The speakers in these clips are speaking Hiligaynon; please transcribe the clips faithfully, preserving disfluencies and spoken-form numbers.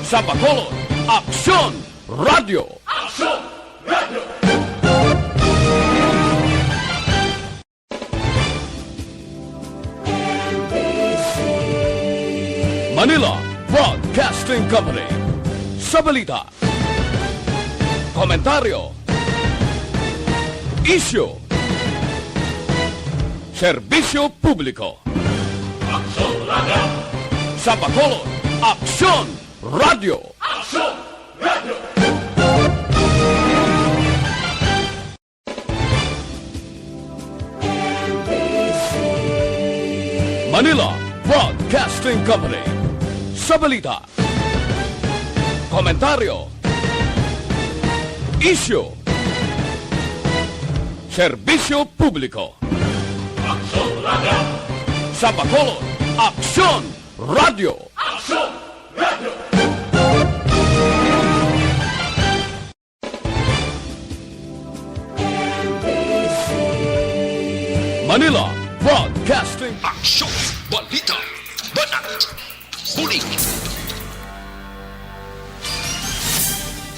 Sa Bacolod, Aksyon Radyo. Aksyon Radyo. Manila Broadcasting Company. Sa balita, komentaryo, isyu, serbisyo publiko. Aksyon Radyo. Sa Bacolod, Aksyon Radyo. Aksyon Radyo. Manila Broadcasting Company. Sa balita, komentaryo, isyu, serbisyo publiko. Aksyon Radyo. Sa Bacolod, Aksyon Radyo. Aksyon Radyo. Manila Broadcasting. Aksyon, balita, banat, bulig.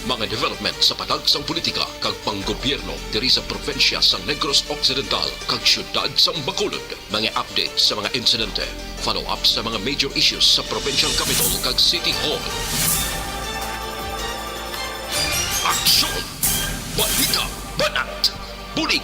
Mga development sa patag sang politika kag panggobyerno diri sa probinsya sang Negros Occidental kag siyudad sang Bacolod. Mga update sa mga insidente, follow-up sa mga major issues sa provincial capital kag city hall. Aksyon! Balita! Banat! Bulig!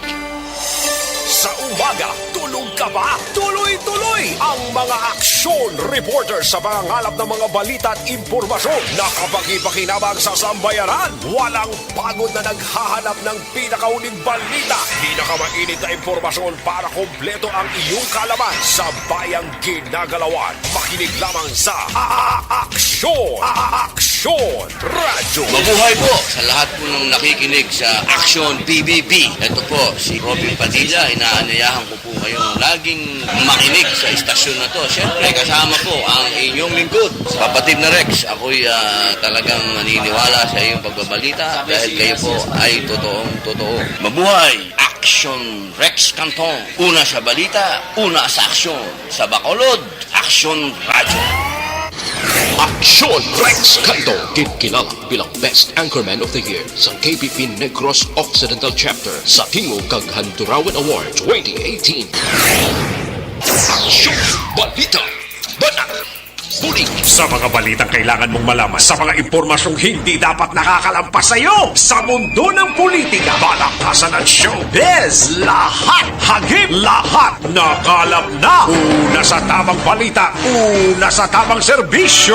Sa umaga, tulog ka ba? Tuloy-tuloy ang mga aksyon reporter sa pangangalap ng mga balita at impormasyon na kapakipakinabang sa sambayanan. Walang pagod na naghahanap ng pinakahuling balita, pinakamainit na impormasyon para kompleto ang iyong kaalaman sa bayang ginagalawan. Makinig lamang sa A-, A-, Aksyon! A-, Aksyon! Radyo! Mabuhay po sa lahat po ng nakikinig sa Aksyon P B B. Ito po si Robin Padilla. Inaanyayahan ko po kayong laging makinig sa istasyon na to. Siyempre, kasama po ang inyong lingkod, kapatid na Rex. Ako'y, ah, talagang naniniwala sa iyong pagbabalita dahil kayo po ay totoong totoo. Mabuhay! Aksyon Rex Canton. Una sa balita, una sa aksyon. Sa Bacolod, Aksyon Radyo. Aksyon Rex Canton, ginkilala bilang Best Anchorman of the Year sa K P P Negros Occidental Chapter sa Tingog kag Handurawan Award twenty eighteen. Aksyon! Balita! Banat! Bulig! Sa mga balitang kailangan mong malaman, sa mga impormasyong hindi dapat nakakalampas sa iyo, sa mundo ng politika, balakasan at showbiz, lahat hagip, lahat nakalap na. Una sa tamang balita, una sa tamang serbisyo.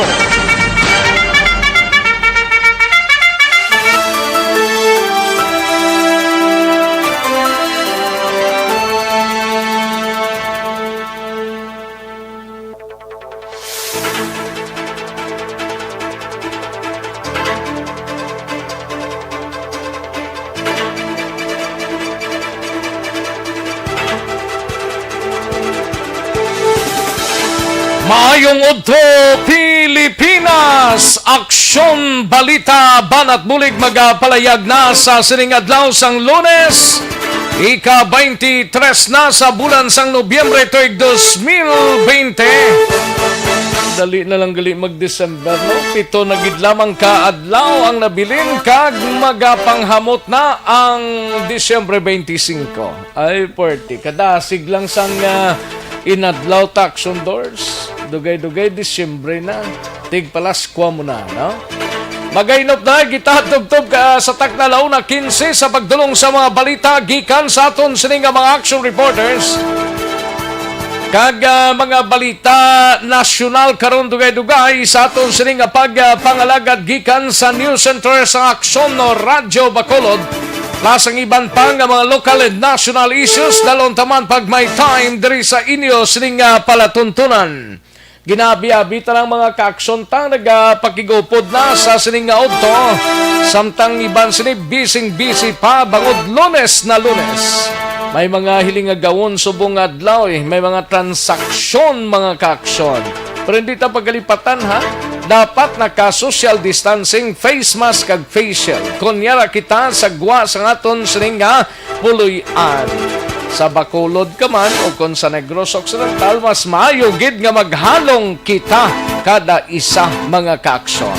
Maayong udto, Pilipinas! Aksyon, balita, banat bulig magapalayag na sa sining adlaw sang Lunes, ika twenty-three na sa bulan sang Nobyembre tuig dos mil bente. Dali na lang gali mag-December, no? Pito na gid lamang ka adlaw ang nabilin kag magapanghamot na ang Disyembre twenty-five. Ay, forty. Kadasig lang sang, ah, inadlaw, Taxon Doors. Dugay-dugay, Disyembre na. Tigpalaskwa mo na, no? Magainop na, gita tubtob ka sa takna, la una quince, sa pagdulong sa mga balita gikan sa aton sini nga mga action reporters. Kag, ah, mga balita nasyonal karon, dugay-dugay sa aton sini nga pag, ah, pangalagad gikan sa News Center sa Aksyon no Radyo Bacolod. Plus ang iban pa nga mga local and national issues, dalon taman pag may time diri sa inyo sining, ah, palatuntunan. Ginabi-abi ta lang, mga kaaksyon, ta nagapakigupod na sa sining nga udto. Samtang iban sini, bising-bisi pa bangod Lunes na Lunes. May mga hiling nga gawon subong nga adlaw, eh. May mga transaksyon, mga kaaksyon. Pero hindi ta pagalipatan, ha? Dapat naka-social distancing, face mask, kag face shield. Kon yara kita sa gwa sa aton sining nga puloy-an. Sa Bacolod ka man o kon sa Negros Occidental, mas maayo gid nga maghalong kita kada isa, mga kaaksyon.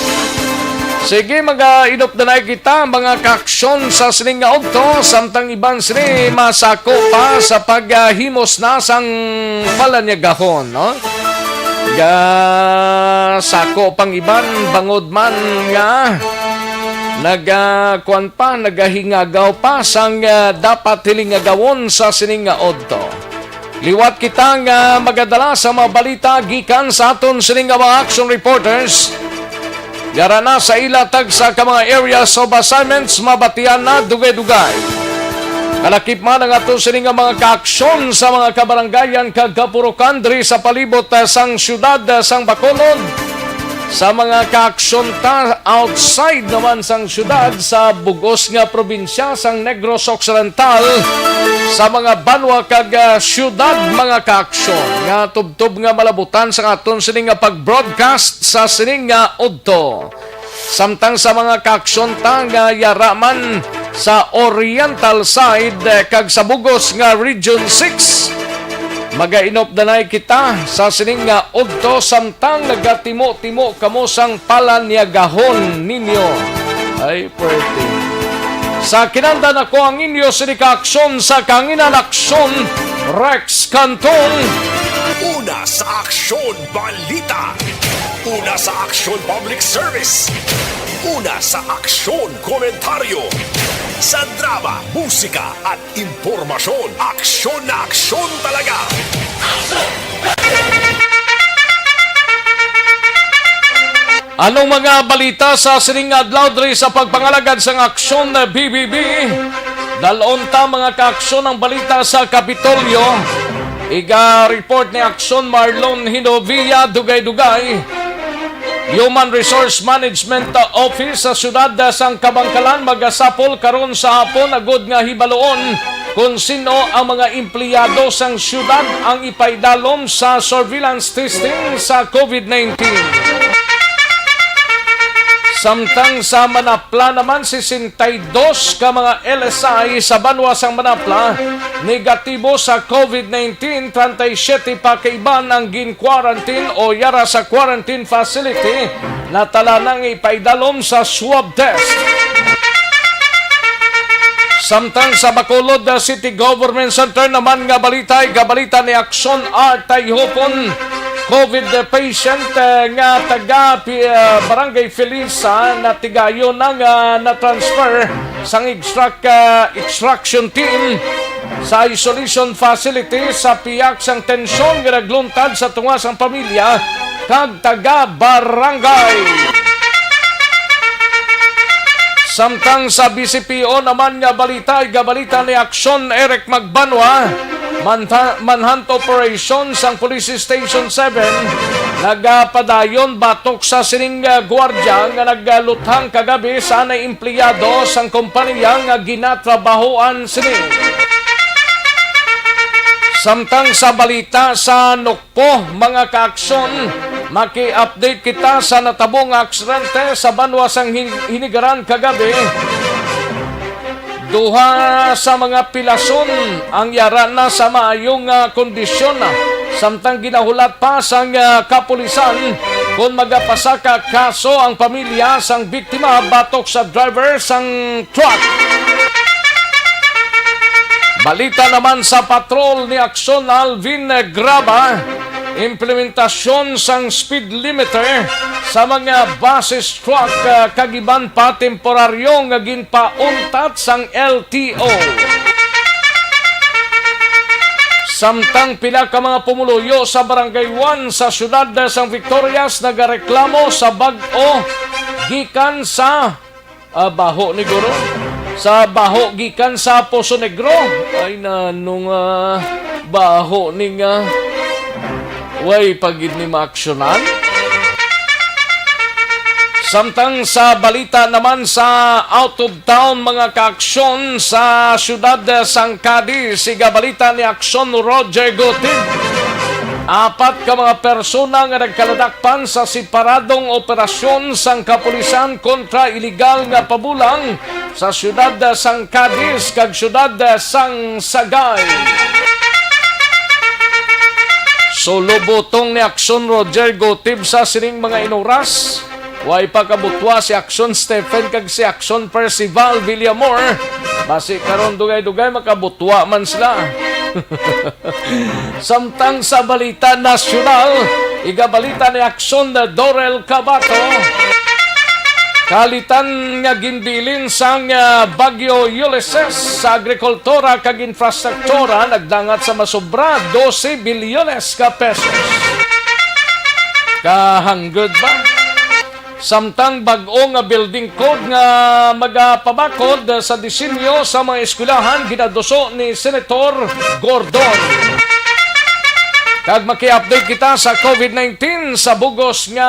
Sige, mag-inop na kita, mga kaaksyon sa sining nga udto, samtang iban sini masako pa sa paghimos na sang palanyagahon, no? Ga sako pang iban, bangod man nga naga-, kuwan pa, nagahingagaw pa sang, ah, dapat hilingagawon sa sining nga udto. Liwat kita nga magadala sa mga balita gikan sa aton sini nga mga action reporters. Yara na sa ila tagsa ka mga areas of assignments, mabatian na dugay-dugay. Kalakip man ang aton sini nga mga kaaksyon sa mga kabarangayan kag kapurukan diri sa palibot, ah, sang siyudad, ah, sang Bacolod. Sa mga kaaksyon ta outside naman sang siyudad, sa bugos nga probinsya sang Negros Occidental, sa mga banwa kag, ah, siyudad, mga kaaksyon, nga tubtob nga malabutan sa aton sini nga pag-broadcast sa sini nga udto. Samtang sa mga kaaksyon ta nga yara man sa oriental side, eh, kag sa bugos nga Region six, magainop danay kita sa sining nga udto samtang nagatimo-timo kamo sang palanyagahon ninyo. Ay, pwerte. Sa kinahanglan, ako ang inyo sini ka aksyon sa kahanginan, Aksyon Rex Cantong. Una sa Aksyon Balita. Una sa Aksyon Public Service. Una sa Aksyon Komentaryo. Sa drama, musika, at impormasyon, aksyon na aksyon talaga. Anong mga balita sa sining nga adlaw diri sa pagpangalagad sang Aksyon B B B? Dalon ta, mga kaaksyon, ang balita sa Kapitolyo. Iga-report ni Aksyon Marlon Hinovia, dugay-dugay. Human Resource Management Office sa siyudad sang Kabankalan magasapol karon sa hapon agud nga hibaluon kon sin-o ang mga empleyado sang siyudad ang ipaidalom sa surveillance testing sa COVID nineteen. Samtang sa Manapla naman, sesenta y dos ka mga L S I sa banwa sang Manapla negatibo sa COVID nineteen, treinta y siete pa ka iban ang gin-quarantine o yara sa quarantine facility, natala na nga ipaidalom sa swab test. Samtang sa Bacolod, uh, City Government Center naman nga balita, iga-balita ni Aksyon Art Tayhopon, COVID patient, uh, nga taga pi-, uh, Barangay Felisa, natigayon na nga na-transfer sang extract, uh, extraction team sa isolation facility sa pihak sang tensyon nga nagluntad sa tunga sang pamilya kag taga-barangay. Samtang sa B C P O naman nga balita, iga-balita ni Aksyon Eric Magbanwa, manta-, manhunt operation sang Police Station seven nagapadayon batok sa sining, ah, gwardiya nga nagaluthang kagabi sa anay empleyado sang kompanya nga ginatrabahoan sini. Samtang sa balita sa Nukpo, mga kaaksyon, maki-update kita sa natabo nga aksidente sa banwa sang Hin-, Hinigaran kagabi. Duha sa mga pilason ang yara na sa maayo nga kondisyon, samtang ginahulat pa sang, ah, kapulisan kon magapasaka kaso ang pamilya sang biktima batok sa driver sang truck. Balita naman sa patrol ni Aksyon Alvin Graba, implementasyon sang speed limiter sa mga buses, truck, ah, kag iban pa temporaryo nga ginpauntat sang L T O. Samtang pila ka mga pumuluyo sa Barangay One sa siyudad sang Victorias nagareklamo sa bag-o gikan sa, ah, baho ni guro. Sa baho gikan sa Poso Negro. Ay, nanong, ah, baho ni nga way pa gid ni maaksyonan. Samtang sa balita naman sa out of town, mga kaaksyon, sa siyudad sang Cadiz, iga-balita ni Aksyon Roger Gutib. Apat ka mga persona nga nagkaladakpan sa separadong operasyon sang kapulisan kontra iligal nga pabulang sa siyudad sang Cadiz kag siyudad sang Sagay. Sulubutong ni Aksyon Roger Gutib sa sining mga inuras. Way pa kabutwa si Action Stephen kag si Action Percival Villamor. Basi karon dugay-dugay makabutwa man sila. Samtang sa balita nasyonal, igabalita ni Action Dorel Cabato, kalitan nga ginbilin sang, ah, Bagyo Ulysses sa agrikultura kag infrastruktura nagdangat sa masobra dose bilyones ka pesos. Kahanggod ba? Samtang bag-o nga building code nga magapabakod sa disenyo sa mga eskwelahan ginaduso ni Senator Gordon. Kag maki-update kita sa covid nineteen sa bugos nga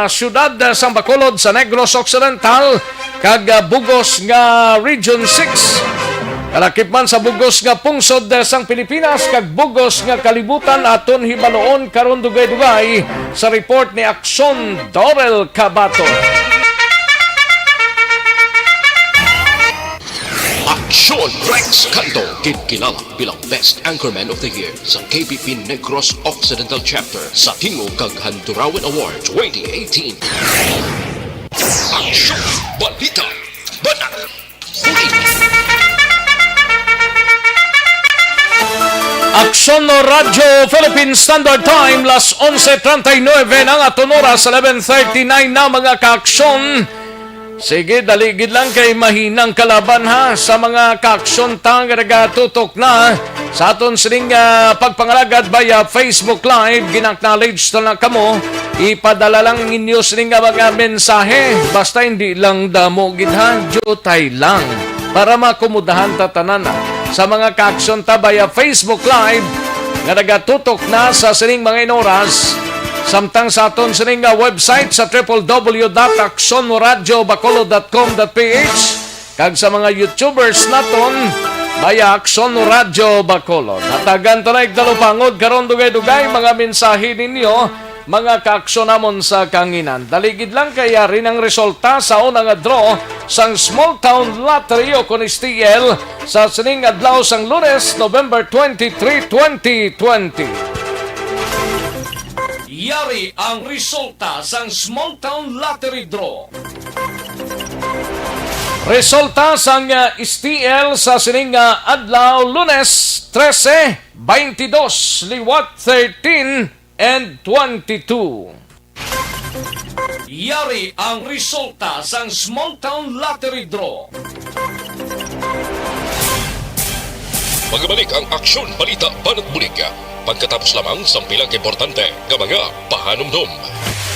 siyudad sang Bacolod, sa Negros Occidental, kag, ah, bugos nga Region six. Kalakip man sa bugos nga pungsod sang Pilipinas kag bugos nga kalibutan, aton hibaluon karon dugay-dugay sa report ni Action Dorel Cabato. Action Rex Canto, ginkilala bilang Best Anchorman of the Year sa K B P Negros Occidental Chapter sa Tingog kag Handurawan Award twenty eighteen. Action! Balita! Banat! Bulig! Aksyon no Radyo Philippine Standard Time, las onse treinta y nueve na ang aton oras, eleven thirty-nine na, mga kaaksyon. Sige, dali gid lang kay mahinang kalaban, ha, sa mga kaaksyon ta nga nagatutok na sa aton sining, ah, pagpangalagad via Facebook Live. Gin-acknowledge na lang kamo. Ipadala lang ninyo sini nga mga mensahe. Basta hindi lang damo gid, ha. Diutay lang. Para makomodahan ta tanan, ha. Sa mga kaaksyon ta via Facebook Live nga nagatutok na sa sining mga inoras, samtang sa aton sining nga website sa triple W dot aksyon radyo bacolod dot com dot P H, kag sa mga YouTubers naton via Aksyon Radyo Bacolod. Hatagan ta na igtalupangod karon, dugay-dugay mga mensahe ninyo, mga kaaksyon namon sa kahanginan. Dali gid lang kay yari ang resulta sa una nga draw sang Small Town Lottery o kon S T L sa sining adlaw sang Lunes, November twenty-three, twenty twenty. Yari ang resulta sang Small Town Lottery Draw. Resulta sang, ah, S T L sa sining, ah, adlaw, Lunes, trese, twenty-two, liwat thirteen and twenty-two. Yari ang resulta sang Small Town Lottery Draw. Magbalik ang Aksyon, Balita, Banat, Bulig pagkatapos lamang sang pila ka importante nga mga pahanumdom.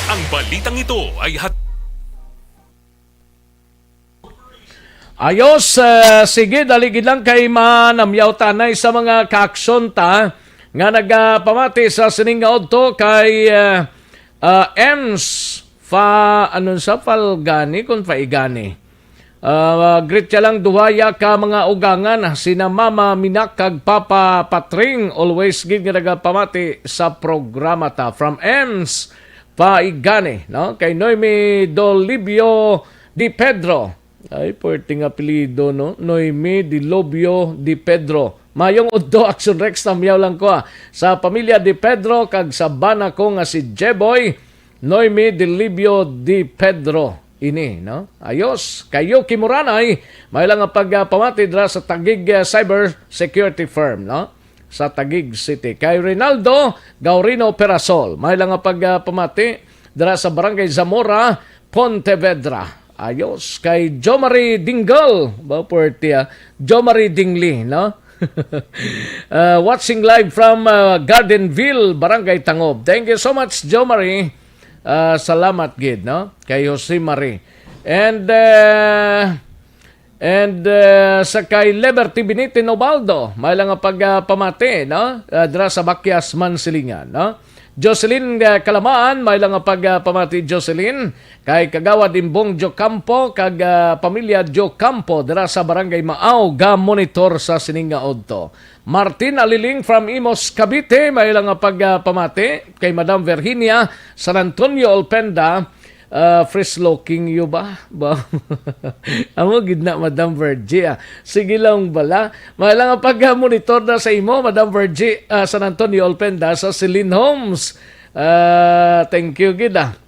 Ang balitang ito ay hat- Ayos, eh, sige, dali gid lang kay manamyaw tanay sa mga kaaksyon ta nga nagapamati sa sining nga udto kay, eh, ah, Ems Fa, ano sa Falgani, kung Faigani. Ah, greet ya lang duha ya ka mga ugangan, sina Mama Minak kag Papa Patring, always gid nga nagapamati sa programa ta. From Ems Faigani, no? Kay Noemi Dolibio Di Pedro. Ay, puwerte nga apelyido, no? Noemi Dilobio Di Pedro. Mayong udto, Action Rex, tamyaw lang ko, ah. Sa pamilya Di Pedro kag sa bana ko nga si Jeboy, Noemi Dilibio Di Pedro ini, no? Ayos. Kay Yuki Moranay, may lang nga pagpamati dira sa Taguig, ah, Cyber Security Firm, no? Sa Taguig City. Kay Rinaldo Gaurino Perasol, may lang nga pagpamati dira sa Barangay Zamora, Pontevedra. Ayos. Kay Jomari Dingle. Ba, puwerte, ah. Jomari Dingli, no? Uh, watching live from, uh, Gardenville, Barangay Tangob. Thank you so much, Jomari. Uh, salamat gid, no? Kay Jose Marie. And, uh, and, uh, sa kay Liberty Benitez Obaldo, may lang nga pagpamati, no? Uh, dira sa Bakyas, Mansilingan, no? Jocelyn, ah, Kalamaan, may lang nga pagpamati, Jocelyn. Kay Kagawad Imbong Diocampo kag, ah, pamilya Diocampo dira sa Barangay Maaw, ga-monitor sa sining nga udto. Martin Aliling from Imus, Cavite, may lang nga pagpamati. Kay Madam Virginia San Antonio Olpenda, ah, fresh looking you ba? Ba? Amo gid na, Madam Virgie, ah. Sige lang bala. May lang nga pag-monitor na sa imo, Madam Virgie, ah, San Antonio Olpenda sa Celine Homes. Ah, thank you gid, ah.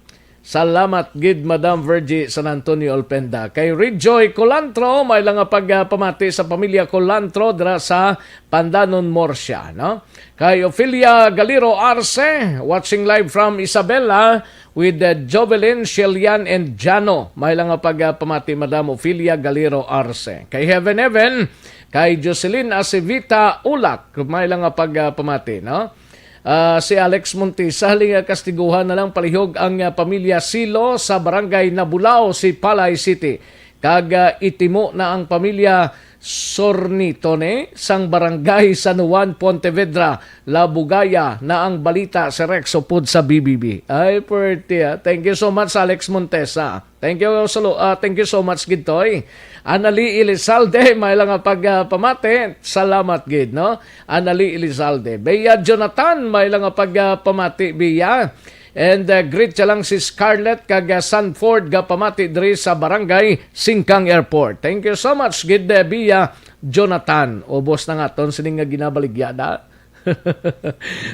Salamat gid, Madam Virgie San Antonio Olpenda. Kay Rejoy Colantro, may lang nga pagpamati sa pamilya Colantro dira sa Pandanon, Murcia, no? Kay Ophelia Galiro Arce, watching live from Isabela with, uh, Jovelyn, Shelian, and Jano. May lang nga pagpamati, Madam Ophelia Galiro Arce. Kay Heaven Heaven, kay Jocelyn Acevita Ulak, may lang nga pagpamati, no? Ah, si Alex Montesa, halin nga kastiguhan na lang palihog ang, ah, pamilya Silo sa Barangay Nabulao, Sipalay City. Kag, ah, itimo na ang pamilya Sornitone sang Barangay San Juan, Pontevedra, Labugaya na ang balita, si Rex upod sa B B B. Ay, pwerte, ah. Thank you so much, Alex Montesa. Thank you so, ah, thank you so much gid, Toy. Anali Elizalde, may lang nga pagpamati. Salamat gid, no? Anali Elizalde. Bea Jonathan, may lang nga pagpamati, Bea. And, uh, greet siya lang si Scarlett kag, uh, Sanford nga pamati diri sa Barangay Singkang Airport. Thank you so much gid, uh, Bea Jonathan. Ubos na nga ton sining nga ginabaligya na.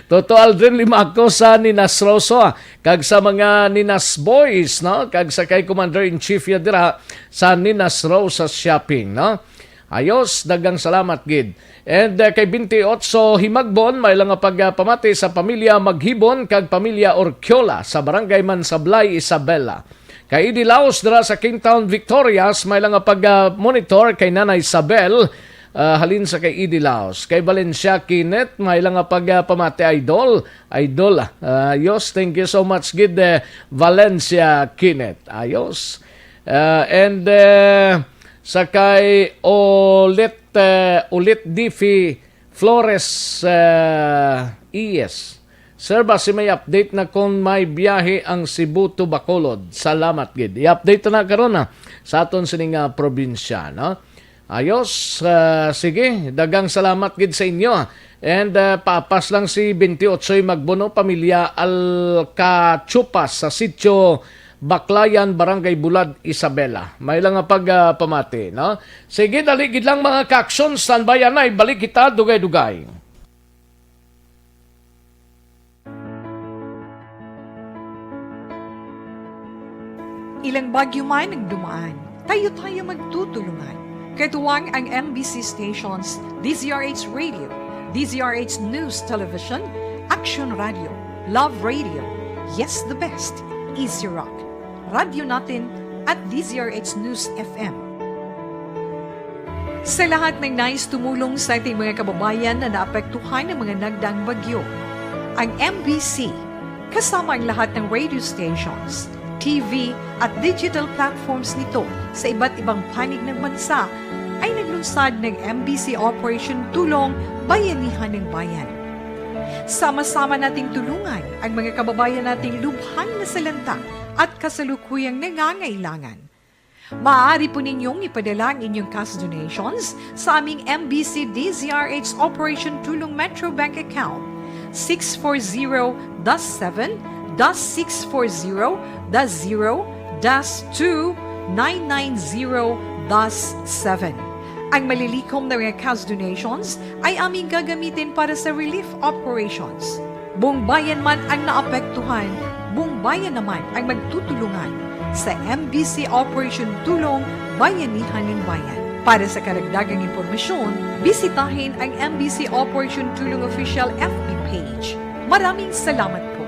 Toto Aldrin Limaco sa Ninas Rosa, kag sa mga Ninas Boys, no? Kag sa kay Commander-in-Chief ya dira sa Ninas Rosa Shopping, no? Ayos, daghang salamat gid. And, uh, kay twenty-eight Himagbon, may lang nga pagpamati sa pamilya Maghibon kag pamilya Orquiola sa Barangay Mansablay, Isabela. Kay Eddie Laos dira sa Kingtown, Victorias, may lang nga pag-, ah, monitor kay Nanay Isabel, ah, halin sa kay Eddie Laos. Kay Valencia Kenneth, may lang nga pag-, ah, pamati, idol. Idol, ah, ayos. Thank you so much gid, eh, Valencia Kenneth. Ayos. Ah, and, eh, sa kay Ulit, eh, Ulit Difi Flores, eh, E S. Sir, basi may update na kung may biyahe ang Cebu to Bacolod. Salamat gid. I-update na karon, ah, sa aton sining, ah, probinsya, no? Ayos, ah, sige, daghang salamat gid sa inyo. And, ah, papas lang si twenty-eight Magbono, pamilya Alcachupas sa sitio Baclayan, Barangay Bulad, Isabela. May lang nga pag, ah, pamati, no? Sige, dali gid lang, mga ka-aksyon, standby anay, balik kita dugay-dugay. Ilang bagyo man ang dumaan, tayo-tayo magtutulungan. Katuwang ang M B C stations, D Z R H Radio, D Z R H News Television, Action Radio, Love Radio, Yes the Best, Easy Rock, Radyo Natin, at D Z R H News F M. Sa lahat ng nais tumulong sa ating mga kababayan na naapektuhan ng mga nagdaang bagyo, ang M B C, kasama ang lahat ng radio stations, T V, at digital platforms nito sa iba't ibang panig ng bansa, ay naglunsad ng M B C Operation Tulong Bayanihan ng Bayan. Sama-sama nating tulungan ang mga kababayan nating lubhang nasalanta at kasalukuyang nangangailangan. Maaari po ninyong ipadala ang inyong cash donations sa aming M B C D Z R H Operation Tulong Metro Bank Account, six four zero dash seven dash six four zero dash zero dash two nine nine zero dash seven. Ang malilikom na mga cash donations ay aming gagamitin para sa relief operations. Buong bayan man ang naapektuhan, buong bayan naman ang magtutulungan sa M B C Operation Tulong Bayanihan ng Bayan. Para sa karagdagang impormasyon, bisitahin ang M B C Operation Tulong Official F B page. Maraming salamat po.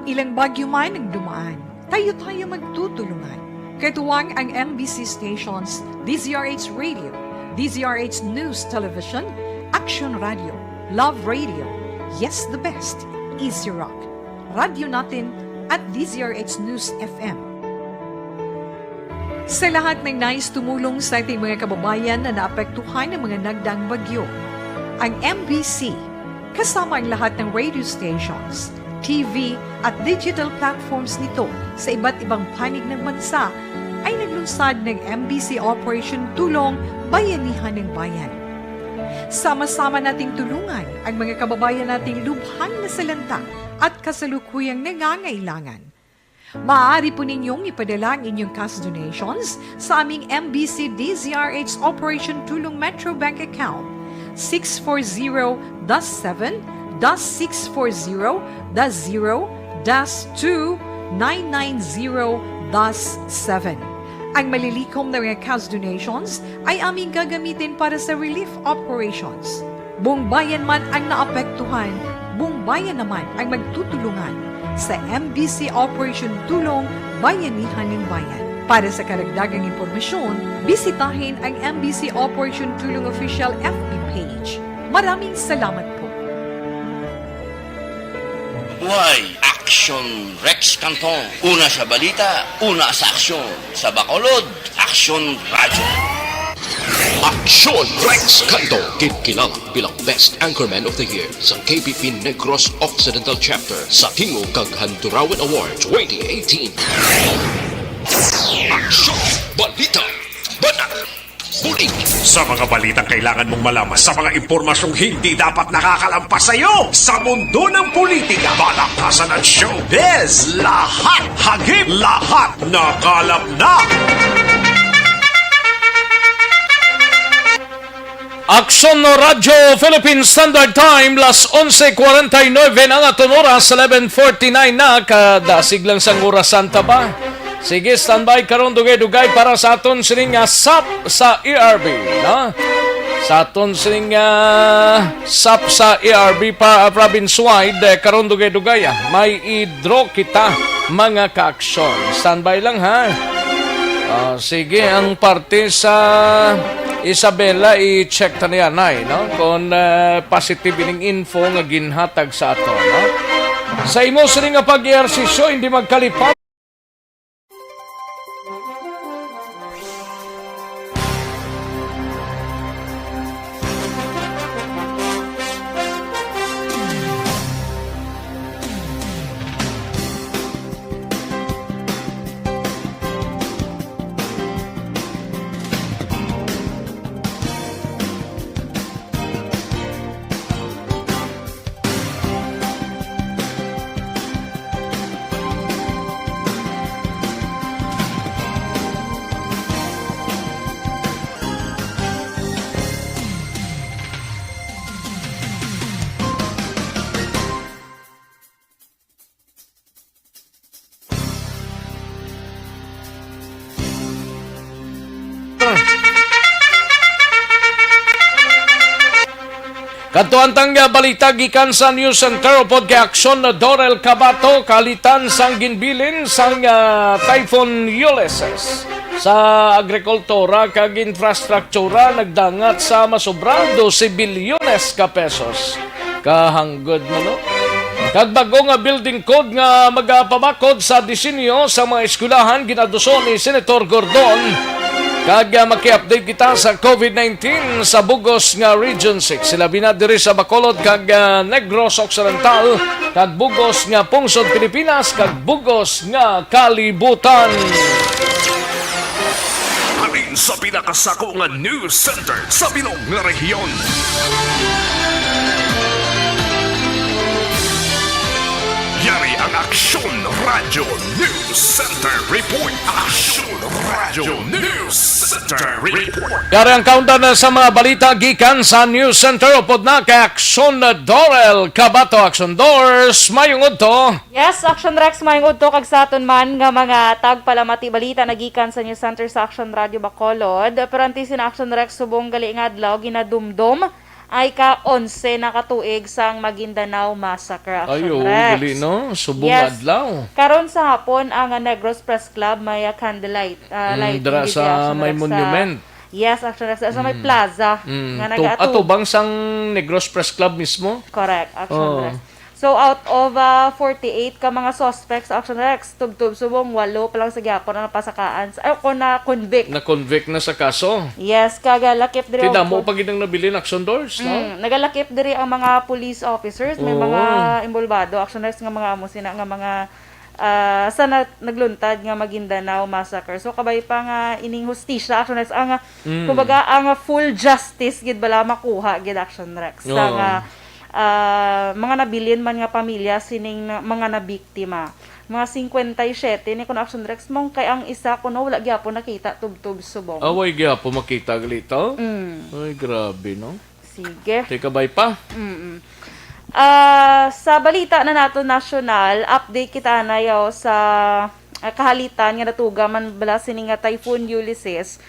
Ilang bagyo man ang dumaan, tayo-tayo magtutulungan. Katuwang ang M B C stations, D Z R H Radio, D Z R H News Television, Action Radio, Love Radio, Yes the Best, Easy Rock, Radyo Natin, at D Z R H News F M. Sa lahat ng nais tumulong sa ating mga kababayan na naapektuhan ng mga nagdaang bagyo, ang M B C, kasama ang lahat ng radio stations, T V, at digital platforms nito sa iba't ibang panig ng bansa, ay naglunsad ng M B C Operation Tulong Bayanihan ng Bayan. Sama-sama nating tulungan ang mga kababayan nating lubhang nasalanta at kasalukuyang nangangailangan. Maaari po ninyong ipadala ang inyong cash donations sa aming M B C D Z R H Operation Tulong Metro Bank account, six four zero dash seven dash six four zero dash zero dash two nine nine zero dash seven. Ang malilikom na mga cash donations ay aming gagamitin para sa relief operations. Buong bayan man ang naapektuhan, buong bayan naman ang magtutulungan sa M B C Operation Tulong Bayanihan ning Bayan. Para sa karagdagang impormasyon, bisitahin ang M B C Operation Tulong Official F B page. Maraming salamat po. Buhay, Aksyon Rex Cantón. Una sa balita, una sa aksyon. Sa Bacolod, Aksyon Radyo. Aksyon Rex Cantón, ginkilala bilang Best Anchorman of the Year sa K P P Negros Occidental Chapter sa Tingog kag Handurawan Award twenty eighteen. Aksyon, balita, banat, bulig. Sa mga balitang kailangan mong malaman, sa mga impormasyong hindi dapat nakakalampas sa iyo, sa mundo ng politika, balaktasan at showbiz, lahat hagip, lahat nakalap na. Aksyon no Radyo Philippine Standard Time, las onse cuarenta y nueve na nga aton oras, eleven forty-nine na, kadasig lang sang oras, Santa ba? Sige, standby karon, dugay-dugay para sa aton sining nga sap sa E R B, no? Sa aton sining nga sap sa E R B pa, province-wide, eh, karon dugay-dugay, ah. May i-draw kita, mga kaaksyon. Standby lang, ha? Ah, sige, ang parte sa Isabela, i-check ta niya, Nay, no? Kung, eh, positive ining info nga ginhatag sa aton, no? Sa imo sini nga pag-ehersisyo, hindi magkalipay. Kadto ang tang balita gikan sa News Center upod kay Aksyon Dorel Cabato, kaalitan sang ginbilin sang, ah, Typhoon Ulysses sa agrikultura kag infrastruktura nagdangat sa masobra dose bilyones ka pesos. Kahanggod mo, no? Kag bag-o nga building code nga magapabakod sa disenyo sa mga eskwelahan ginaduso ni Senator Gordon. Kag, ah, maki-update kita sa COVID nineteen sa bugos nga Region six. Sila bina diri sa Bacolod kag, ah, Negros Occidental, kag bugos nga pungsod Pilipinas, kag bugos nga kalibutan. Halin sa pinakasako nga news center sa bilog nga rehiyon. Yari ang Aksyon Radyo News Center Report. Aksyon Radyo News Center Report. Yari ang countdown na sa mga balita gikan sa News Center. Upod na kay Aksyon Dorel Cabato. Aksyon Dors, mayong udto. Yes, Action Rex, mayong udto kag sa aton man nga mga tagpalamati balita nagikan sa News Center sa Action Radio Bacolod. Pero antes na, Action Rex, subong gali nga adlaw, ginadumdom ay ka onse na ka tuig sang Maguindanao Massacre, Action Ay, oo, Rex. Gali, no? Subong Yes. adlaw. Karon sa hapon, ang, ah, Negros Press Club may, ah, candlelight, ah, Mm, lighting dira dito, sa Action may Rex, sa monument. Yes, Action Rex. Sa may Mm. plaza Mm, nga tu-, nagaatu- atubang sang Negros Press Club mismo? Correct, Action Oo. Rex. So, out of, ah, forty-eight ka mga suspects, Action Rex, tubtob subong walo pa lang sa gihapon ang napasakaan sa, ay, kung na-convict. Na-convict na sa kaso. Yes, kag, ah, lakip diri Ti ang damo pol- pa gid ang nabilin, Action Dors, no? Mm, nagalakip diri ang mga police officers, may Oo. mga involvado, Action Rex, nga mga amo sina nga mga, ah, sa na-, nagluntad nga Maguindanao Massacre. So, kabay pa nga ining hustisya, Action Rex, ang, Mm. kumbaga, ang full justice gid bala makuha gid, Action Rex, sa Oo. nga ah, mga nabilin man nga pamilya sining na, mga nabiktima. Mga singkwenta y siyete ni kuno, Action Rex, mong kay ang isa kuno wala gyapon nakita tubtob subong. Away gyapon makita gali to? Mm. Ay, grabe, no? Sige. Teka, bay pa. Mm-mm. Ah, sa balita na nato nasyonal, update kita na yaw sa, ah, kahalitan nga natuga man bala sini nga Typhoon Ulysses.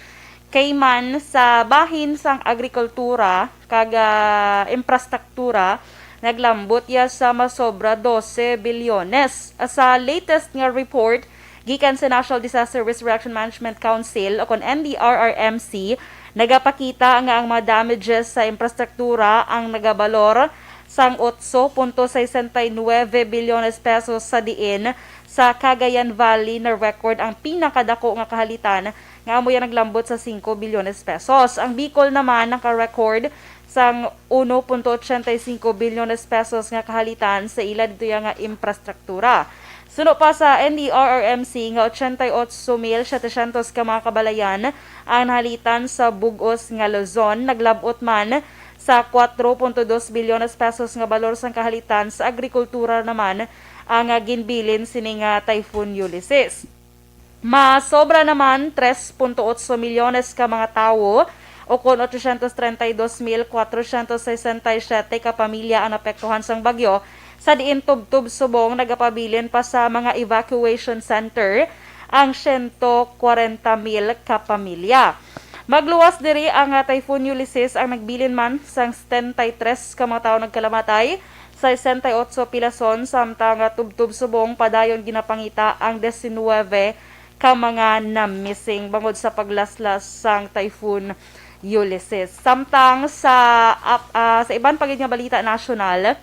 Kay man sa bahin sang agrikultura kag, ah, infrastruktura, naglambot ya sa masobra dose bilyones. Sa latest nga report gikan sa National Disaster Risk Reaction Management Council o kon N D R R M C, nagapakita nga ang mga damages sa infrastruktura ang nagabalor sang otso punto sesenta y nuebe bilyones pesos, sa diin sa Cagayan Valley na-record ang pinakadako nga kahalitan nga amo ya naglambot sa singko bilyones pesos. Ang Bicol naman naka-record sang uno punto ochenta y cinco bilyones pesos nga kahalitan sa ila dito ya nga infrastruktura. Suno pa sa N D R R M C nga ochenta y otso mil setecientos ka mga kabalayan ang nahalitan sa bug-os nga Luzon, naglab-ot man sa kwatro punto dos bilyones pesos nga balor sang kahalitan. Sa agrikultura naman ang, ah, ginbilin sini nga Typhoon Ulysses. Masobra naman tres punto otso milyones ka mga tawo, o kon ochocientos treinta y dos mil cuatrocientos sesenta y siete ka pamilya ang naapektuhan sang bagyo, sa diin tubtob subong nagapabilin pa sa mga evacuation center ang siyento kwarenta mil ka pamilya. Magluwas diri ang, ah, Typhoon Ulysses, ang nagbilin man sang setenta y tres ka mga tawo nagkalamatay, sesenta y otso pilason, samtang, ah, tubtob subong padayon ginapangita ang diecinuebe ka mga na-missing bangod sa paglaslas sang Typhoon Ulysses. Samtang sa, ap-, ah, sa iban pa gid nga balita nasyonal,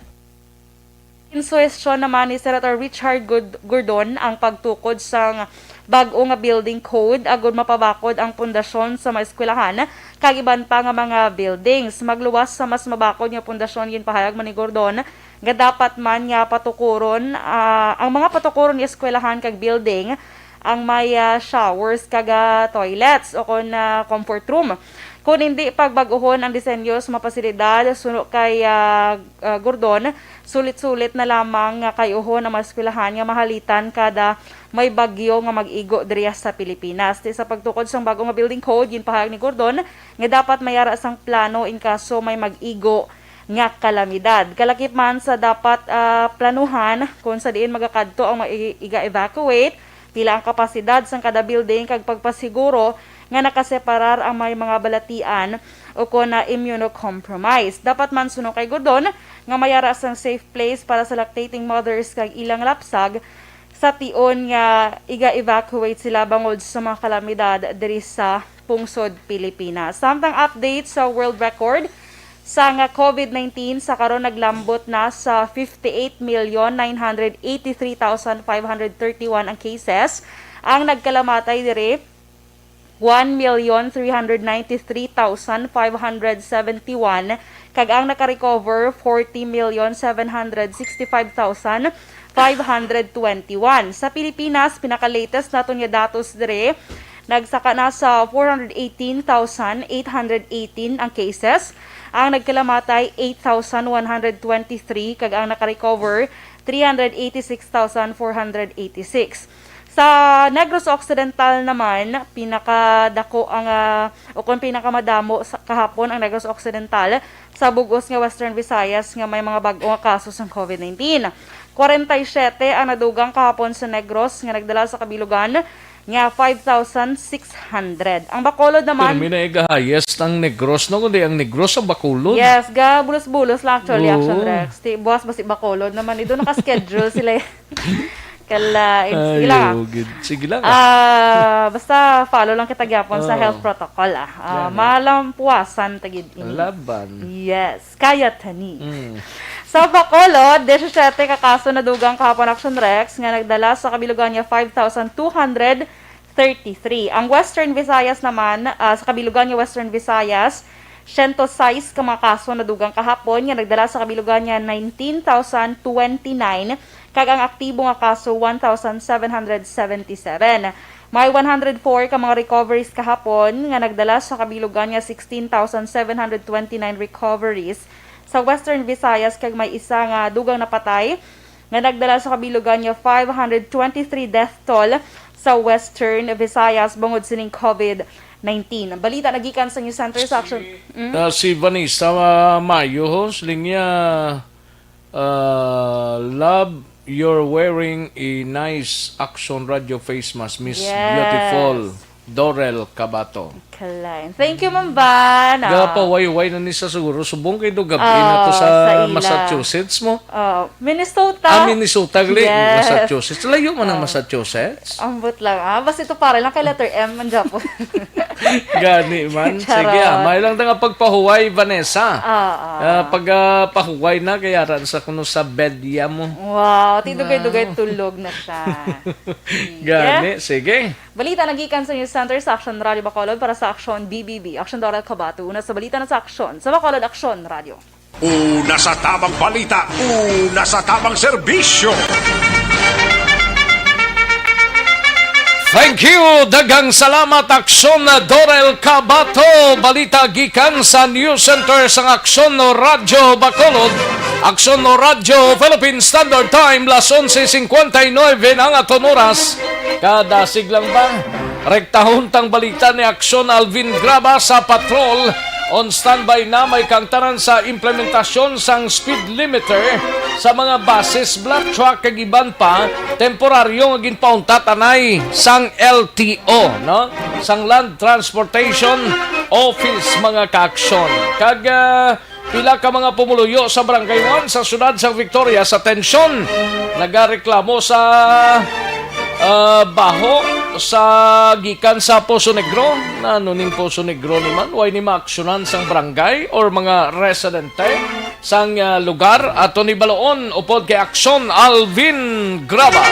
insuhestyon naman ni Senator Richard Gord-, Gordon ang pagtukod sang bag-o nga building code agud mapabakod ang pundasyon sa mga eskwelahan kag iban pa nga mga buildings. Magluwas sa mas mabakod nga pundasyon, ginpahayag man ni Gordon nga dapat man nga patukuron, ah, ang mga patukuron nga eskwelahan kag building ang may, ah, showers kag, ah, toilets o kon, ah, comfort room. Kon indi, pagbag-uhon ang disenyo sa mga pasilidad, suno kay, ah, ah, Gordon, sulit-sulit na lamang nga kay-uhon ang mga eskwelahan nga mahalitan kada may bagyo nga mag-igo diri sa Pilipinas. Ti sa pagtukod sang bag-o nga building code, ginpahayag ni Gordon nga dapat may ara sang plano in kaso may mag-igo nga kalamidad. Kalakip man sa dapat, ah, planuhan kon sa diin magakadto ang mga i-, iga-evacuate, pila ang kapasidad sang kada building, kag pagpasiguro nga nakaseparar ang may mga balatian o kon na immunocompromised. Dapat man, suno kay Gordon, nga may ara sang safe place para sa lactating mothers kag ilang lapsag sa tion nga iga-evacuate sila bangod sa mga kalamidad diri sa pungsod Pilipinas. Samtang update sa world record, sa nga COVID nineteen, sa karon naglambot na sa fifty-eight million nine hundred eighty-three thousand five hundred thirty-one ang cases. Ang nagkalamatay diri, one million three hundred ninety-three thousand five hundred seventy-one, kag ang nakarecover, forty million seven hundred sixty-five thousand five hundred twenty-one. Sa Pilipinas, pinaka-latest naton nga datos diri, nagsaka na sa four hundred eighteen thousand eight hundred eighteen ang cases, ang nagkalamatay, eight thousand one hundred twenty-three, kag ang nakarecover, three hundred eighty-six thousand four hundred eighty-six. Sa Negros Occidental naman, pinakadako ang, ah, o kung pinakamadamo sa, kahapon ang Negros Occidental sa bug-os nga Western Visayas nga may mga bag-o nga kaso sang COVID nineteen. Kwarenta y siyete ang nadugang kahapon sa Negros nga nagdala sa kabilugan nga five thousand six hundred. Ang Bacolod naman, pirmi na iga-highest ang Negros, no? Kundi ang Negros sa Bacolod. Yes, ga bulos-bulos lang actually, Oo. Action Rex. Ti, buwas ba si Bacolod naman? Ito naka-schedule sila. Kala, eh, sige lang, ah. Ayo, gid. Sige lang, ah. Ah, basta follow lang kita gyapon sa Oo. health protocol, ah. Ah, Yan, ah. malampuasan ta gid ini. Laban. Yes, kaya tani. Mm. Sa Bacolod, disisyete ka kaso nadugang kahapon, Action Rex, nga nagdala sa kabilugan nga five thousand two hundred thirty-three. Ang Western Visayas naman, ah, sa kabilugan nga Western Visayas, siyento sais ka mga kaso nadugang kahapon nga nagdala sa kabilugan nga nineteen thousand twenty-nine, kag ang aktibo nga kaso, one thousand seven hundred seventy-seven. May one hundred four ka mga recoveries kahapon nga nagdala sa kabilugan nga sixteen thousand seven hundred twenty-nine recoveries sa Western Visayas, kag may isa nga dugang napatay nga nagdala sa kabilugan nga five hundred twenty-three death toll sa Western Visayas bangod sining covid nineteen. Balita nagikan sa News Center sa Action. Mm? Ah, si Vanessa, ah, Mayo, ho, siling niya, ah, "Love, you're wearing a nice Action Radio face mask, Miss Yes. Beautiful Dorel Cabato." Kalay. Thank you, Ma'am Van. Ah. Gapawayway na ni sa siguro. Subong kay do gabi na to Oo, sa sa ila. Massachusetts mo. Oh, Minnesota. Ah, Minnesota, gali. Yes. Massachusetts. Layo man ang Oh. Massachusetts. Ambot lang, ah. Basta ito para lang kay letter M man gyapon. Gani man. Sige, ah, Charot. May lang nga pagpahuway, Vanessa. Oo. Ah, pag, ah, pahuway na, kaya ran sa kuno sa bed ya mo. Wow, tidugay-dugay Wow. tulog na siya. Sige. Gani, sige. Balita nagikan sa News Center sa Action Radio Bacolod para sa Action B B B. Action Dorel Cabato. Una sa balita na sa Action. Sa Bacolod, Action Radio. Una sa tabang balita, una sa tabang serbisyo. Thank you. Daghang salamat, Action Dorel Cabato. Balita gikan sa News Center sang Action Radyo Bacolod. Action Radyo Philippine Standard Time, las onse cincuenta y nueve na ang aton oras. Kadasig lang ba? Rektahon tang balita ni Action Alvin Graba sa patrol. On standby na may kangtanan sa implementasyon sang speed limiter sa mga buses, black truck, kag iban pa, temporaryo nga ginpauntat anay sang L T O, no? Sang Land Transportation Office, mga kaaksyon. Kag, ah, pila ka mga pumuluyo sa Barangay One sa siyudad sang Victoria sa tensyon. Nagareklamo sa, ah, baho sa gikan sa Poso Negro. Nano ning Poso Negro ni man? Way ni maaksyonan sang barangay or mga residente sang, ah, lugar? Ato ni baloon upod kay Aksyon Alvin Graba.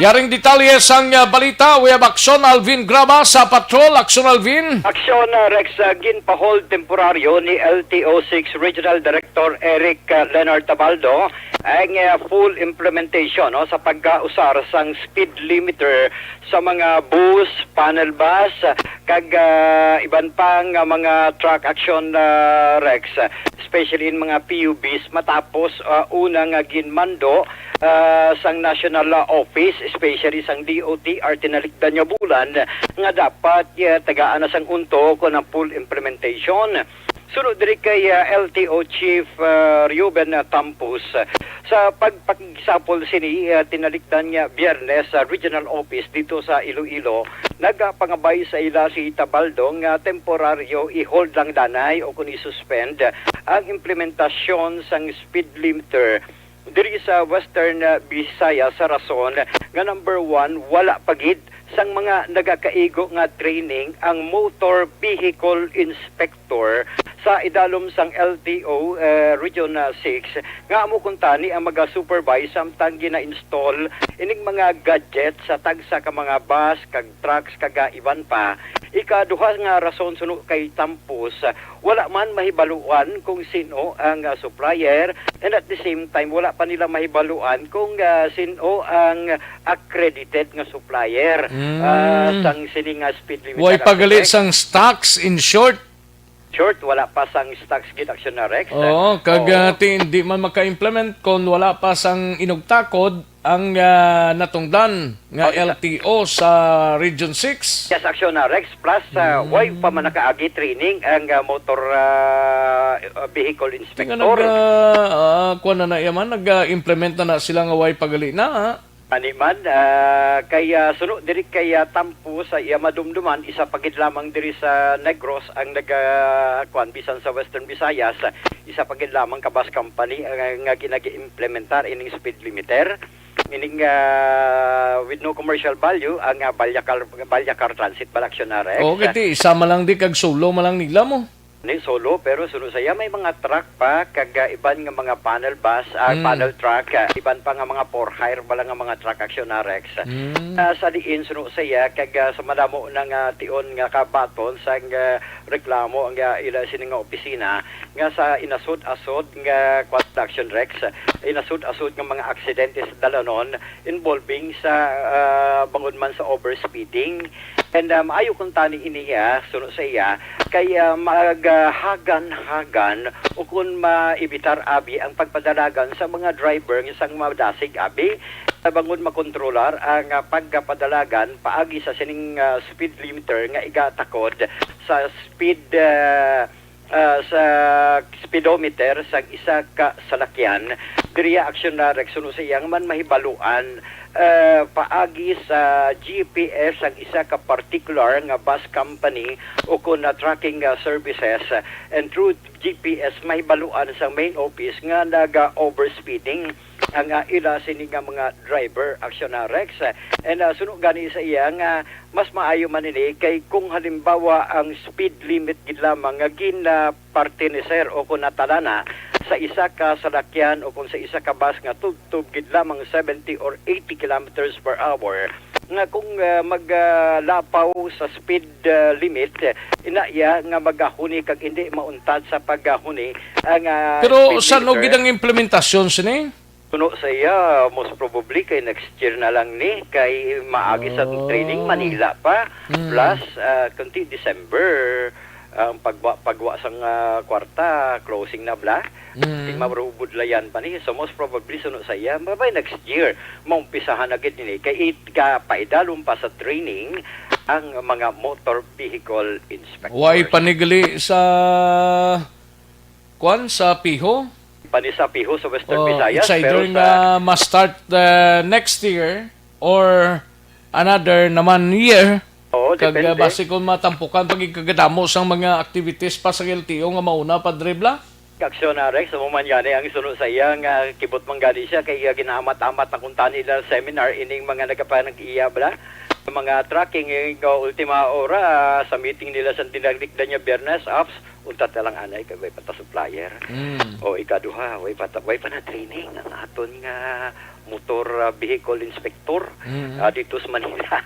Yaring detalye sang, ah, balita, we have Aksyon Alvin Graba sa patrol. Aksyon Alvin. Aksyon, ah, Rex, ah, ginpa-hold temporaryo ni L T O six Regional Director Eric, ah, Leonard Tabaldo ang, ah, full implementation, no, sa pagkausar sang speed limiter sa mga bus, panel bus, ah, kag, ah, iban pa nga mga truck, Aksyon, ah, Rex, especially in mga P U Bs, matapos, ah, una nga ginmando, ah, sang national, ah, office, especially sang D O T R, tinalikdan nga bulan, nga dapat, ah, tagaan na sang unto kon ang full implementation. Suno diri kay, ah, L T O Chief, ah, Reuben, ah, Tampos, ah, sa pagpakigsapol sini, ah, tinalikdan nga Biyernes sa regional office dito sa Iloilo, nagapangabay sa ila si Tabaldo nga temporaryo i-hold lang danay o kung i-suspend ang implementasyon sang speed limiter diri sa Western, ah, Visayas sa rason nga, number one, wala pa gid sang mga nagakaigo nga training ang motor vehicle inspector sa idalom sang L T O, eh, Region, ah, six, nga amo kuntani ang maga-supervise samtang gina-install ining mga gadget sa tagsa ka mga bus kag trucks kag, ah, iban pa. Ikaduha nga rason suno kay Tampos, ah, wala man mahibaluan kung sin-o ang, ah, supplier, and at the same time, wala pa nila mahibaluan kung, ah, sin-o ang accredited nga supplier, Mm. ah, sang sini nga speed limiter. Way pa gali sang stocks, in short. Short, wala pa sang stocks gid, Aksyon na Rex. Oo, kag, Oo. ah, ti-, di man maka-implement kon wala pa sang inugtakod ang, ah, natungdan nga Oh, isa- L T O sa Region six. Yes, Aksyon na Rex. Plus, ah, Mm. way pa man nakaagi training ang, ah, motor, ah, vehicle Tinga inspector. nag, ah, ah, kuwan na na iya man, nag, ah, implement na na sila nga way pagali na, ah. Ani man, ah, kay, ah, suno diri kay, ah, Tampos sa iya madumduman, isa pa gid lamang diri sa Negros ang nag, ah, kuwan, bisan sa Western Visayas, isa pa gid lamang ka bus company, ah, nga ginag-implementar ining speed limiter. Meaning, ah, with no commercial value, ang, ah, Balyacar, Balyacar Transit, Balaksyon na Rex. Oo, kay ti, isa man lang di kag solo man lang nila mo. Ni solo, pero suno sa iya may mga truck pa, kag, ah, iban nga mga panel bus, ah, Mm. panel truck, ah, iban pa nga mga for hire bala nga mga truck, Aksyon na Rex. Mm. Ah, sa diin suno sa iya, kag, ah, sa madamo na nga tion nga kabaton sa nga reklamo ang, ah, ila sini nga opisina, nga sa inasod-asod nga construction, Rex, inasod-asod nga mga aksidente sa dalanon involving sa, ah, bangod man sa overspeeding, And, ah, maayo kuntani ini, ah, suno sa iya, kay, ah, maghagan-hagan o kun maibitar abi ang pagpadalagan sa mga driver sang madasig abi, sa bangon makontrolar ang, ah, pagpadalagan paagi sa sining, ah, speed limiter nga igatakod sa speed, ah, ah, sa speedometer sang isa ka salakyan. Diri, Aksyon Rex, suno sa iya nga man mahibaluan, ah, paagi sa G P S sang isa ka particular nga bus company o kon na tracking, ah, services, and through G P S mahibaluan sa main office nga naga-overspeeding ang, ah, ila sini nga mga driver, Aksyon Rex. And, ah, suno gani sa iya nga mas maayo man ini kay kung halimbawa ang speed limit gid lamang nga gin, ah, parte ni sir o kung natalana sa isa ka salakyan o kung sa isa ka bus nga tubtob gid lamang seventy or eighty kilometers per hour, nga kung, ah, mag, ah, lapaw sa speed, ah, limit, eh, ina iya nga magahuni kag hindi mauntad sa paghuni ang, ah, Pero speed saan limiter. Gid ang implementasyon sini? Suno sa iya, most probably kay next year na lang ni, kay maagi sa Oh. training, Manila pa. Mm. Plus, ah, kunti December, ang pagwa, pagwa sang, ah, kwarta, closing na bla. Mm. Di marubudlayan pa ni. So, most probably, suno sa iya, mabay next year, maumpisahan na gid ni. Kay it, ka, paidalom pa sa training ang mga motor vehicle inspectors. Way panigli sa kwan sa piho? Pani sa piho sa Western Oh, Visayas, it's either pero sa nga ma-start, uh, next year or another naman year. Oo, Kag, uh, depende. Basi kung matampukan pag ikagdamo sang mga activities pa sa L T O nga mauna pa, Dre, bla? Aksyon, Rex, amo man gani ang suno sa iya nga kibot man gani siya kay, uh, ginaamat-amat na kunta nila seminar ining mga nagapanag-iya, bla? Mga tracking, eh, nga ultima ora, ah, sa meeting nila sa dinaglikdan niya Biyernes, ups, untat na lang anay, kay way pa ta supplier. Mm. O, ikaduha, way pa ta, way pa na training ang aton nga motor, ah, vehicle inspector, Mm. ah, dito sa Manila.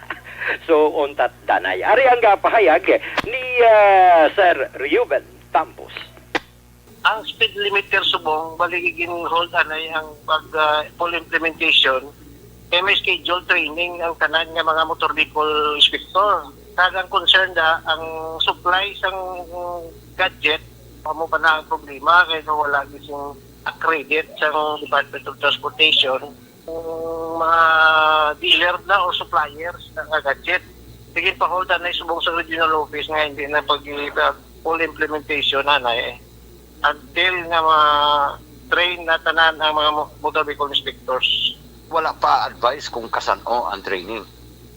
So, untat danay. Ari ang, ah, pahayag ni, ah, Sir Reuben Tampos. Ang speed limiter subong, bali gin-hold anay ang pag, ah, full implementation, kay may schedule training ang tanan nga mga motor vehicle inspector. Kag ang concern da, ang supply sang gadget, amo pa na ang problema, kay wala gising accredit sang Department of Transportation. Kung mga dealer na o suppliers na nga gadget, sige, pa-hold anay subong sa regional office nga hindi na pag full implementation anay, until nga ma-train na tanan ang mga mo-, motor vehicle inspectors. Wala pa advice kung kasan-o ang training?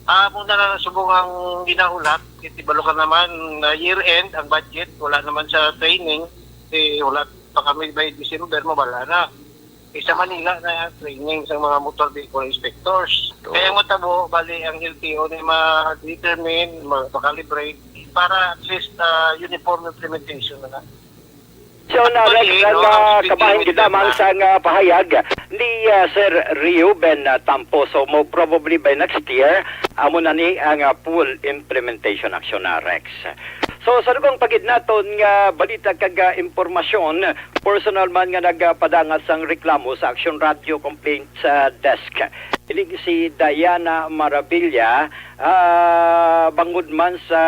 Ah, muna na subong ang ginahulat, itibalo ka naman na year-end ang budget, wala naman sa training, eh, wala pa kami by December, mabala na. Eh, sa Manila na ang training sa mga motor vehicle inspectors. Oo. Kaya ang matabo, bali ang L T O na ma-determine, ma-, ma-calibrate para at least, ah, uniform implementation na lang. So, na Actually, Rex, ang, no, ang ah, speed kabahin limit gid lamang na sa nga pahayag ni, ah, Sir Reuben, ah, Tampo. So, mo probably by next year, amo na ni ang, ah, full implementation action na, Rex. So, sa dugang pa gid naton nga balita kag, ah, impormasyon, personal man nga nagapadangat sang reklamo sa Action Radio Complaints, ah, Desk. Inig si Diana Maravilla, ah, bangod man sa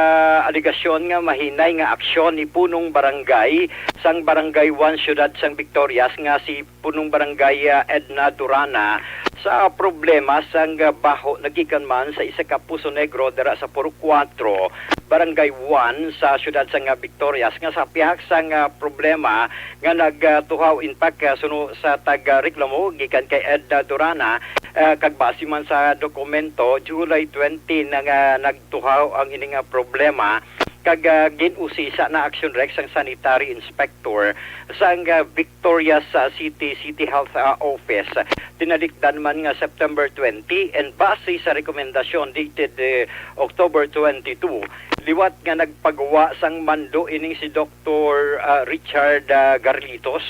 alegasyon nga mahinay nga aksyon ni punong barangay sang Barangay One, Siyudad sang Victorias, nga si punong barangay, ah, Edna Durana, sa problema sang baho nagikan man sa isa ka Poso Negro dira sa Purok Kuwatro, Barangay One sa siyudad sang Victorias, nga sa pihak sang, ah, problema nga nagtuhaw, in fact, ah, suno sa taga-reklamo gikan kay Edna Durana, ah, kag base man sa dokumento, July twenty na nga nagtuhaw ang ini nga problema, kag, ah, gin-usisa na Action Rex ang sanitary inspector sang, ah, Victorias, ah, City, City Health, ah, Office. Tinalikdan man nga September twenty, and base sa rekomendasyon dated, eh, October twenty-two, liwat nga nagpagawa sang mando ining si Doktor, ah, Richard, ah, Garlitos,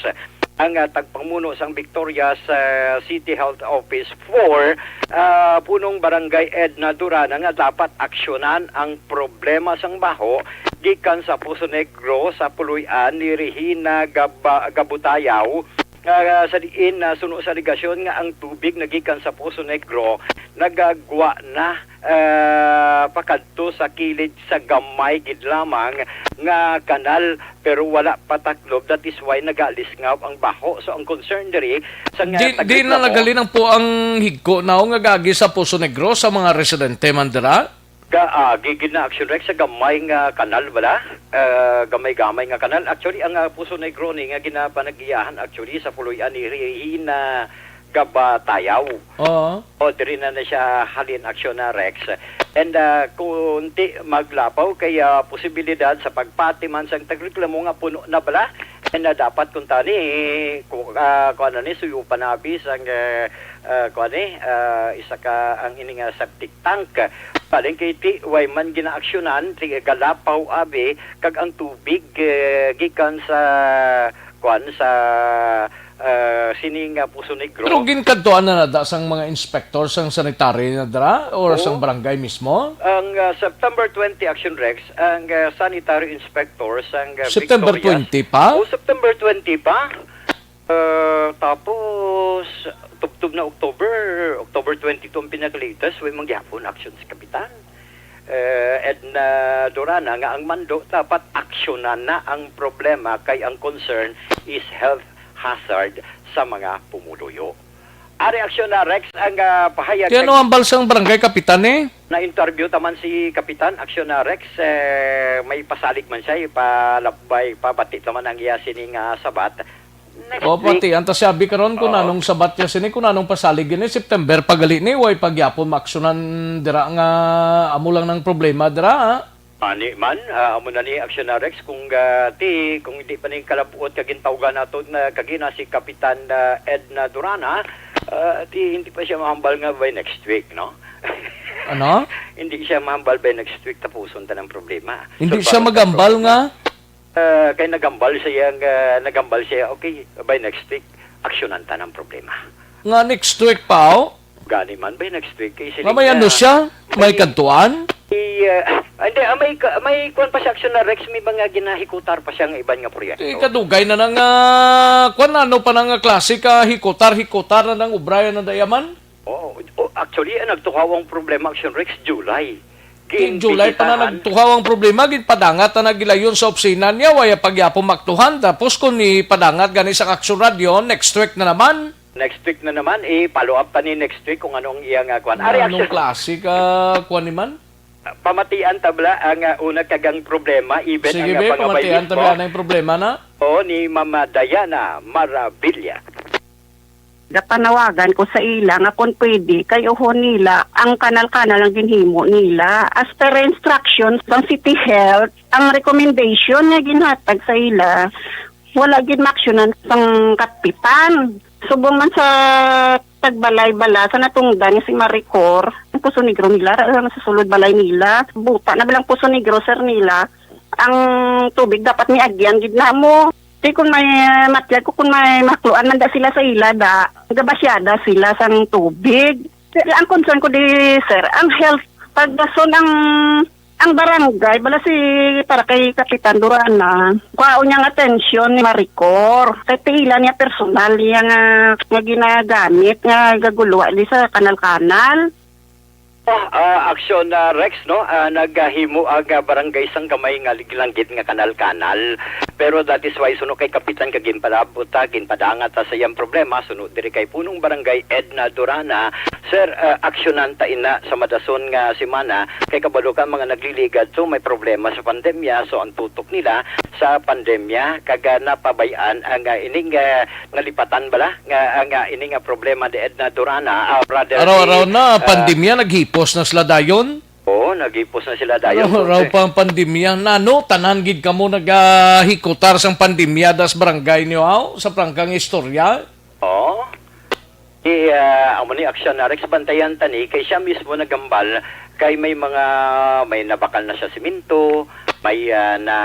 ang, ah, tagpamuno sang Victorias, ah, City Health Office for, ah, punong Barangay Edna Durana nga dapat aksyonan ang problema sang baho gikan sa Poso Negro sa puloy-an ni Regina Gaba-, Gabutayaw, nga sa diin, ah, suno sa alegasyon nga ang tubig nagikan sa Poso Negro nagagwa na ah, pakadto sa kilid sa gamay gid lamang nga kanal, pero wala pataklob. That is why nagalisngaw ang baho. So, ang concern diri sa nga Di, di taglit na na mo, nagalinang po ang higko na nga gagi sa Poso Negro sa mga residente man dira? Ga, ah, gi-, gina-action, Rex, sa gamay nga kanal, wala? Ah, gamay-gamay nga kanal. Actually, ang, ah, Poso Negro ni nga ginapanagiyahan, actually, sa puloy-an ni Regina Gabatayaw. Oo. O, diri na na siya halin, aksyon na, Rex. And, ah, kung di maglapaw, kay, ah, posibilidad sa pagpati man sang tagreklamo nga puno na bala. And, ah, dapat kung tani, ku-, ah, kuan na ni, suyo pa na abi sang, eh, ah, kuan ni, ah, isa ka ang ini nga septic tank. Paling kay ti, way man ginaaksyonan, ti galapaw abi, kag ang tubig, eh, gikan sa, kuan, sa, ah, sini nga Poso Negro. Pero ginkadtuan na na da sang mga inspector sang sanitary na dira or sang Oo. barangay mismo? Ang, ah, September twenty, Action Rex, ang, ah, sanitary inspector sang, ah, September Victorias. twenty pa? Oh, September twenty pa. Ah, tapos, tubtob na October, October twenty-two ang pinaka-latest, way man gyapon action sa kapitan. Eh, Edna Durana nga ang mando dapat aksyonan na ang problema kay ang concern is health hazard sa mga pumuluyo. Ari aksyon na, Rex, ang, ah, pahayag Kaya kay ano ang balsang barangay kapitan, eh? Na-interview taman si Kapitan, aksyon na, Rex, eh, may pasalig man siya, ipalabay, pabati taman ang iya sining, ah, sabat. Next O, week. pati, anta siya, abi karon kung Oo. anong sabat niya sini, kung anong pasalig ini, September pa gali ni, way pagyapon maaksyonan dira nga amo lang nang problema dira, ha? Ani man, ah, amo na ni aksyon na, Rex, kung, ah, ti, kung hindi pa ni kalabot ka gintawgan nato na kagina si Kapitan, ah, Edna Durana, ah, ti hindi pa siya mahambal nga by next week, no? Ano? Hindi siya mahambal by next week, tapuson ta ng problema. Hindi Solbaron siya ta ang magambal problema. nga? Ah, kay nagambal siya, nga, nagambal siya, okay, by next week, aksyonan ta ng problema. Nga next week pa, oh? Gani man, by next week, kay siling Mamay niya, ano siya? May may kadtuan? I, ah, hindi, ah, may ka-, may kuwan pa siya, action na, Rex, may mga ginahikutar pa siya nga iban nga proyekto. Eh, kadugay na nang, ah, kuwan, ano pa na nga klase ka hikutar-hikutar na nang ubrayan na dayaman? Oo. O, actually, ang nagtukaw ang problema, action, Rex, July. Kay July pa na Ginbisitahan. nagtukaw ang problema, ginpadangat na nagilayon sa opisina niya, waya pagyapon maktuhan. Tapos kung ipadangat gani sa Action Radio, next week na naman. Next week na naman, i-follow up ta ni next week kung ano ang iyang, ah, kuwan. Ari, Anong action. klase ka, kuwan ni man? Pamatian ta bala ang, ah, una kag ang problema, even Sige, ang, ah, be, pangabay pamatian ta mismo. bala ang problema na? Oo, ni Mama Diana Maravilla. Gapanawagan ko sa ila nga kung pwede, kay uhon nila ang kanal-kanal ang ginhimo nila. As per instructions sang City Health, ang recommendation nga ginhatag sa ila, wala gid maaksyonan sang kapitan. Subong man sa tagbalay bala sa natungdan nga si Maricor, ang Poso Negro nila, ra-, ra-, sa sulod balay nila. Buta na bilang Poso Negro, sir, nila. Ang tubig dapat ni agyan gid namo. Di kun may, ah, matyag ko kun may mahakluan man da sila sa ila da. Gabasyada sila sang tubig. Ang concern ko di, sir, ang health, pagdason ang, ang barangay, bala si, para kay Kapitan Durana, kwaon niyang atensyon ni Maricor. Kay ti ila niya personal niya nga, nga ginagamit, nga gaguluwa di sa kanal-kanal. Ah, ah, aksyon, ah, Rex, no? Ah, naghimo ang, ah, barangay sang gamay nga liglanggit nga kanal-kanal. Pero that is why suno kay Kapitan ka ginpalabot ta, ginpadangat ta sa iyang problema, suno diri kay Punong Barangay Edna Durana. Sir, ah, aksyonan ta ina sa madason nga semana, kay kabalo ka mga nagliligad to may problema sa pandemya, so ang tutok nila sa pandemya, kag, ah, napabay-an ang, ah, ining, ah, nalipatan bala nga, ah, nga ini nga problema ni Edna Durana, ah, brother Araw-araw ni, na, ah, pandemya, naghipos na sila dayon. Oo, naghipos na sila dayon, Araw-araw sir. pa ang pandemya. Nano, tanan gid kamo nagahikutar sang pandemya das barangay niyo, aw, sa prangkang istorya? Oo. Di, ah, amo ni aksyon na, Rex, bantayan ta ni, kay siya mismo nagambal, kay may mga, may nabakal na siya simento, may, ah, na,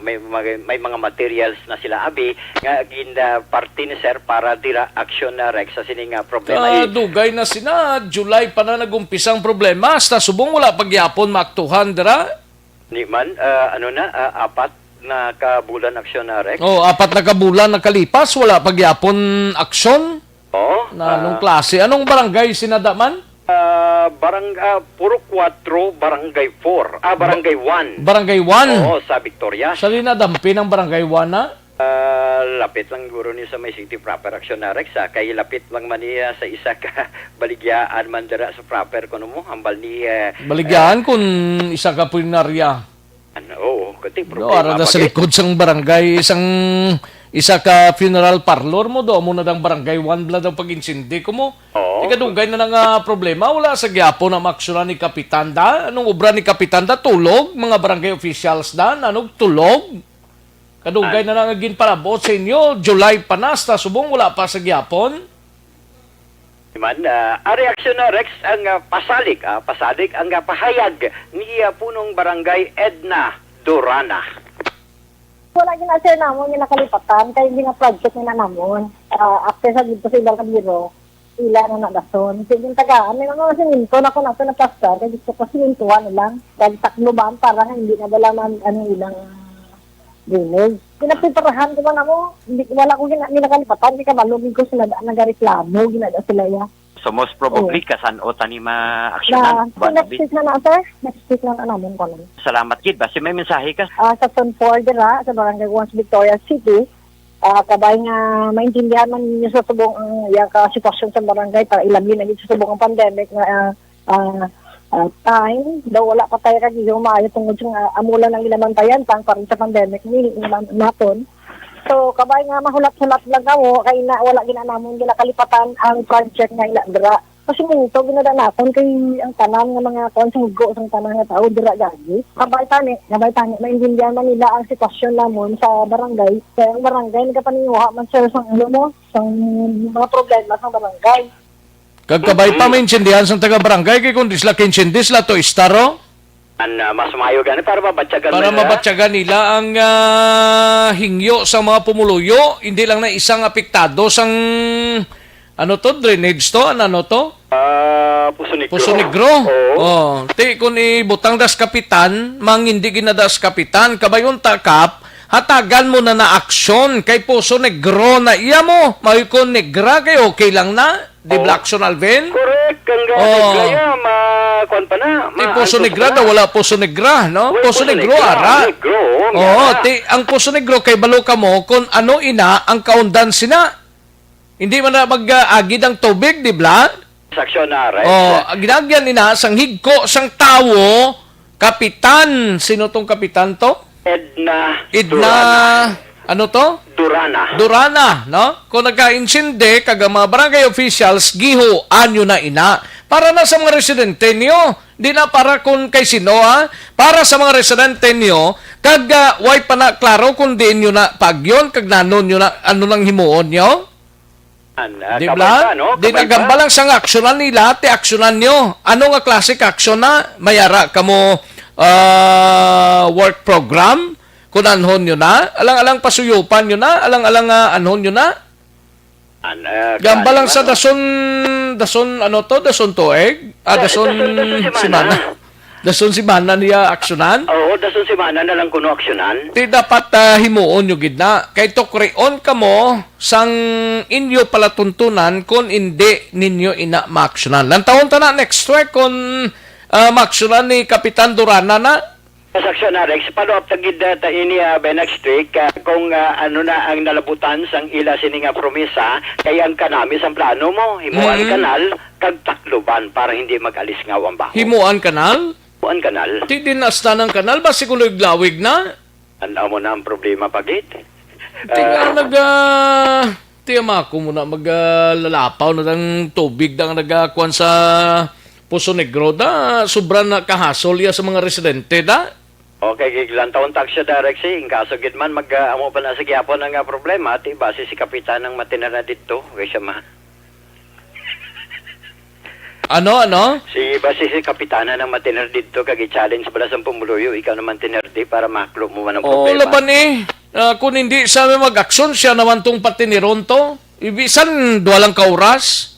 may, may, may mga materials na sila abi, nga gin, ah, parte ni sir para dira aksyon na, Rex, sa sini nga problema. Kadugay na sina, July pa na nag-umpisa ang problema, hasta subong wala pa gyapon maaktuhan dira. Ni man, ah, ano na, ah, apat na ka bulan aksyon na, Rex. Oh, apat na ka bulan nakalipas, wala pa gyapon aksyon. Oo, Na anong ah, klase? Anong barangay sinada man? Ah, Ah, barang-, ah, Purok Kuwatro, Barangay four. Ah, Ba-, Barangay one. Barangay one? Oo, sa Victoria. Sa lina, dampi ng Barangay one na? Ah, lapit lang guro ni sa may city proper, Action Rex, ah, kay lapit lang man niya sa isa ka baligyaan man dira sa proper, kuno mo, hambal ni, eh, Baligyaan eh, kung isa ka punerarya. Ano, oo, kati No, problema ara na sa pa, gid. Likod sang barangay, isang, isa ka funeral parlor mo, do mo na dang barangay one bala daw pag-insindi ko mo. Oo. Ikadugay na nga problema, wala sa gyapon ang aksyonan ni Kapitan da. Anong obra ni Kapitan da? Tulog, mga barangay officials da, nanog tulog. Kadugay An- na nga ginpalabot sa inyo, July pa na, sa subong wala pa sa gyapon. Man, ah, ang reaksyon na, Rex, ang, ah, pasalig, ah, pasalig ang, ah, pahayag ni, ah, Punong Barangay Edna Durana. Wala gina-share namon nga nakalipatan kay gina-project na namon. Ah, after sa dito sa ilang kabiro, ila na nadason. Sige, tagaan, may mga simento na ko nato na plaster, kay gusto ko simentuhan na lang. Kag takluban para nga hindi na bala man, ano, ilang drainage. Pinapreparahan ko man ako, hindi, wala ko gina-, ginakalipatan, di ka malugig ko sila, nagareklamo, ginada sila ya. So, most probably, Oo. Kasan-o tani ma-aksyonan, Na, so, buwan next tabi. Week na na, sir. Next week na na namin ko lang. Salamat gid ba? Si may mensahe ka? Ah, sa Zone four dira, sa Barangay Once, Victoria City, ah, kabay nga maintindihan man ninyo sa subong ang iya ka sitwasyon sa barangay, para ilabi na gid sa subong ang pandemic nga, ah, ah, ah, time, daw wala pa tayo kagiyo maayo tungod sa nga amo lang ang ilamantayan, tang pa rin sa pandemic ni, ni naton. So, kabay nga mahulat-hulat lang kamo, kay na, wala gina namon ginakalipatan ang project nga ila dira. Kasi minto, ginada naton kay ang tanan nga mga kuwan sa hugo, sa tanan nga tao, dira gagi. Kabay tani, kabay tani, maintindihan man nila ang sitwasyon namon sa barangay. Kaya ang barangay, nagapaninguha man, sir, sa ano mo, sa mga problema sa barangay. Kag kabay pa Mm. maintindihan sang taga-barangay, kay kung di sila kaintindi, sila to istaro. An, ah, mas maayo gani para mabatyagan Para nila. Mabatyagan nila ang, ah, hingyo sa mga pumuluyo, hindi lang na isang apektado sang, ano to, drainage to, ano, ano to? Ah, Poso Negro. Poso Negro. Oo. Oh, ti kun ibutang das kapitan, mang hindi ginadas kapitan, kabay unta kap, hatagan mo na na aksyon kay Poso Negro na iya mo. May kon negra kay okay lang na. Di Oh. Black Sun Alvin? Correct, ang Oh. Negra, ma-, kuwan pa na, Ti ma-, Poso antos Negra pa na. Daw, wala Poso Negra, no? Wala Poso Poso Negro, Negra, ara. Negro, Oo, ara. Ti, ang Poso Negro kay balo ka mo kung ano ina ang kaundan sina. Hindi man na mag-agid ang tubig, di ba? Saksyon na, right? Oh, ang ginagyan ina sang higko sang tawo, kapitan. Sino tong kapitan to? Edna Edna, Durana. Ano to? Durana. Durana, no? Kung nagka-insindi, kag ang mga barangay officials, gihuan nyo na ina. Para na sa mga residente niyo, di na para kung kay sino, ha? Para sa mga residente niyo, kag, ah, way pa na klaro kung diin nyo na pagyon, kag nanon nyo na, ano nang himuon nyo? An, ah, Di kabay ba? Ba, no? Di Kabay ba? Nagamba lang sang aksyonan nila, ti aksyonan nyo. Ano nga klase ka aksyon na? May ara ka mo, ah, work program? Kung anhon nyo na? Alang-alang pasuyupan nyo na? Alang-alang, ah, anhon nyo na? An, ah, Gamba lang kaano, sa ano? dason, dason, ano to? Dason tuig? Ah, Ah, dason dason, dason simana. simana. Dason simana niya aksyonan? Oo, dason simana na lang kuno aksyonan. Ti dapat, ah, himuon nyo gid na. Kay tukrion kamo sang inyo palatuntunan kon indi ninyo ina maaksyonan. Lantawon ta na next week kon, ah, maaksyonan ni Kapitan Durana na. Sa aksyon na, Rex, follow up ta gid, ah, ta ini, ah, by next week, ah, kung, ah, ano na ang nalabutan sang ila sini nga promesa, kay ang kanami sang plano mo, himuan Mm. kanal, kag takluban para hindi mag-alisngaw ang baho. Himuan kanal? Kuan kanal. Ti din asta ng kanal ba si Kuloy Glawig na? An amo na ang problema pa gid. Ti nga Ah. nag, ah, ti ama ko muna mag, ah, lalapaw na dang tubig dang nagakuan sa Poso Negro da, sobra na kahasol ya sa mga residente da. Okay, giglantaw ang taxi, Direk, si, in kaso gid man mag, ah, amo pa na sa gihapon ang, ah, problema, ti basi si Kapitan ang matiner na didto, kay siya ma- Ano, ano? Si, basi si Kapitana nang matiner didto, kag i-challenge bala sa pumuluyo, ikaw naman tinerde para maklo mo man ang Oo, problema. Laban eh. Ah, kung hindi siya mag-aksyon, siya naman tong patineron to. Ibisan, duha lang ka oras.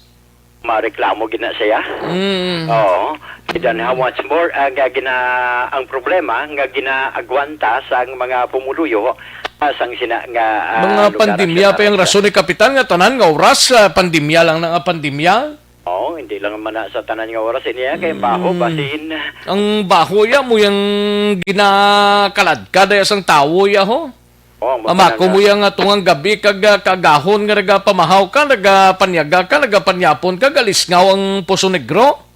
Mareklamo gid na siya. Mm. Oo. Then how much more, ah, nga gina-, ang problema nga ginaagwanta sa mga pumuluyo, ah, sang sina nga, ah, Mga lugar pandemya sa pa yung rason ni Kapitan nga tanan nga oras, ah, pandemya lang na nga pandemya. Oo, Di lang man na sa tanan nga oras ini, ah, kay ang baho, Mm. basin. Ang baho ya mo yang ginakaladkad ya sang tawo ya, ho. Oh, ang Amako mo mapalangga. Yang atungang gabi kag, ah, kagahon nga nagapamahaw ka, nagapanyaga ka, nagapanyapon ka, galisngaw ang Poso Negro.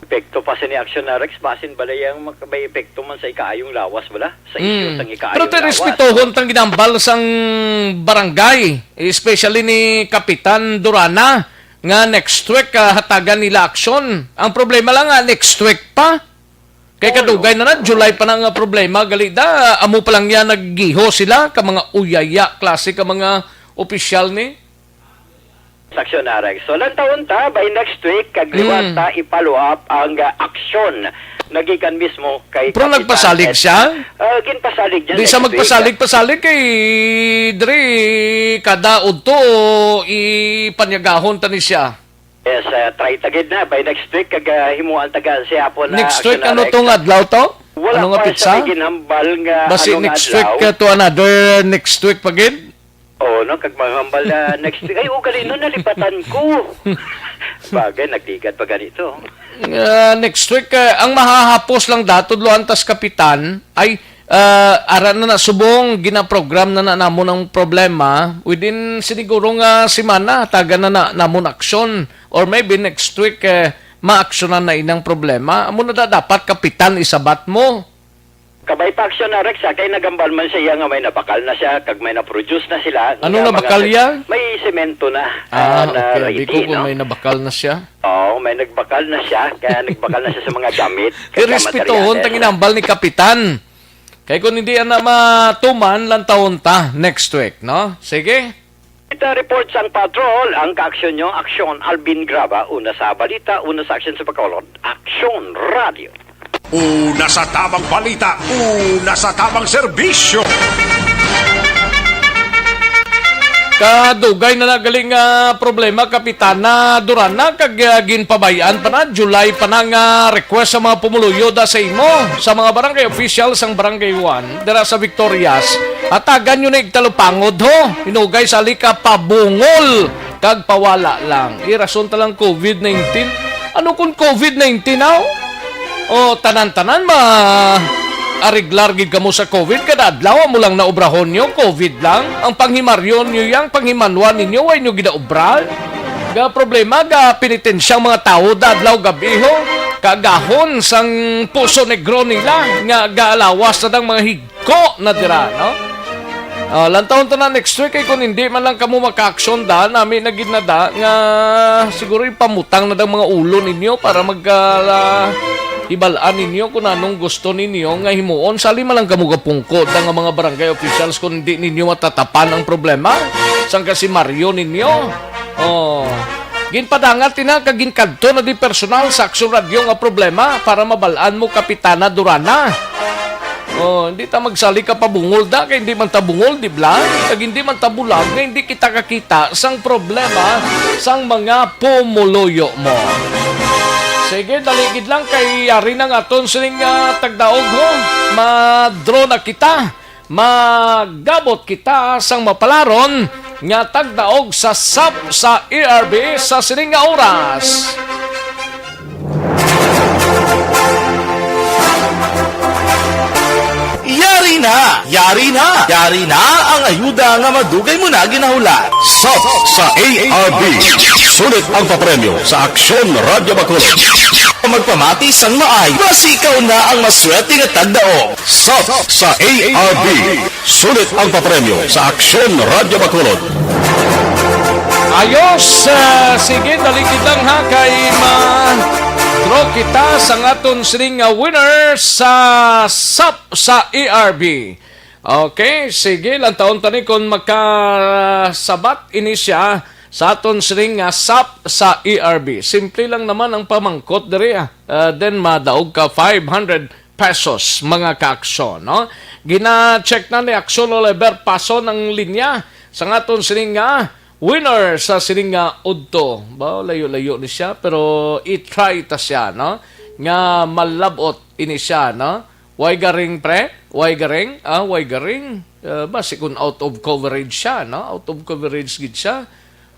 Epekto pa sini aksyon na Rex, basin balay ang mak-, may epekto man sa ikaayong lawas, wala? Sa isyu Mm. Sang ikaayong Pero te lawas. Respetohon tang ginambal sang barangay, especially ni Kapitan Durana, nga next week, ah, hatagan nila aksyon. Ang problema lang nga, next week pa. Kay Oo, kadugay no? Na na, July pa na nga problema. Gali da, amo pa lang yan, naggiho sila ka mga uyaya, klase ka mga opisyal ni. Sa aksyon na, Rex. So, lantawon ta, by next week, kag liwat Mm. ta i-follow up ang, ah, aksyon nagikan mismo kay Pero Kapitan nagpasalig Ed. Siya? Ah, ginpasalig niya Di sa next week, magpasalig, ah. Pasalig kay diri kada udto ipanyagahon ta ni siya. Yes, ah, try ta gid na by next week kag, ah, himuan ta ga siya po na Next week, aksyon na ano Rex. Tong adlaw to? Wala Ano nga pa pitsa? Siya may ginhambal nga Basi anong next adlaw. Week, ah, to another next week pa gid? Oo, no? Kag mahambal na next week. Ay, ugali no, nalipatan ko. Bagay, nagligad pa ganito. Ah, next week, ah, ang mahahapos lang da, tudloan tas kapitan, ay, ah, ara na na subong, ginaprogram na na namon ang problema. Within siniguro nga semana, tagan na na namon aksyon. Or maybe next week, eh, maaksyonan na inang problema. Amo na da, dapat kapitan isabat mo. Kabay pa aksyon na, Rex, ha? Kay nagambal man siya nga may nabakal na siya, kag may na-produce na sila. Ano nga nabakal mga iya? May semento na, Ah, ah, na okay. Abi ready, ko kung no? May nabakal na siya. Oo, may nagbakal na siya, kaya nagbakal na siya sa mga gamit, kag sa Irespetuhon materials. Tang inambal ni Kapitan. Kay kung hindi ana matuman, lantawon ta next week, no? Sige. Kita report sang patrol, ang kaaksyon nyo, Aksyon Alvin Graba, una sa balita, una sa aksyon sa Bacolod, Aksyon Radio. Una sa tamang balita, una sa tamang serbisyo. Kadugay na nagaling nga problema, Kapitana Durana, kag, ah, ginpabay-an pa na, July pa na nga request sa mga pumuluyo da sa imo, sa mga barangay official sang Barangay one, dira sa Victorias. Hatagan nyo na igtalupangod, ho. Inugay sali ka pabungol kag pawala lang. Irason ta lang covid nineteen. Ano kung covid nineteen, aw? O, tanan-tanan ma-ariglar gid kamo sa covid. Kada adlaw mo lang na obrahon nyo, covid lang. Ang panghimaryon nyo yang panghimanwa ninyo, way nyo ginaobra. Ga problema, ga penitensya ang mga tawo da adlaw gab-i, ho. Kagahon sang puso negro nila nga gaalawas na dang mga hig- ko na dira, no? Ah, lantawon ta na next week, kay kung hindi man lang kamo makaaksyon da, nami na gid na da nga siguro ipamutang na dang mga ulo ninyo para mag, ah, hibal-an ninyo kung anong gusto ninyo nga himuon. Sali man lang kamo gapungko da nga mga barangay officials kung hindi ninyo matatapan ang problema sang kasimaryo ninyo. Oh. Ginpadangat ina kag ginkadto na di personal sa Aksyon Radio nga problema para mabal-an mo, Kapitana Durana. Oh, hindi ta magsali ka pabungol da, kay hindi man ta bungol, di bla? Kag hindi man ta bulag, nga hindi kita kakita sang problema sang mga pumuluyo mo. Sige, dali gid lang kay yari na nga aton sining, ah, tagdaog, ho. Ma-draw na kita. Magabot kita sang mapalaron nga tagdaog sa sap sa E R B sa sining nga oras. Yari na! Yari na! Yari na ang ayuda nga madugay mo na ginahulat. Sap sa A R B. Sulit ang papremyo sa Aksyon Radyo Bacolod. Magpamati sang maay, basi ikaw na ang maswerte nga tagdaog. Sap sa A R B. Sulit ang papremyo sa Aksyon Radyo Bacolod. Ayos, ah, sige, dali kita ha, kay ma-draw kita sa aton sining nga winner sa sap sa E R B. Okay, sige, lantawon ta ni kung makasabat ini siya sa aton sining nga sap sa E R B. Simple lang naman ang pamangkot diri, ah. Ah, then madaog ka five hundred pesos, mga kaaksyon, no? Gina-check na ni Aksyon Oliver Pason ang linya sa aton sining nga winner sa sining nga udto. Ba, layo-layo ni siya, pero i-try ta siya, no? Nga malabot ini siya, no? Way garing, pre? Way garing? Ah, way garing. Ah, basi kung out of coverage siya, no? Out of coverage gid siya.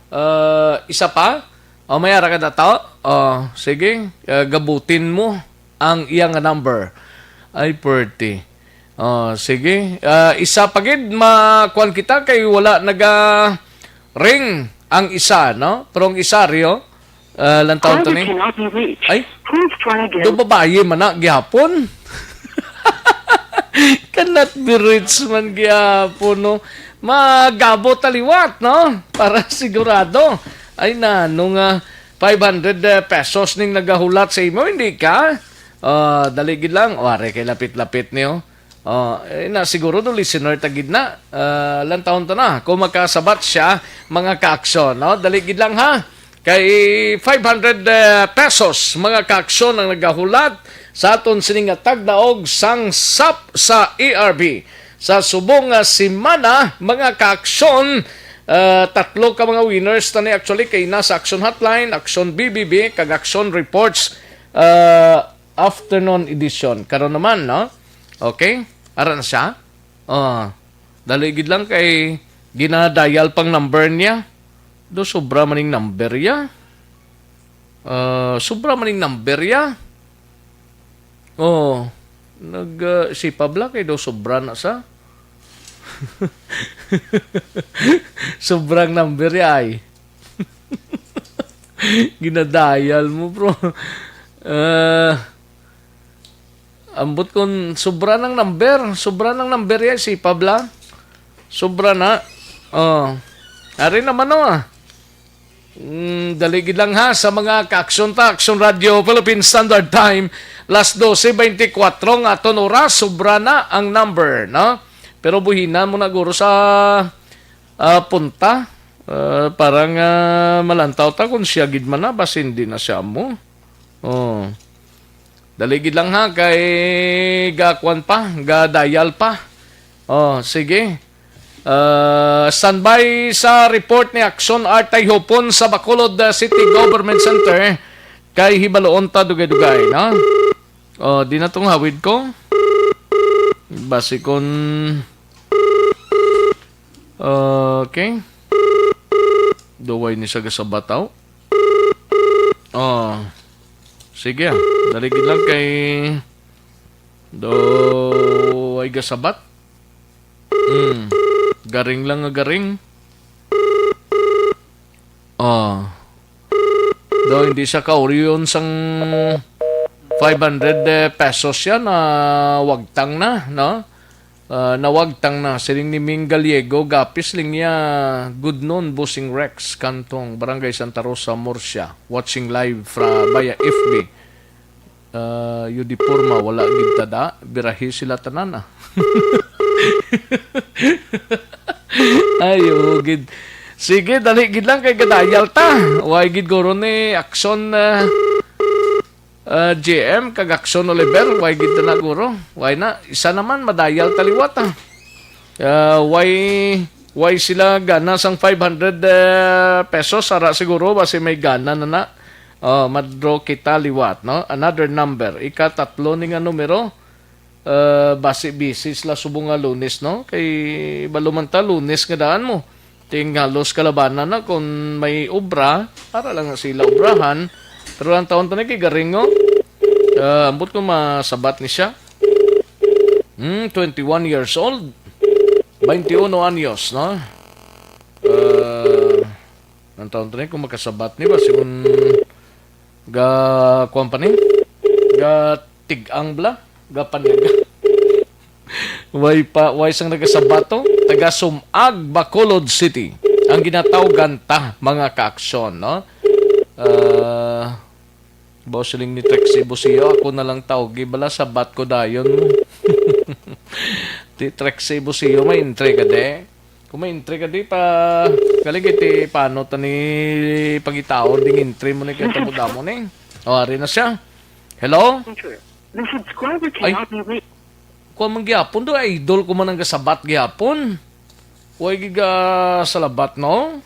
Ah, isa pa? O, may ara ka dato? Ah, sige, ah, gabutin mo ang iya nga number. Ay, pwerte. Ah, sige. Ah, isa pa gid, makuan kita kay wala naga ring ang isa, no? Pero ang isa, Rio, ah, lantaw to Caller ni. Cannot be reached. Ay, Please try again. Do babayi man na gihapon. Cannot be reached man gihapon, no? Magabot ta liwat, no? Para sigurado. Ay, na, nung, ah, five hundred, eh, pesos ning nagahulat sa imo, hindi ka? Ah, dali gid lang. O, are kay lapit-lapit niyo. Oh, eh, na siguro do listener ta gid na. Ah, lantawon ta na kung makasabat siya, mga kaaksyon, no? Dali gid lang, ha. Kay five hundred, eh, pesos, mga kaaksyon, ang nagahulat sa aton sining nga tagdaog sang sap sa A R B. Sa subong nga semana, mga kaaksyon, ah, tatlo ka mga winners ta ni actually kay na sa Aksyon Hotline, Aksyon B B B, kag Aksyon Reports, ah, afternoon edition. Karon naman, no? Okay? Ara na siya? Oh, dali gid lang kay ginadial pang number niya. Do sobra maning number ya. Ah, sobra maning number ya. Oh, nag, ah, si Pabla kay do sobra na sa. Sobrang number ya ay. Ginadial mo, bro. Ah, ambot kon sobra ng number. Sobra ng number yan, si Pabla. Sobra na. Oh. Ari naman, oh, ah. Mm, dali gid lang, ha, sa mga ka-aksyon ta, Aksyon Radio, Philippine Standard Time, las doce veinticuatro nga aton oras, sobra na ang number, no? Pero buhinan mo na guro sa, ah, punta, ah, para nga malantaw ta kung siya gid man na, basi hindi na siya mo. Oh. Dali gid lang, ha, kay gakuan pa, ga-dial pa. Oh, sige. Ah, standby sa report ni Aksyon Artay Hopon sa Bacolod, ah, City Government Center. Kay hibaluon ta dugay-dugay, no? Oh, di na tong hawid ko. Basi kon, okay. Duway ni sa gasabataw. Oh. Sige, ah. Dali gid lang kay do ay gasabat. Hmm. Garing lang nga garing. Oh. Do hindi siya kauriyon sang five hundred, eh, pesos siya na wagtang na, no? Ah, nawagtang na. Siling ni Ming Gallego, gapis ling niya, "Good noon, Bossing Rex Cantong, Barangay Santa Rosa, Murcia. Watching live fra via F B." Ah, Yudiporma, wala gid tada. Birahi sila tanan, ah. Ay, oo, gid. Sige, dali gid lang kay gadayal ta. Way gid guro ni Aksyon, ah, ah, G M, kag Aksyon Oliver. Way gid na guro. Way na. Isa naman, madayal ta liwat, ah. Ah, way, way sila gana sang five hundred, eh, pesos. Ara siguro, basi may gana na na. Oh, ma-draw kita liwat, no? Another number. Ikatatlo ni nga numero. Eh, basi busy sila subong nga Lunes, no? Kay balo man ta, Lunes nga daan mo. Ting halos kalabanan na kung may obra, para lang nga sila obrahan. Pero ang taon to na kay Garingo, eh, ambot ko masabat ni siya. Hmm, twenty-one years old. Twenty-uno anyos, no? Eh, ang taon to na kung makasabat ni ba? Si un-, ga, kuwan pa ni? Ga tig-ang bala? Ga panyaga? Way pa, way sang nagasabat to? Taga Sumag, Bacolod City. Ang ginatawgan ta, mga kaaksyon, no? Ah, Boss, siling ni Trixie Busio, ako na lang tawgi bala, sabat ko dayon mo. Ti Trixie Busio, may entry ka de. Kung may entry ka di pa, kaligiti, paano ta ni pangitaon ding entry mo ni kay tamo-damo ni? O, ari na siya. Hello? The subscriber Ay. Cannot be reached. Kuha man gihapon do, idol ko man ang gasabat gihapon. Way gid ga salabat, no?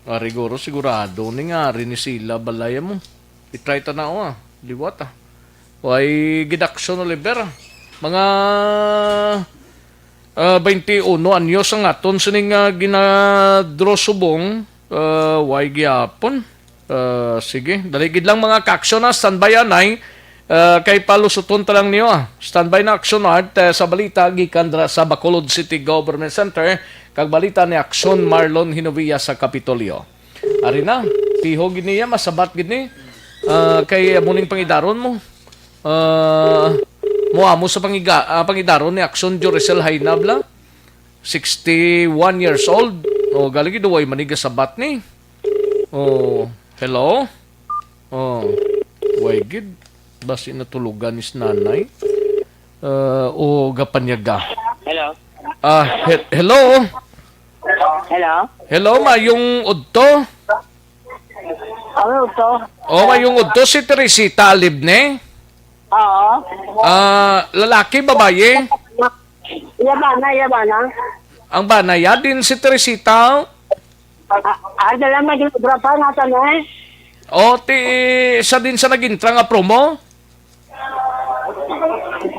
Ari guro, sigurado ni nga, ari ni sila, balay mo. I-try ta na, oh, ah. Liwat, ah. Way gid Aksyon Oliver, ah. Mga, ah, twenty-uno anyos ang aton sining, ah, ginadraw subong, ah, way gihapon. Ah, sige, dali gid lang, mga ka-aksyon, ha. Standby, anay. Ah, kay palusuton ta lang niyo, ah. Standby na, Action Art, eh, sa balita gikan dira sa Bacolod City Government Center, kag balita ni Action Marlon Hinovia sa Kapitolyo. Ari na, piho gid niya, masabat gid ni. Ah, kay amo ning pangidaron mo. Ah, mo amo sa pangiga-, ah, pangidaron ni Action Juricel Hainabla, sixty-one years old. O, galing gid, way maniga sabat ni. Oh, hello? Oh, way gid. Basi natulugan ni si nanay. Ah, o gapanyaga. Hello? Ah, he-, hello? Hello? Hello, mayong udto. Ano to? Oh, mayong udto, si Teresita Alib ni? Oo. Ah, lalaki, babayi? Iya ba na, iya ba na? Ang bana, ya din si Teresita. Ah, ah, dala may ginobra pa nga tanay. O, ti, sa din sa nagintra nga promo?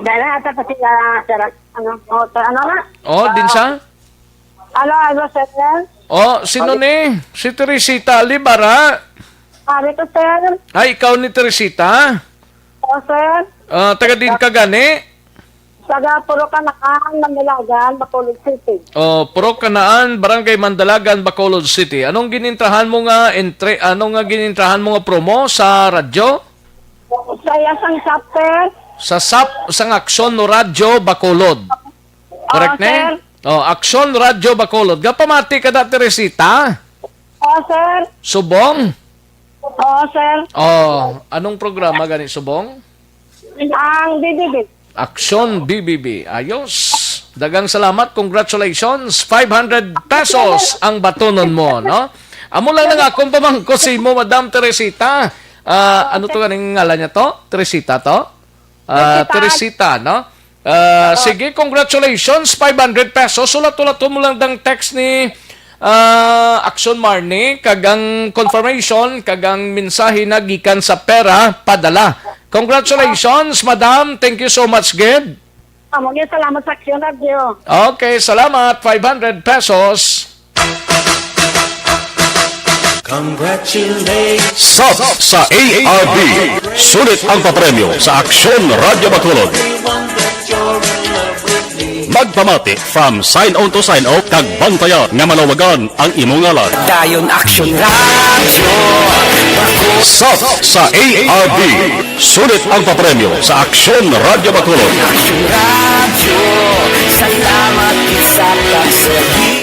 Dala ata pa sila, sir. Ano, o, sir, ano nga? O, din sa? Ano, ano, sir? O, sino ni? Si Teresita Libara. Pare ko, sir. Ay, ikaw ni Teresita? O, sir. Ah, taga din ka gani? Taga Puro Kanaan, Mandalagan, Bacolod City. Oh, Purok Kanaan, Barangay Mandalagan, Bacolod City. Anong ginintrahan mo nga entre, ano nga ginintrahan mo nga promo sa radyo? Sa iya sang sap, sir. Sa sap, sang Aksyon no Radyo Bacolod. Correct Oo, na? Sir. Oh, Aksyon Radyo Bacolod. Gapamati ka da, Teresita? Oo, sir. Subong? Oo, sir. Oh, anong programa gani, Subong? Ang B B B. Aksyon B B B. Ayos. Dagang salamat. Congratulations. Five hundred pesos ang batunon mo, no? Amo lang ang akong pamangko sa imo, Madam Teresita. Ah, ano to ganing ngalan niya to? Teresita to? Ah, Teresita. Teresita, no? Ah, sige, congratulations. Five hundred pesos. Sulat-ulaton mo lang dang text ni, ah, Action Marnie, kag ang confirmation, kag ang mensahe na gikan sa pera, padala. Congratulations, madam. Thank you so much, gid. Amo niya, salamat sa Action Radio. Okay, salamat. Five hundred pesos. Congratulations. Sap sa A R B. Sulit ang papremyo sa Aksyon Radyo Bacolod. Magpamati from sign on to sign off kag bantayan nga malawagan ang imo ngalan. Dayon Action Radio. Sap sa A R B. Sulit ang papremyo sa Aksyon Radyo Bacolod. Action Radio. Salamat sa pagserbi.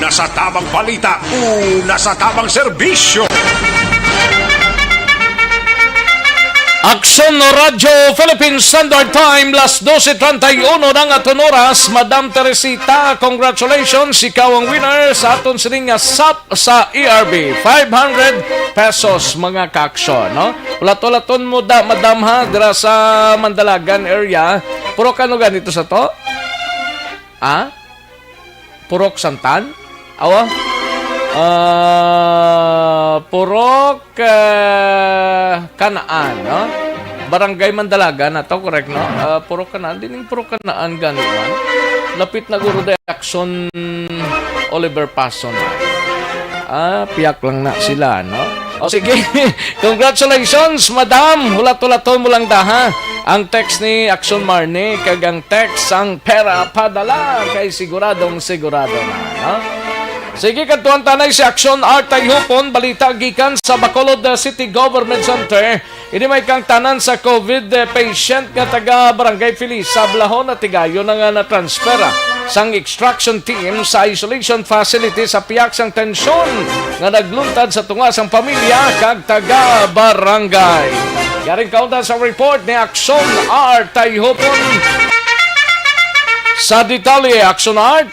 Una sa tamang balita, una sa tamang serbisyo. Aksyon Radyo Philippine Standard Time, las doce treinta y uno na nga aton oras. Madam Teresita, congratulations, ikaw ang winner sa aton sining nga sap sa A R B. Five hundred pesos, mga kaaksyon, no? Ulat-ulaton mo da, madam, ha, dira sa Mandalagan area. Puro kano ganito sa to? Ah? Purok Santan? Awa? Ah, Purok, ah, Kanaan, no? Barangay Mandalagan na to, correct, no? Ah, Purok Kanaan. Dining Purok Kanaan gani man. Lapit na guro day Action Oliver Paso na. Ah, piyak lang na sila, no? O sige, congratulations, madam. Hulat-hulaton mo lang da, ha? Ang text ni Action Marnie, kag ang text sang pera padala, kay siguradong sigurado na, no? Sige, kadtuan tanay si Action Art Tayhupon, balita gikan sa Bacolod, uh, City Government Center. Ini may kang tanan sa COVID, uh, patient nga taga Barangay Feliz, Sablahon, na tigayon na nga na-transfer, ah, sang extraction team sa isolation facility sa piyak sang tensyon nga nagluntad sa tunga sang pamilya kag taga barangay. Yaring kaunta sa report ni Action Art Tayhupon. Sa detalye, Action Art.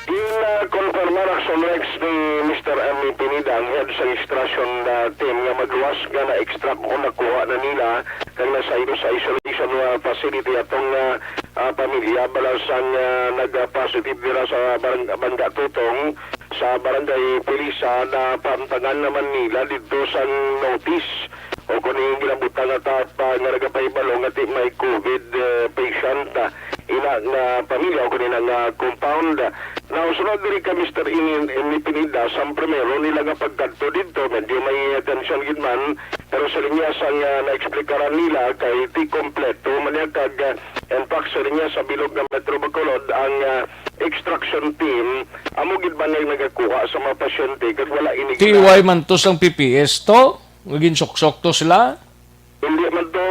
Extraction, ah, team nga magluwas nga na-extract o nakuha na nila kag nasaylo sa isolation, ah, facility atong, ah, ah, pamilya balas ang, ah, nag-positive dira sa barang-, Bangga Tutong sa Barangay Pulisa. Napaamtangan naman nila didto sang notice o kung yung ginabutang nga tapa nga nagapahibalo nga ti may COVID, eh, patient, ah, ina nga pamilya o kanina nga compound. Now, sunod diri kay Mister Inin, Inin Pineda, sang primero nila nga pagkadto didto, medyo may atensyon gid man, pero sa linya sang, ah, naeksplikaran nila kay ti kompleto man niya kag, ah, in fact, sa linya sa bilog nga Metro Bacolod ang, ah, extraction team, amo gid man ang nagakuha sa mga pasyente kag wala ini Ti gina- why man to sang P P S to? Nga ginsuksok to sila? Hindi man to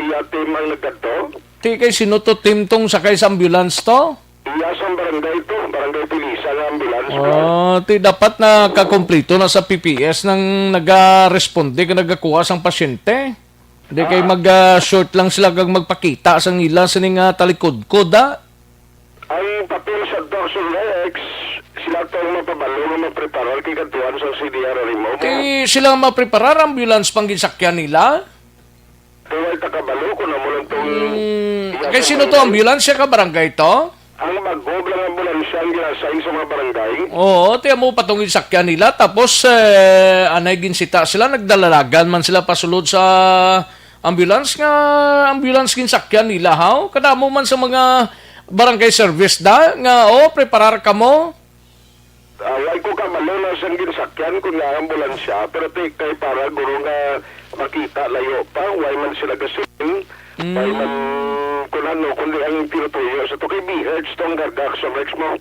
iya team ang nagkadto. Ti kay sino to team tong sakay sa ambulance to? Iya sang barangay to, barangay Pulisa nga ambulance. Oh, ti dapat na kakumpleto na sa P P S nang nagaresponde ka nagakuha sang pasyente. Di kay Ah. mag, ah, short lang sila kag magpakita sang ila sining, ah, talikod ko da. Ang papel sa Doxon Rex, sila to ang mapabalo nga mapreparar kay kadtuan sa C D R R M O mo. Ti sila mapreparar, ambulance pang ginsakyan nila? Kay wala ta kabalo kung amo lang tong Hmm, iya kay sa sino to? Barangay. Ambulansya ka barangay to? Ang bag-o lang ambulansya ang gina-assign sa mga barangay. Oo, ti amo pa tong ginsakyan nila. Tapos, eh, anay ginsita sila, nagdalalagan man sila pasulod sa ambulance nga ambulance ginsakyan nila, haw? Kadamo man sa mga barangay service da nga, "Oh, preparar kamo." Ah, wala ko kabalo na sang ginsakyan kun nga ambulansya, pero ti kay para guro nga makita layo pa, wala man sila gasin. Mm. Wala man kun ano, kundi ang tinutuyo sa to kay B H to ang karga, Action Rex mo.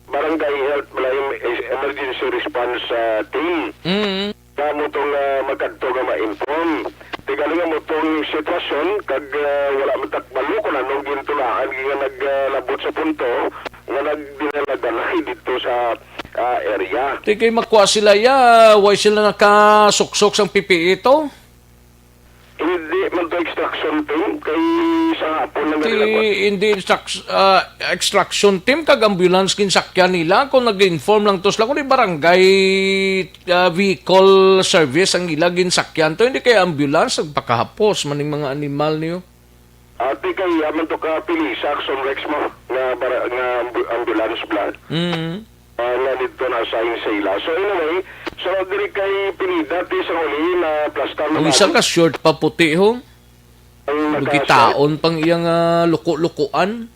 Barangay Health Balay Emergency Response, ah, Team. Mm. Nga mo tong, ah, magkadto nga ma-inform. Ti gali nga mo tong sitwasyon, kag, ah, wala man ta kabalo kung anong gintulaan, nga naglabot sa punto nga nagdinalaganay dito sa, ah, area. Ti kay makuha sila, ya, why sila nakasuksok sang P P E to? Hindi man to extraction team, kay sa hapon lang Ti, nila. Hindi instruct-, ah, extraction team kag ambulance ginsakyan nila. Kung nag-inform lang to sila, kung di barangay, ah, vehicle service ang ila ginsakyan to, hindi kay ambulance, nagpakahapos man ning mga animal niyo. Ate, kay aman to ka pili sa Action Rex mo, nga bara-, nga ambu-, ambulance bla. Mm. Ah, nga dito na-assign sa ila. So anyway, so diri kay Pineda, ti sa uli na plastar Ang naman. Isa ka short pa puti, ho. Ang naka- Gitaon pang iyang, ah, luko-lukuan.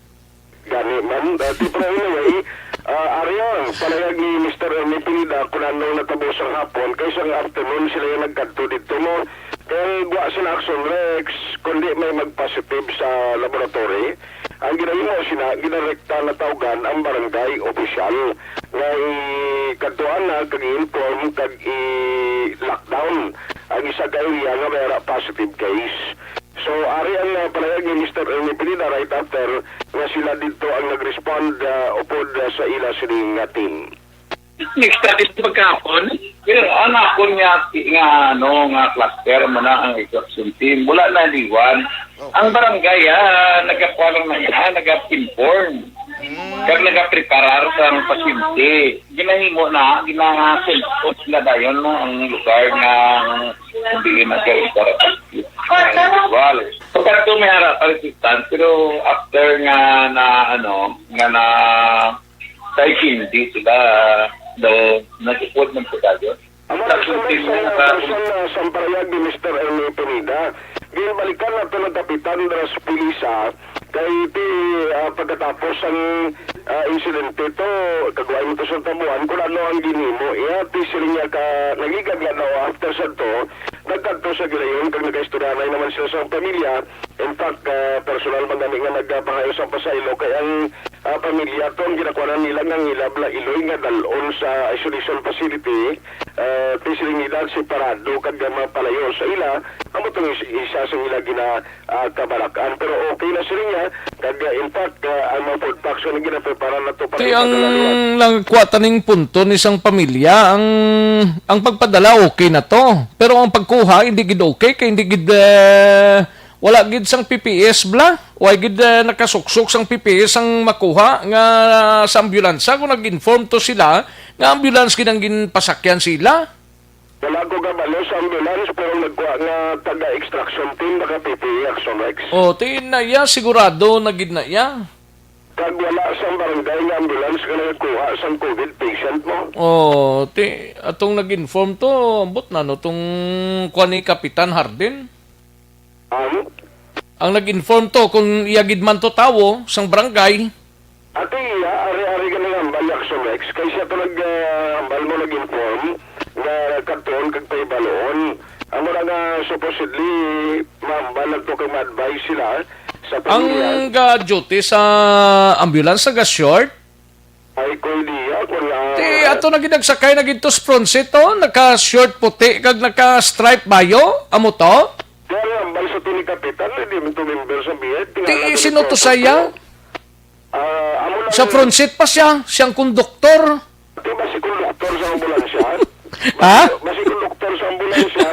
Gani man, ah, ti, pero anyway, ah, ari ang palayag ni Mister Ernie Pineda kung anong natabo sa hapon, kay sa afternoon sila yung nagkadto dito mo. Kay wa sila Action Rex, kundi may mag-positive sa laboratory. Ang ginahimo sina, ginarekta na tawgan ang barangay opisyal nga ikadtuan na kag i-inform kag i-lockdown ang isa ka area nga may ara positive case. So, ari ang, ah, palayag ni Mister Ernie Pineda right after nga sila dito ang nag-respond, ah, upod, ah, sa ila sini nga team. Next study sa pagkahapon, pero ang akon nga, nga, ano, nga cluster mo na ang extraction team. Wala na liwan. Okay. Ang barangay, ah, nagakuha lang na niya, nag-inform. Mm. Kag nagapreparar sa ang pasyente. Ginahimo na, gina-send na dayon mo ang lugar nga hindi nag-extraction. Individual. Pagkadto may harap resistance, pero after nga na, ano, nga na Sa hindi sila daw nag-upod man sa dayon. Ang mga Sa nagsulti sa, sa, sa, sa parayag ni Mister Ernie Pineda, ginbalikan nato ng kapitan dira sa pulisa kay ti, ah, pagkatapos ang, ah, insidente to, kagway mo to sa tabuan, kung ano ang ginhimo. Iya, ti siling niya ka, nagligad nga daw after sa to, nagkadto sa gilayon, kag nagaistoryanay naman sila sa pamilya. In fact, ah, personal man gani nga nagpahayo sa pasaylo kay ang Ah, pamilya to ang ginakuanan nila nga ang ila bala iloy nga dal-on sa isolation facility, ah, ti siling nila separado kag mapalayo sa ila, amo tong is-, isa sa ila gina, ah, kabalak-an. Pero okay na sila niya, kag, ah, in fact, ah, ang mga food packs nga ginaprepara na to para Ti ang ipadala nila. Nagkuha taning punto ni sang pamilya, ang, ang pagpadala okay na to. Pero ang pagkuha, hindi gid okay, kay hindi gid, eh, Wala gid sang P P S bala. Way gid, eh, nakasuksok sang P P S ang makuha nga sa ambulansya kung nag-inform to sila nga ambulance gid ang ginpasakyan sila. Wala ko kabalo sa ambulance, pero nagkuha nga taga-extraction team, naka-P P E, Action Rex. O, ti na iya, sigurado na gid na iya. Kag wala sang barangay nga ambulance nga nagkuha sang COVID patient mo. O, ti, atong nag-inform to, ambot na, no, tong kuwan ni Kapitan Hardin? Ano? Ang nag-inform to, kung iya gid man to tawo sang barangay. Ati iya, ari-ari ka nang hambal ni Action Rex. Kay siya to nag, ah, hambal mo nag-inform nga kadtuon kag pahibaluon. Amo na nga supposedly mahambal lang to kag ma-advise sila sa pamilya. Ang ga-duty sa ambulance naga-short? Ay, kung diya, kung, ah, Ti, ato na gid nagsakay na gid to sa front seat, oh. Naka-short puti kag naka-stripe bayo. Amo to? Kaya nga, hambal sa to ni Kapitan, hindi man to member sa biyet. Ti, tingala to sino ni to sa iya? Toto. Ah, amo lang Sa yun. Front seat pa siya, siyang konduktor. Di ba si konduktor sa ambulansya? Ha? Ba si konduktor sa ambulansya?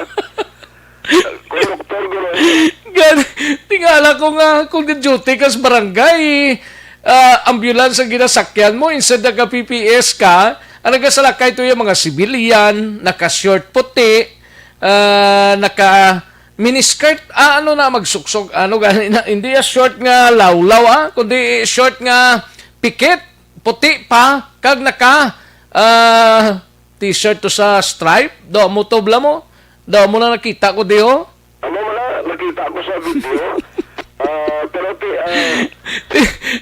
Konduktor, guro. Gan-, tingala ko nga, kung nag-duty ka sa barangay, ah, ambulance ang ginasakyan mo, instead naka-P P S ka, ang nagasalakay to yung mga civilian, naka-short puti, ah, naka miniskirt, ah, ano na, magsuksok, ano gani na, hindi ya short nga lawlaw, ah, kundi short nga pikit, puti pa, kag naka, ah, t-shirt to sa stripe. Do mo to, bla mo? Do mo na nakita ko, di, oh? Ano mo na, nakita ko sa video. Ah, pero ti, ah,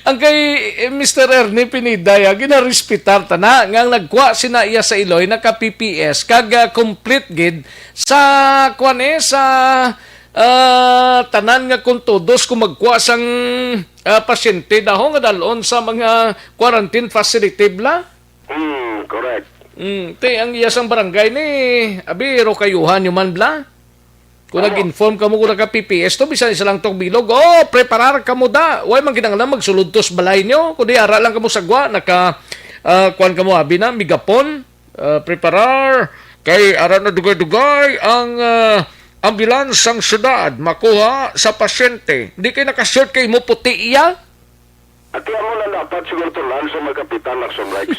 Ang kay, eh, Mister Ernie Pineda, ya, ginarespetar ta na nga ang nagkuha sina iya sa Iloy, naka P P S, kag, ah, complete gid sa, kwan, eh, sa, ah, tanan nga kon todos kung magkuha sang, ah, pasyente daho nga dalon sa mga quarantine facility, bla? Hmm, correct. Mm, ti, ang iya sang barangay ni, abi, ro kayuhan nyo man, bla? Kung Ano? nag-inform kamo kung naka P P S to, bisan isa lang tong bilog, oh, preparar kamo da. Way man kinahanglan magsulod to sa balay nyo. Kundi ara lang kamo sa gwa, naka, ah, kuwan kamo, abi na, megapon, ah, preparar. Kay ara na dugay-dugay ang, ah, ambulance sang syudad makuha sa pasyente. Di kay naka-short kay mo puti iya. Ati amo na dapat siguro tunan sa mga kapitan, Action Rex.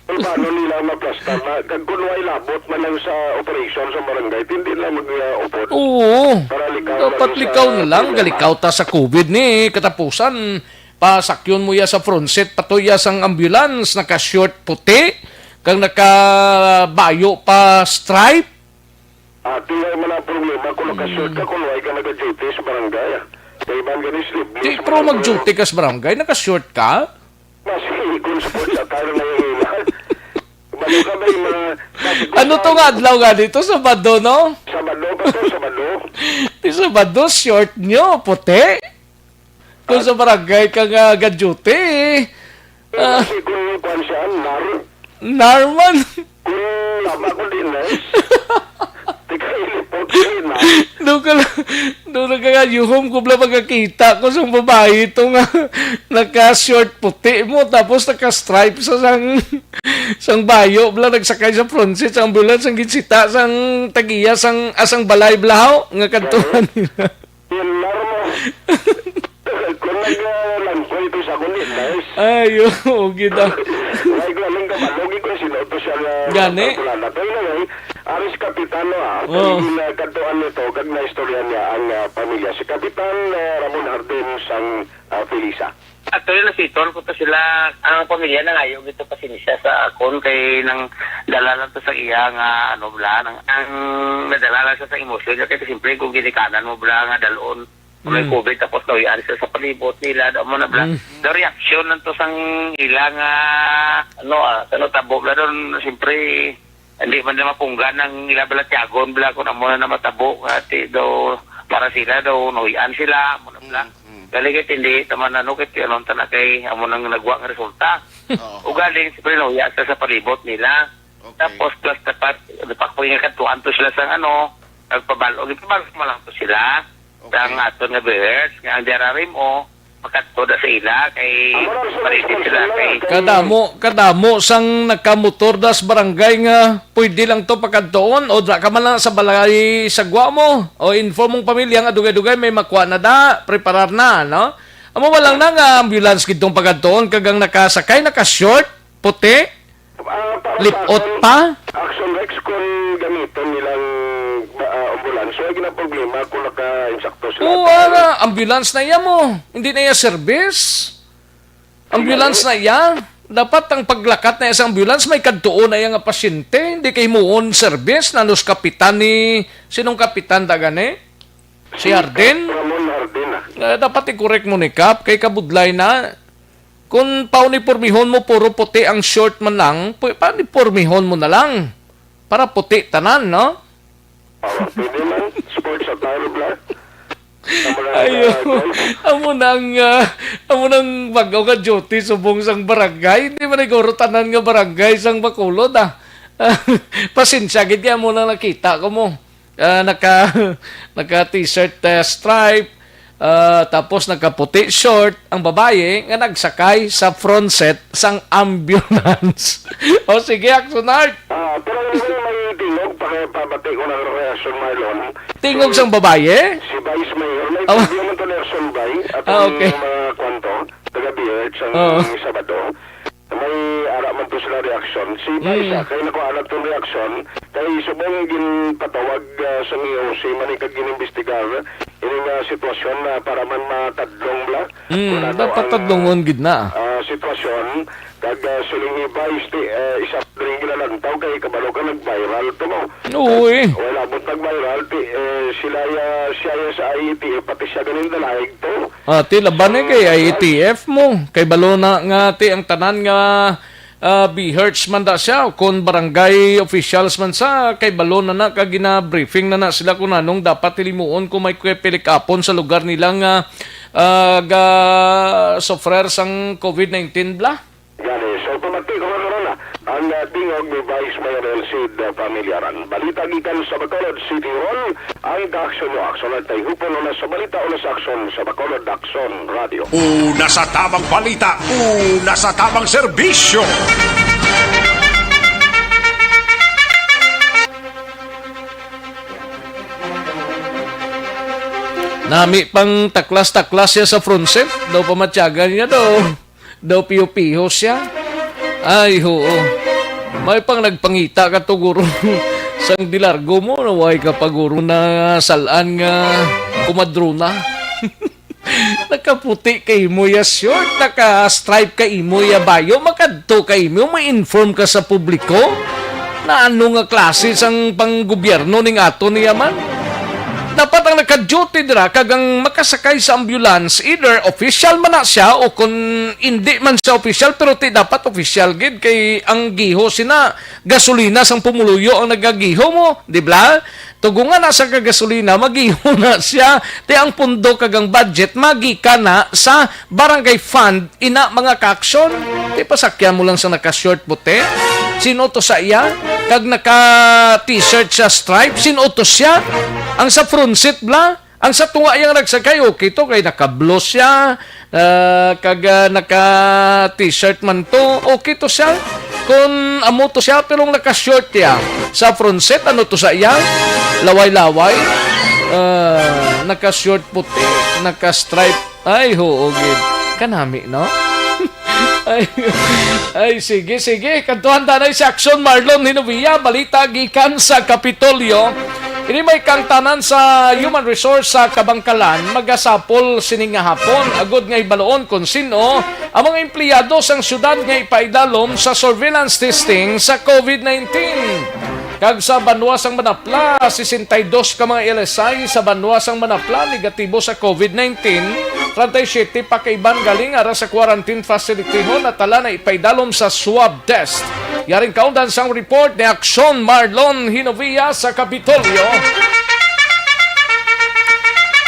Kung paano nila maplastar na, kag kung way labot man lang sa operasyon sa barangay, hindi lang mag-, uh, upod. Oo. Para likaw Dapat lang sa likaw na lang, problema. Galikaw ta sa COVID ni katapusan. Pasakyon mo ya sa front seat, patuya sang ambulance, naka-short puti, kag nakabayo pa stripe. Ah, ti, way man ang problema kung naka-short ka, Mm. kung way ka naka-duty sa barangay, ah. Kay iban gani sleeveless Di, man pero ang mag-duty ka sa barangay, naka-short ka? Mas, kung sports attire na yung ila. Balo ka ba yung mga basketball Ano to nga adlaw nga dito? Sabado, no? Sabado pa to, Sabado. Di Sabado, short nyo, puti. Kung sa barangay ka nga ga-duty, eh. Ah. Kasi kung kuwan siya, nar. Nar man. Kung laba ko din, eh. Tika ilipot ko din, ah. Doon ka lang, doon ka nga, yuhom ko bla magkakita ko sa babae ito nga naka-short puti mo, tapos naka-stripe sa sang, sang bayo, bla nagsakay sa front seat, sa ambulance, ang ginsita, sang tagiya, sang, asang balay, blahaw, nga kantuhan nila. Yun, normal. Kung nag-, ah, langkoy ko sa kulit, guys. Ay, oo, gid, ah. Like, lalim ka ba? Lugi ko sino to siya nga Gani? Kalkulada. Pero anyway, aris Kapitano, ah. Oo. Kay, ah, kadtuan nito, kag naistorya niya ang, ah, pamilya. Si Kapitan, ah, Ramon Hardin sang, ah, Felisa. Actually, nasitol ko to sila. Ang pamilya nangayo gito pasensya sa akon kay nang dala lang to sa iya nga, ano, bla, nang, ang nadala lang siya sa emosyon niya kay siyempre kung ginikanan mo, bla, nga dalon. Kung may Mm. COVID, tapos nawian sila sa palibot nila, daw mo na, bla. Mm. The reaction lang to sang ila nga, ano, ah, sa natabo, bla, doon, siyempre, hindi man na mapunggan ang ila, bla, tiyagon, bla, kung amo na namatabo, ati, daw, para sila, daw, nawian sila, amo na, bla. Mm, mm. Galing kay hindi, taman, ano, kay, ano, tana kay, amo nang nagwa nga resulta. Oo. Ugaling, siyempre, nawian sila sa palibot nila. Okay. Tapos, plus, dapat, dapat, pag kadtuan to sila sang, ano, nagpabalo, ipabalo mo lang to sila. Okay. Sang aton nga viewers, nga ang D R R M O, makadto na sa ila, kay Amo na, sir, pwede sila, kay Kadamo, kadamo sang nakamotor das barangay nga pwede lang to pakadtoon, o dra ka man lang sa balay sa gwa mo, o inform mong pamilya nga dugay-dugay may makuha na da, preparar na, no? Amo ba lang na nga ambulance gid tong pakadtoon, kag ang nakasakay, naka-short, puti, Ah, para sa Lipot akon, pa? Action Rex, kung gamiton nilang, ah, ambulance, wala gina problema kung naka-insakto sila. Oo, Pero nga, ambulance na iya mo. Hindi na iya service. Ambulance na iya. Dapat ang paglakat na iya sa ambulance, may kadtuon na iya nga pasyente. Hindi kay himuon service, nanos kapitan ni, sinong kapitan ta gani? Si Hardin? Ramon Hardin, ah. Eh, dapat i-correct mo ni Kap, kay kabudlay na. Kung paunipormihon mo, puro puti ang short man lang, pu-, paunipormihon mo na lang. Para puti tanan, no? Oo, pwede man. Sports attire, bla. Amo na ang, Ayo, ah, golf. Amo na ang, ah, amo na ang bag-o nga duty subong sang barangay. Hindi man siguro tanan nga barangay sang Bacolod, ah. Pasensya, gid kay amo na nakita ko mo. Ah, naka, naka t-shirt, ah, stripe, ah, tapos nakaputi short ang babayi nga nagsakay sa front seat sang ambulance. O sige, Action Art. Ah, pero hindi ko may tingog, paki-, pabati ko ng reaction, Marlon. Tingog sang babayi? Si Vice Mayor, may Awa. Video man to, Nelson Bay, at Ah, ang okay. Mga kwanto, taga-B H ang Oo. Sabado. May ara man to sila reaksyon. Si Vice, Mm. ah, kay nakuha na tong reaksyon, kay subong ginpatawag, ah, sa O C man ni kag ginimbestigar ini nga sitwasyon na para man matadlong bla. Mm, Kung ano dapat ang, tadlongon gid na. Ah, sitwasyon, kag, ah, siling ni Vice, ti, eh, isa rin ginalantaw kay kabalo ka nag-viral to, no? Oo, eh. Wala mo nag-viral, ti, eh, sila ya, siya ya sa I A T F, pati siya ganin dalaig to. Ah, ti laban ni kay I A T F mo. Kay balo na nga ti ang tanan nga, ah, B H man da siya, o kon barangay officials man sa, kay balo na na, kag gina-briefing na na sila kung anong dapat hilimuon kung may pilikapon sa lugar nila nga, ah, ga-suffer sang covid nineteen bla. Gani, so pamati ko nga karon na, ang, ah, tingog ni Vice Mayor Elcid, ah, Familiaran. Balita gikan sa Bacolod City Hall, ang kaaksyon mo, aksyon at tayhupon una sa balita, una sa aksyon sa Bacolod Aksyon Radio. Una sa tamang balita, una sa tamang serbisyo. Nami pang taklas-taklas siya sa front seat, daw pamatyagan niya daw. Daw piho-piho siya. Ay, oo. May pang nagpangita ka to, guro. Sang dilargo mo, naway ka pa, guro, na salan nga kumadrona. Nakaputi kay mo ya short, naka-stripe kay mo ya bayo, makadto kay mo, ma-inform ka sa publiko na ano nga klase sang panggobyerno ning ato niya man. Dapat ang naka-duty dira kag ang makasakay sa ambulance, either official man na siya o kung indi man siya official, pero ti dapat official gid kay ang giho sina gasolina sang pumuluyo ang nagagiho mo, di ba? Tugungan na sa kagasolina, magiho na siya. Ti ang pundo kag ang budget magikan na sa barangay fund, ina mga kaaksyon. Ti pasakyan mo lang sa naka-short puti. Sino to sa iya? Kag naka-t-shirt siya stripe. Sino to siya? Ang sa front seat bla? Ang sa tunga yang nagsakay, okay to, kay naka-blue siya, ah, kag, ah, naka-t-shirt man to, okay to siya. Kung amo to siya, pero naka-short siya. Sa front seat, ano to sa iya? Laway-laway. Ah, naka-short puti, naka-stripe. Ay, huo gid. Kanami, no? Ay, ay, sige, sige. Kadtuhan ta na si Action Marlon Hinovia. Balita gikan sa Kapitolyo. Ini may kangtanan sa Human Resource sa Kabangkalan, magasapol sini nga hapon, agud nga hibaloon kon sin-o ang mga empleyado sang syudad nga ipaidalom sa surveillance testing sa covid nineteen. Kag sa banwa sang Manapla, sesenta y dos ka mga L S I sa banwa sang Manapla negatibo sa covid nineteen, treinta y siete pa ka iban gali ara sa quarantine facility ho natala na ipaidalom sa swab test. Yaring kaundan sang report ni Aksyon Marlon Hinovia sa Kapitolyo.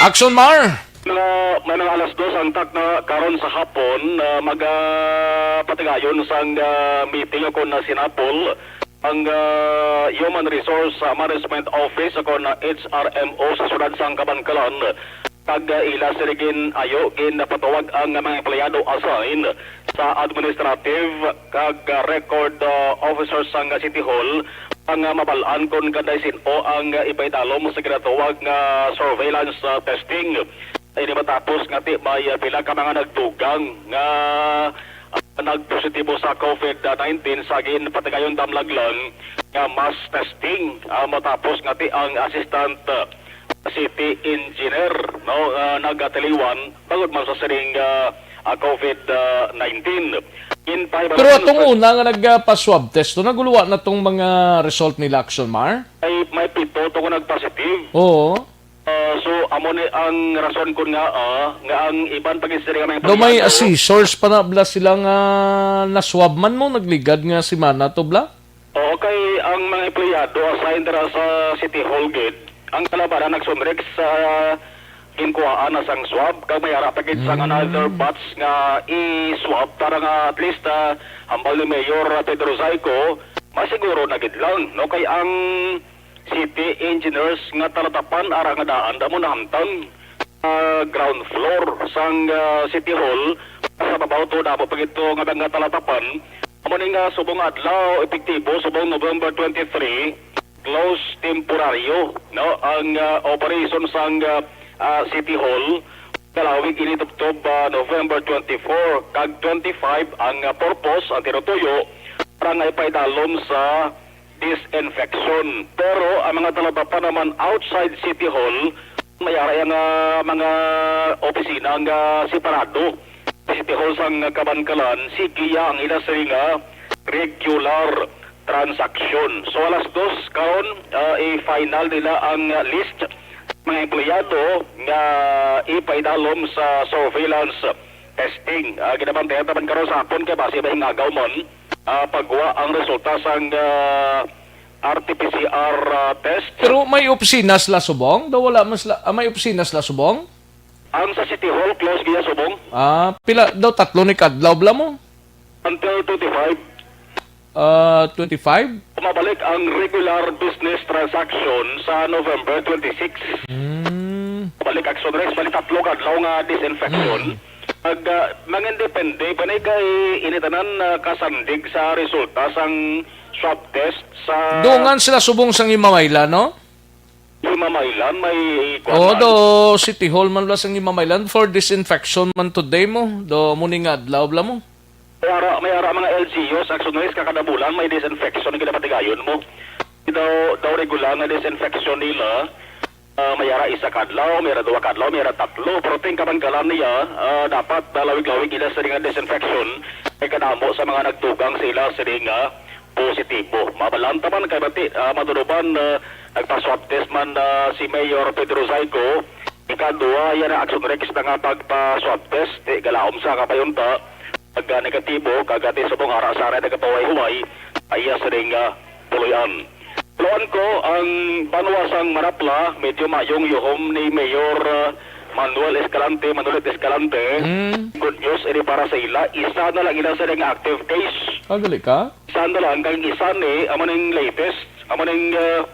Aksyon Mar! Mga, may mga alas dos ang tak na karon sa hapon, ah, mag, ah, patigayon sang, ah, meeting ako na sinapol ang, ah, Human Resource, ah, Management Office ako na H R M O sa siyudad sang Kabankalan. Kag, ah, ila sila gin-ayo, ginpatawag ang mga empleyado assign sa administrative kag, ah, record, ah, officers sang City Hall ang, ah, mabal-an kon kanday sin-o ang, ah, ipaidalom sa ginatawag nga surveillance, ah, testing. Ini matapos nga ti may, ah, pila ka mga nagdugang nga, ah, nagpositibo sa COVID nineteen sa ginpatigayon damlag lang nga mass testing, ah, matapos nga ti ang assistant, ah, city engineer, no, ah, nagatiliwan bangod man sa sining, ah, ah, COVID nineteen. Ginpahibalo Pero sa atong una nga nagpa-swab test, no, naguluwa na tong mga result nila, Action Mar? Ay, may pito to nga nagpositive. Oo. Ah, so, amo ni ang rason kun nga, ah, nga ang iban pa gid sila nga mga Daw may empleyado assessors pa na bala sila nga naswab man mo, nagligad nga semana to bala? Oo, kay ang mga empleyado assigned dira sa City Hall gid, ang kalabanan nagsunrek sa ginkuhaan na sang swab, kag may ara pa gid sang Mm. another batch nga i-swab para nga at least, ah, hambal ni Mayor Pedro Zayco, masiguro na gid lang, no? Kay ang city engineers nga talatapan ara nga daan amo nahamtang, ah, ground floor sang, ah, City Hall, sa babaw to damo pa gid to nga mga talatapan. Amo ni nga subong adlaw, epektibo subong November twenty-three, close temporaryo, no, ang, ah, operation sang, ah, ah, City Hall. Kalawig ini tubtob, ah, November twenty-four kag twenty-five ang, ah, purpose, ang tinutuyo para nga ipaidalom sa disinfection. Pero ang mga talatapan naman outside City Hall, may ara nga mga opisina nga separado. City Hall sang Kabankalan, sige ya ang ila sila nga regular transaction. So, alas dos karon, ah, i-final nila ang, ah, list sa mga empleyado nga ipaidalom sa surveillance testing. Ah, ginabantayan taman karon sa hapon kay basi ba hingagaw man, ah, pagwa ang resulta sang, ah, R T P C R, ah, test. Pero may opisina sila subong? Daw wala man sila, ah, may opisina sila subong? Ang sa City Hall, close gid subong. Ah, pila daw, tatlo ni kadlaw bala mo? Until twenty-five. Ah, twenty-five? Mabalik ang regular business transaction sa November twenty-six. Hmm. Balik Action Rex, balik tatlo kadlaw nga disinfection. Hmm. Ag, ah, mangindepende pa ni kay ini tanan, ah, kasandig sa resulta sang swab test sa Dungan sila subong sang Himamaylan, no? Himamaylan, may kwan Oo, man. Do City Hall man bala sang Himamaylan for disinfection man today mo. Do mo ni nga adlaw bala mo. May ara, may ara mga L G Us, Action Rex, kada bulan may disinfection nga ginapatigayon mo. Daw, daw regular nga disinfection nila, ah, may ara isa ka adlaw, may ara duha ka adlaw, may ara tatlo. Pero ting kabangkalan niya, ah, dapat, ah, lawig-lawig ila sa nga disinfection. Kay kadamo sa mga nagdugang sila sa nga positibo. Mabalanta man kay bati, ah, matunuban, ah, nagpa-swab test man, ah, si Mayor Pedro Zayco. Ikaduha, yan ang Action Rex na nga pagpa-swab test. Di, galaom sa kapayunta. Pagka negatibo, kagati subong ara sa aray nagapahuway-huway, iya sining, ah, puloy-an. Puloy-an ko ang banwa sang Manapla, medyo mayong yuhom ni Mayor, ah, Manuel Escalante, Manuelit Escalante. Mm. Good news ini para sa ila. Isa na lang ila sa nga active case. Ah, gali ka? Isa na lang, kag isa ni, amo ning latest, amo ning, ah,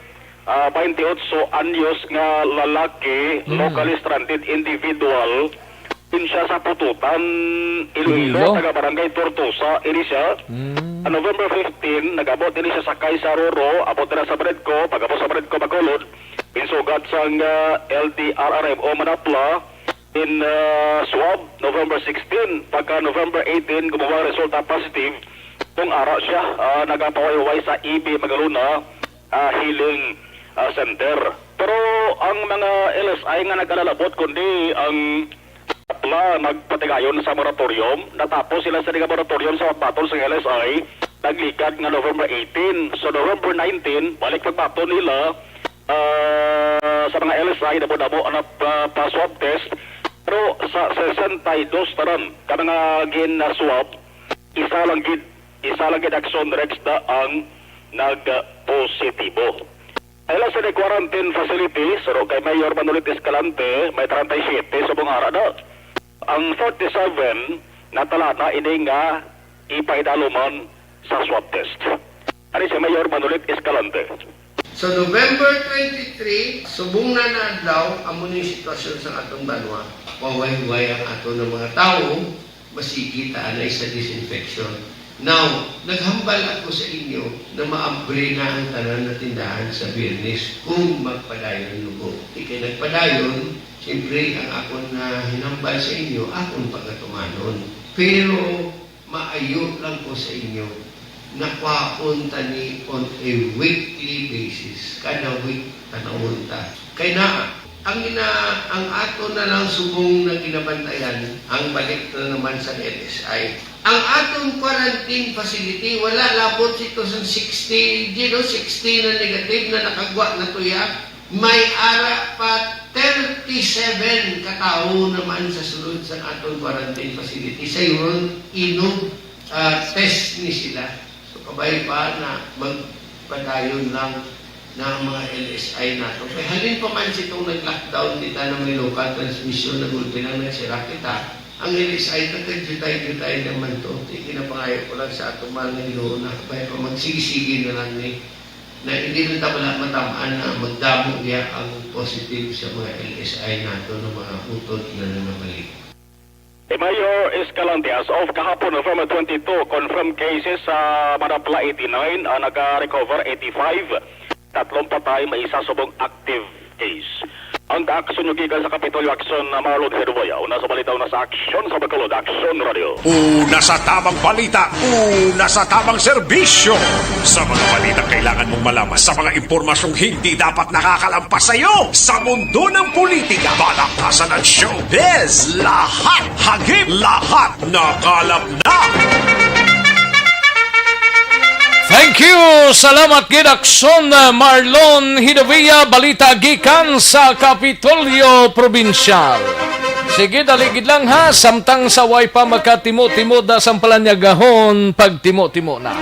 ah, twenty-eight anyos nga lalaki, Mm. locally stranded individual. Din siya sa Pututan, Iloilo, Iloilo. Taga Barangay Tortosa, ini siya. Mm. Sa November fifteen, nag-abot ini siya sakay sa Roro, abot na sa Bredco, pag-abot sa Bredco, Bacolod, ginsugat sang, ah, L T R R M O Manapla, in, ah, swab, November sixteen, pagka November eighteen, gumuha ang resulta positive, kung ara siya, ah, nagapahuway-huway sa E B Magalona, ah, Healing, ah, Center. Pero ang mga L S I nga nag-alalabot, kundi ang Manapla nagpatigayon sa moratorium, natapos sila sa nga moratorium sa pagbaton sa L S I, nagligad nga November eighteen. So, November nineteen, balik pagbaton nila, ah, sa mga L S I, damo-damo ang nap-, ah, pa-swab test. Pero sa sesenta y dos tanan ka mga gin-swab, isa lang gid, isa lang gid Action Rex na ang nagpositibo. Ila sa quarantine facility, suro kay Mayor Manulit Escalante, may treinta y siete subong ara na. Ang forty-seven, natala na ini nga ipaidaluman sa swab test. Ari si Mayor Manulit Escalante. So, November twenty-three, subong na na adlaw, amo ni sitwasyon sa atong banwa. Pahuway-huway ang aton nga mga tawo, masigi ta anay sa disinfection. Now, naghambal ako sa inyo na maabre na ang tanan nga tindahan sa Biyernes kung magpadayon lugo. Di kay nagpadayon, siyempre, ang akon nga hinambal sa inyo, akon pagatumanon. Pero, Maayo lang ko sa inyo, nga kwaon ta ni on a weekly basis. Kada week, tanawon ta. Kay na, ang ina, ang ato na lang subong na ginabantayan, ang balik na naman sa N S I. Ang aton quarantine facility, wala labot sito sa sixty, you know, sixty na negative na nakagwa na tuya. May ara pa thirty-seven ka tawo naman sa sulod sa aton quarantine facility. Sayuron, inog, ah, test ni sila. So, kabay pa na magpadayon lang na ang mga L S I nato. Kay halin pa man sitong nag-lockdown kita na may local transmission, nagulpi lang nagsira kita. Ang L S I, nagkadyutay-dyutay naman to. Di, ginapangayo ko lang sa atong mga Ginoo na kabay pa magsigi-sigi na lang ni na hindi lang ta wala matamaan na magdamo niya ang positive sa mga L S I nato nga mga utod na nangabalik. Mayor Escalante, as of kahapon, November twenty-two, confirmed cases sa Manapla, eighty-nine, ang naka-recover, eighty-five, tatlong patay, may isa subong active case. Ang kaaksyon nyo gikan sa Kapitolyo Aksyon, na Marlon Heduboya. Una sa balita, una sa aksyon sa Bacolod, Aksyon Radio. Una sa tamang balita, una sa tamang serbisyo. Sa mga balitang kailangan mong malaman, sa mga impormasyong hindi dapat nakakalampas sa iyo, sa mundo ng politika, balaktasan at showbiz, lahat hagip, lahat nakalap na. Thank you. Salamat gid, Aksyon, uh, Marlon Hidavia. Balita gikan sa Kapitolyo Probinsyal. Sige, dali gid lang ha, samtang sa way pa makatimo-timo da sang palanyagahon, pagtimo-timo na.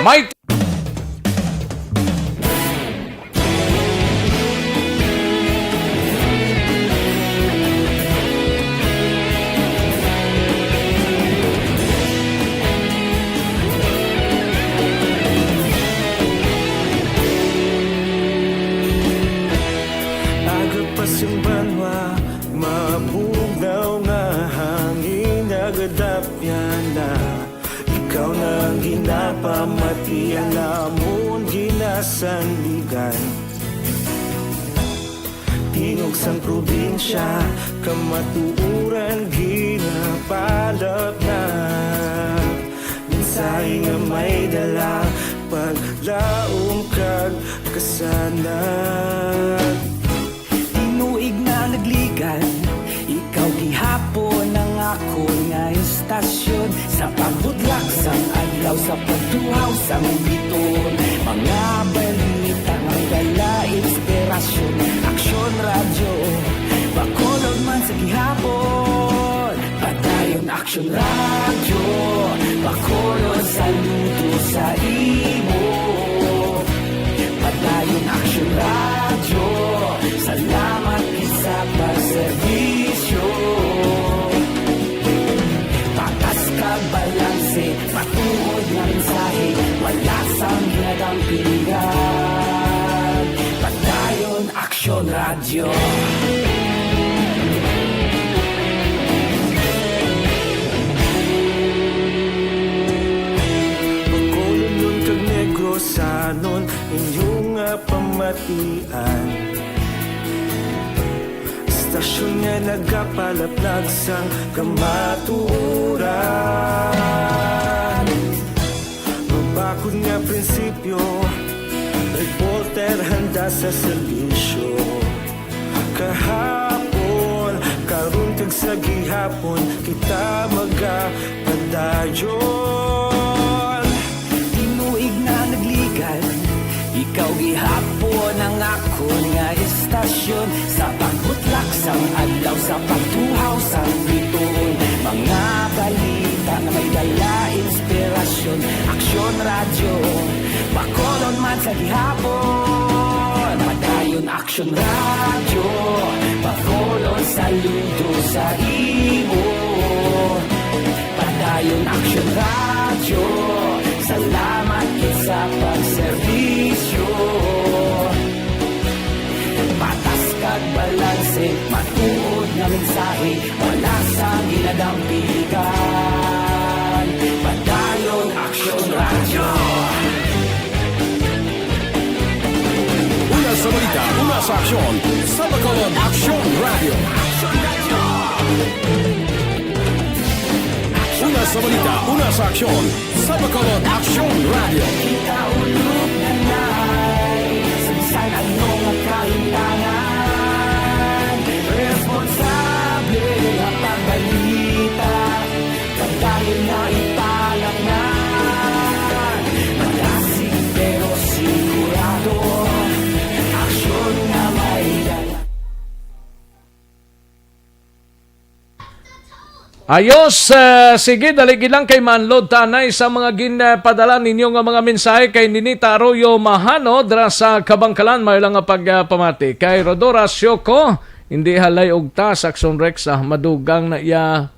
May Aga pa sing banwa, mabugnaw nga hangin, nagadapyan na. Ikaw na ang ginapamati, ang amon ginasandigan. Tingog sang probinsya, kamatuoran ginapalap na. Mensahe nga may dala, paglaom kag kasanag. Tinuig na nagligan, ikaw gihapon ang akon nga istasyon. Sa pagbutlak sang adlaw, sa pagtuhaw sang bituon, mga balita nga may dala inspirasyon. Aksyon Radyo, Bacolod man sa gihapon. Padayon Aksyon Radyo, Bacolod, saludo sa imo. Padayon Aksyon Radyo, salamat gid sa pagserbisyo. Patas kag balanse, matuod nga mensahe, wala sang ginadampigan. Padayon Aksyon Radyo. Bacolodnon kag Negrosanon, inyo nga pamatian. Istasyon nga nagapalaplag sang kamatuoran. Mabakod nga prinsipyo, reporter handa sa serbisyo. Kahapon, karon kag sa gihapon, kita magapadayon. Tinuig na nagligan, ikaw gihapon ang akon nga istasyon. Sa pagbutlak sang adlaw, sa pagtuhaw sang bituon, mga balita nga may dala inspirasyon. Aksyon Radyo, Bacolod man sa gihapon. Padayon Aksyon Radyo, Bacolod, saludo sa imo. Padayon Aksyon Radyo, salamat gid sa pagserbisyo. Patas kag balanse, matuod nga mensahe, wala sang ginadampigan. Padayon Aksyon Radyo. Una sa balita, una sa aksyon, sa Bacolod Aksyon Radyo. Una Sa balita, una sa aksyon, sa Bacolod Aksyon Radio. Ayos, ah, sige, dali gid lang kay ma-unload ta anay sa mga ginpadala ninyo nga mga mensahe kay Ninita Arroyo Mahano dira sa Kabangkalan. May lang nga pagpamati kay Rodora Sioko, hindi halay ugtas, Action Rex, ah, madugang na iya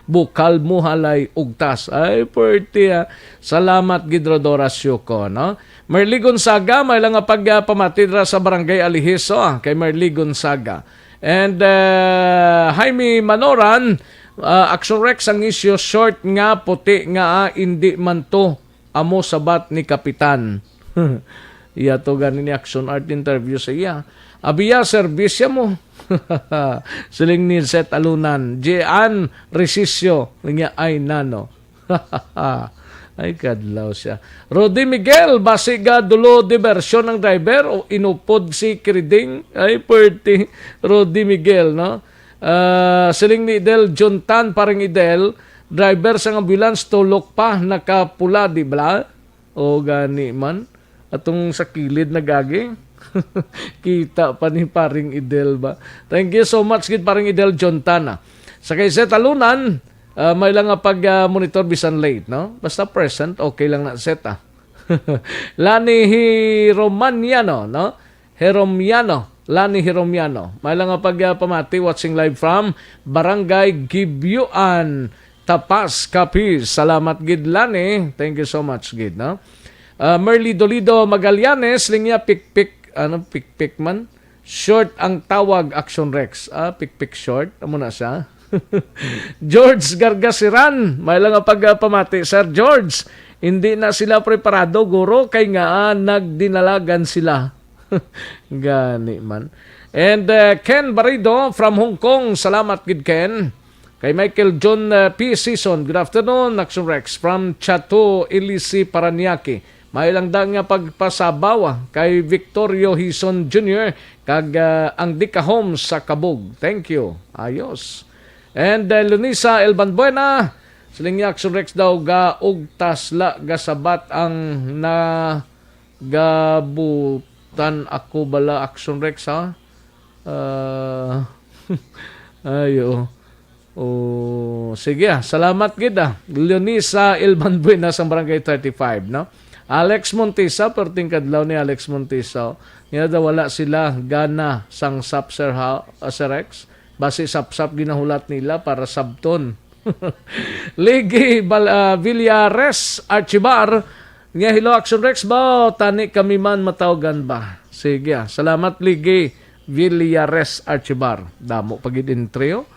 bukal mo halay ugtas. Ay, pwerte, ah. Salamat gid, Rodora Sioko, no? Merly Gonzaga, may lang nga pagpamati dira sa Barangay Alihiso, ah, kay Merly Gonzaga. And, uh, Jaime Manoran, uh, Action Rex, ang isyu, short nga, puti nga, ah, indi man to amo sabat ni Kapitan. Iya to gani ni Action Art interview sa iya. Abiya, serbisya mo. Siling ni Seth Alunan. Jean Resisio, niya ay nano. Ay, kadlaw siya. Rudy Miguel, basi ga dulo diversyon ang driver o inupod si Kiriding? Ay, pwerte. Rudy Miguel, no? Ah, siling ni Idel Juntan, parang Idel, driver sang ambulance, tulok pa, nakapula, di ba? O gani man. Atong sa kilid nagagi. Kita pa ni paring Idel ba? Thank you so much gid, paring Idel Jontana. Sa kay Seth Alunan, ah, may lang nga pag, ah, monitor bisan late, no? Basta present, okay lang na, Seth, ah. Lani Hiromaniano, no? Hiromiano, Lani Hiromiano. May lang nga pag, ah, pamati, watching live from Barangay Gibyuan, Tapas, Capiz. Salamat gid, Lani. Thank you so much gid, no? Ah, Merly Dolido Magallanes, linya pikpik, ano, pikpik man? Short ang tawag, Action Rex. Ah, pikpik short. Amo na siya. George Gargasiran, may lang nga pagpamati, Sir George. Hindi na sila preparado, guro, kay nga, ah, nagdinalagan sila. Gani man. And, uh, Ken Barido from Hong Kong, salamat gid, Ken. Kay Michael John, uh, P. Season, good afternoon, Action Rex, from Chateau Elise, Parañaque. May lang da nga pagpasabaw, ah, kay Victorio Hison Junior kag, uh, ang Dika Homes sa Kabug. Thank you. Ayos. And, uh, Lunisa Elbanbuena, siling niya, Action Rex daw, ga ugtas la, gasabat ang na gabutan ako bala, Action Rex, ha? Ah, ayo. Oh, sige, ah. Salamat gid, ah. Leonisa Ilman Buenas ang Barangay thirty-five, no? Alex Montisa, perting kadlaw ni Alex Montisa, oh. Nga daw wala sila gana sang sap, sir, ha, ah, Sir Rex. Basi sapsap ginahulat nila para sabton. Ligi Bal-, ah, Villares Archibar, nga, "Hello, Action Rex ba? Tani kami man matawgan ba?" Sige, ah. Salamat, Ligi Villares Archibar. Damo pa gid intro.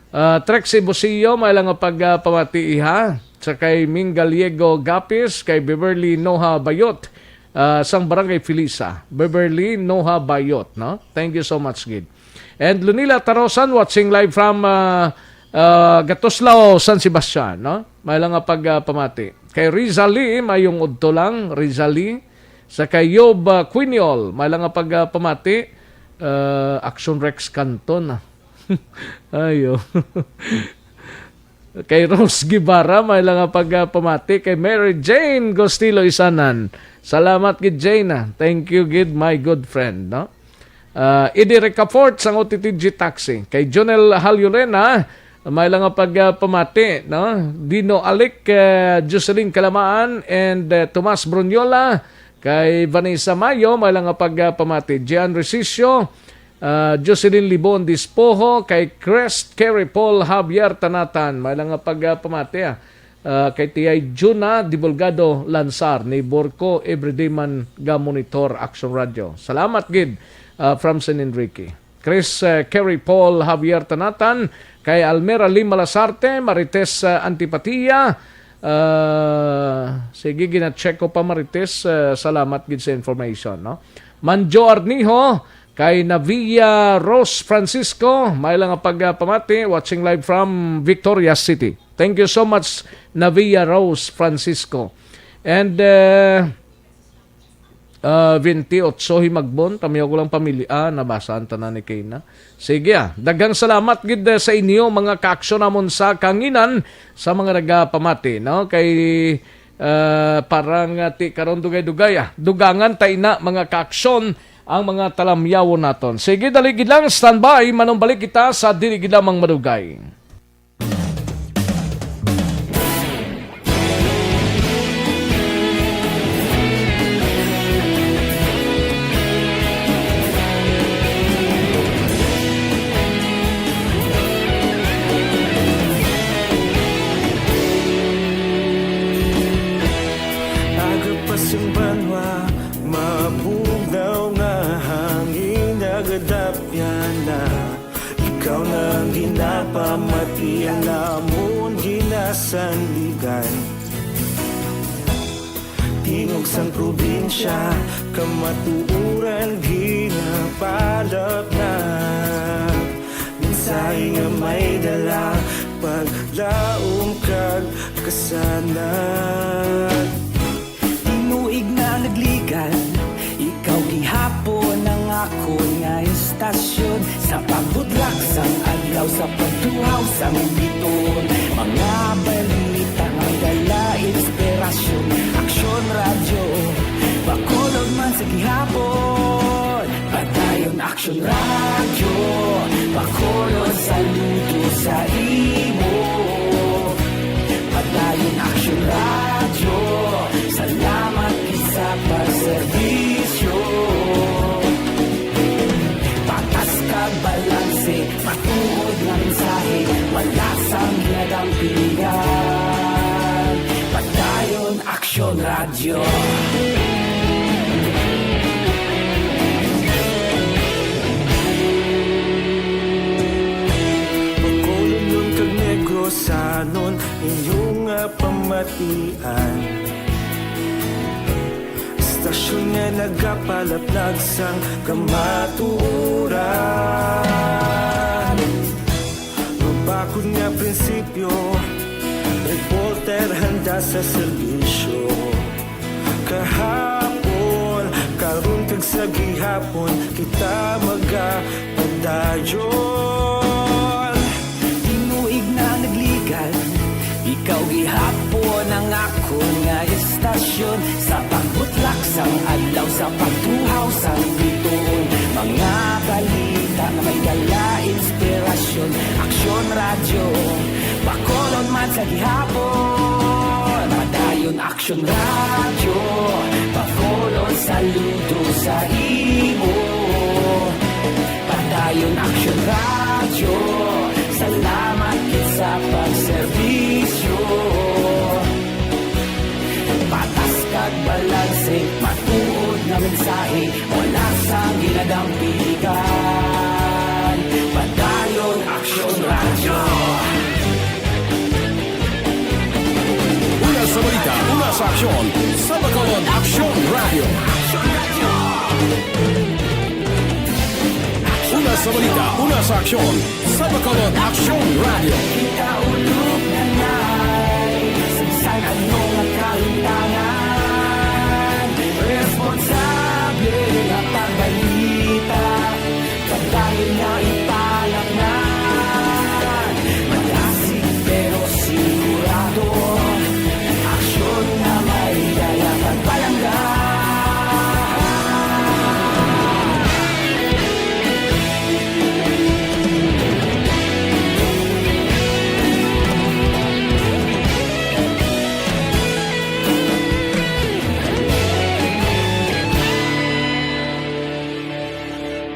Ah, Trexie Busio, may lang nga pag, ah, pamati, iha. Sa kay Ming Gallego Gapis, kay Beverly Noha Bayot, ah, sang Barangay Felisa. Beverly Noha Bayot, no? Thank you so much, gid. And Lunila Tarosan, watching live from, ah, ah, Gatuslao, San Sebastian, no? May lang nga pag, ah, pamati. Kay Rizali, mayong udto lang, Rizali. Sa kay Yob, ah, Quiniol, may lang nga pag, ah, pamati. Ah, Action Rex Canton, ah. Ayo. Kay Rose Guevara, may lang nga pag, ah, pamati. Kay Mary Jane Gostilo Isanan. Salamat gid, Jane, ah. Thank you gid, my good friend, no? Ah, Eddie Ricafort sang O T T G Taxi. Kay Jonel Halyurena, may lang nga pag, ah, pamati, no? Dino Alic, eh, Jocelyn Calamaan, and, eh, Tomas Brunyola. Kay Vanessa Mayo, may lang nga pag, ah, pamati. Gian Resisio, ah, Jocelyn Libon Dispoho, kay Crest Kerry Paul Javier Tanatan, may lang nga pag, ah, pamati, ah. Ah, kay T I Juna Divulgado Lansar ni Borco, everyday man ga monitor Action Radio. Salamat gid, ah, from San Enrique. Chris, eh, Kerry Paul Javier Tanatan, kay Almera Lim Malasarte, Marites, eh, Antipatia. Ah, sige, gina-check ko pa, Marites. Eh, salamat gid sa information, no? Manjo Arnijo, kay Navia Rose Francisco, may lang nga pag, ah, pamati, watching live from Victoria City. Thank you so much, Navia Rose Francisco. And, uh, uh, twenty-eight Himagbon, tamiyaw ko lang pamilya. Ah, nabasa ang tanan ni Kayna. Sige, ah. Daghang salamat gid, uh, sa inyo, mga kaaksyon namon sa kanginan, sa mga nagapamati, no? Kay, uh, parang, uh, ti karon dugay-dugay, ah. Dugangan ta ina, mga kaaksyon, ang mga talamyawon naton. Sige, dali gid lang, standby. Manumbalik kita sa dili gid lamang madugay. Aga pa sang banwa, mabugnaw nga hangin, nagadapyan na. Ikaw na ang ginapamati, ang amon ginasandigan. Tingog sang probinsya, kamatuoran ginapalapnap. Mensahe nga may dala, paglaom kag kasanag. Tinuig na nagligan, ikaw gihapon ang akon nga estasyon. Sa pagbudlak sang adlaw, sa pagtuhaw sang bituon, mga balita nga dala inspirasyon. Aksyon Radyo, Bacolod man sa gihapon. Padayon Aksyon Radyo, Bacolod, saludo sa imo. Padayon Aksyon Radyo, salamat gid sa pagserbisyo. Patas kag balanse, matuod nga mensahe, wala sang ginadampigan. Padayon Aksyon Radyo. Bacolodnon kag Negrosanon, inyo nga pamatian. Estasyon nga nagapalaplag sang kamatuoran. Mabakod nga prinsipyo, reporter handa sa serbisyo. Kahapon, karon kag sa gihapon, kita magapadayon. Tinuig na nagligan, ikaw gihapon ang akon nga estasyon. Sa pagbutlak sang adlaw, sa pagtuhaw sang bituon, mga balita nga may dala inspirasyon. Aksyon Radyo, Bacolod man sa gihapon. Padayon Aksyon Radyo, Bacolod, saludo sa imo. Padayon Aksyon Radyo, salamat gid sa pagserbisyo. Patas kag balanse, matuod nga mensahe, wala sang ginadampigan. Padayon Aksyon Radyo. Una sa balita, una sa aksyon, sa Bacolod Aksyon Radyo. Una sa balita, una sa aksyon, sa Bacolod Aksyon Radyo. Kita ulog na nay, sa bisan ano nga kahimtangan, responsable nga pagbalita. Padayon nga ipalapngan, malasig pero sigurado. Aksyon nga may dala kag palangga.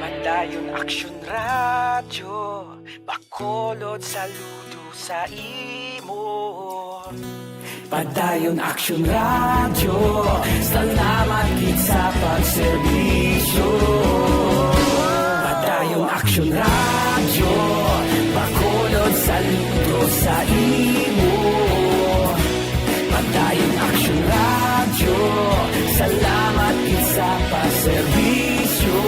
Padayon Aksyon Radyo, Bacolod, saludo sa imo. Padayon Aksyon Radyo, salamat gid sa pagserbisyo. Padayon Aksyon Radyo, Bacolod, saludo sa imo. Padayon Aksyon Radyo, salamat gid sa pagserbisyo.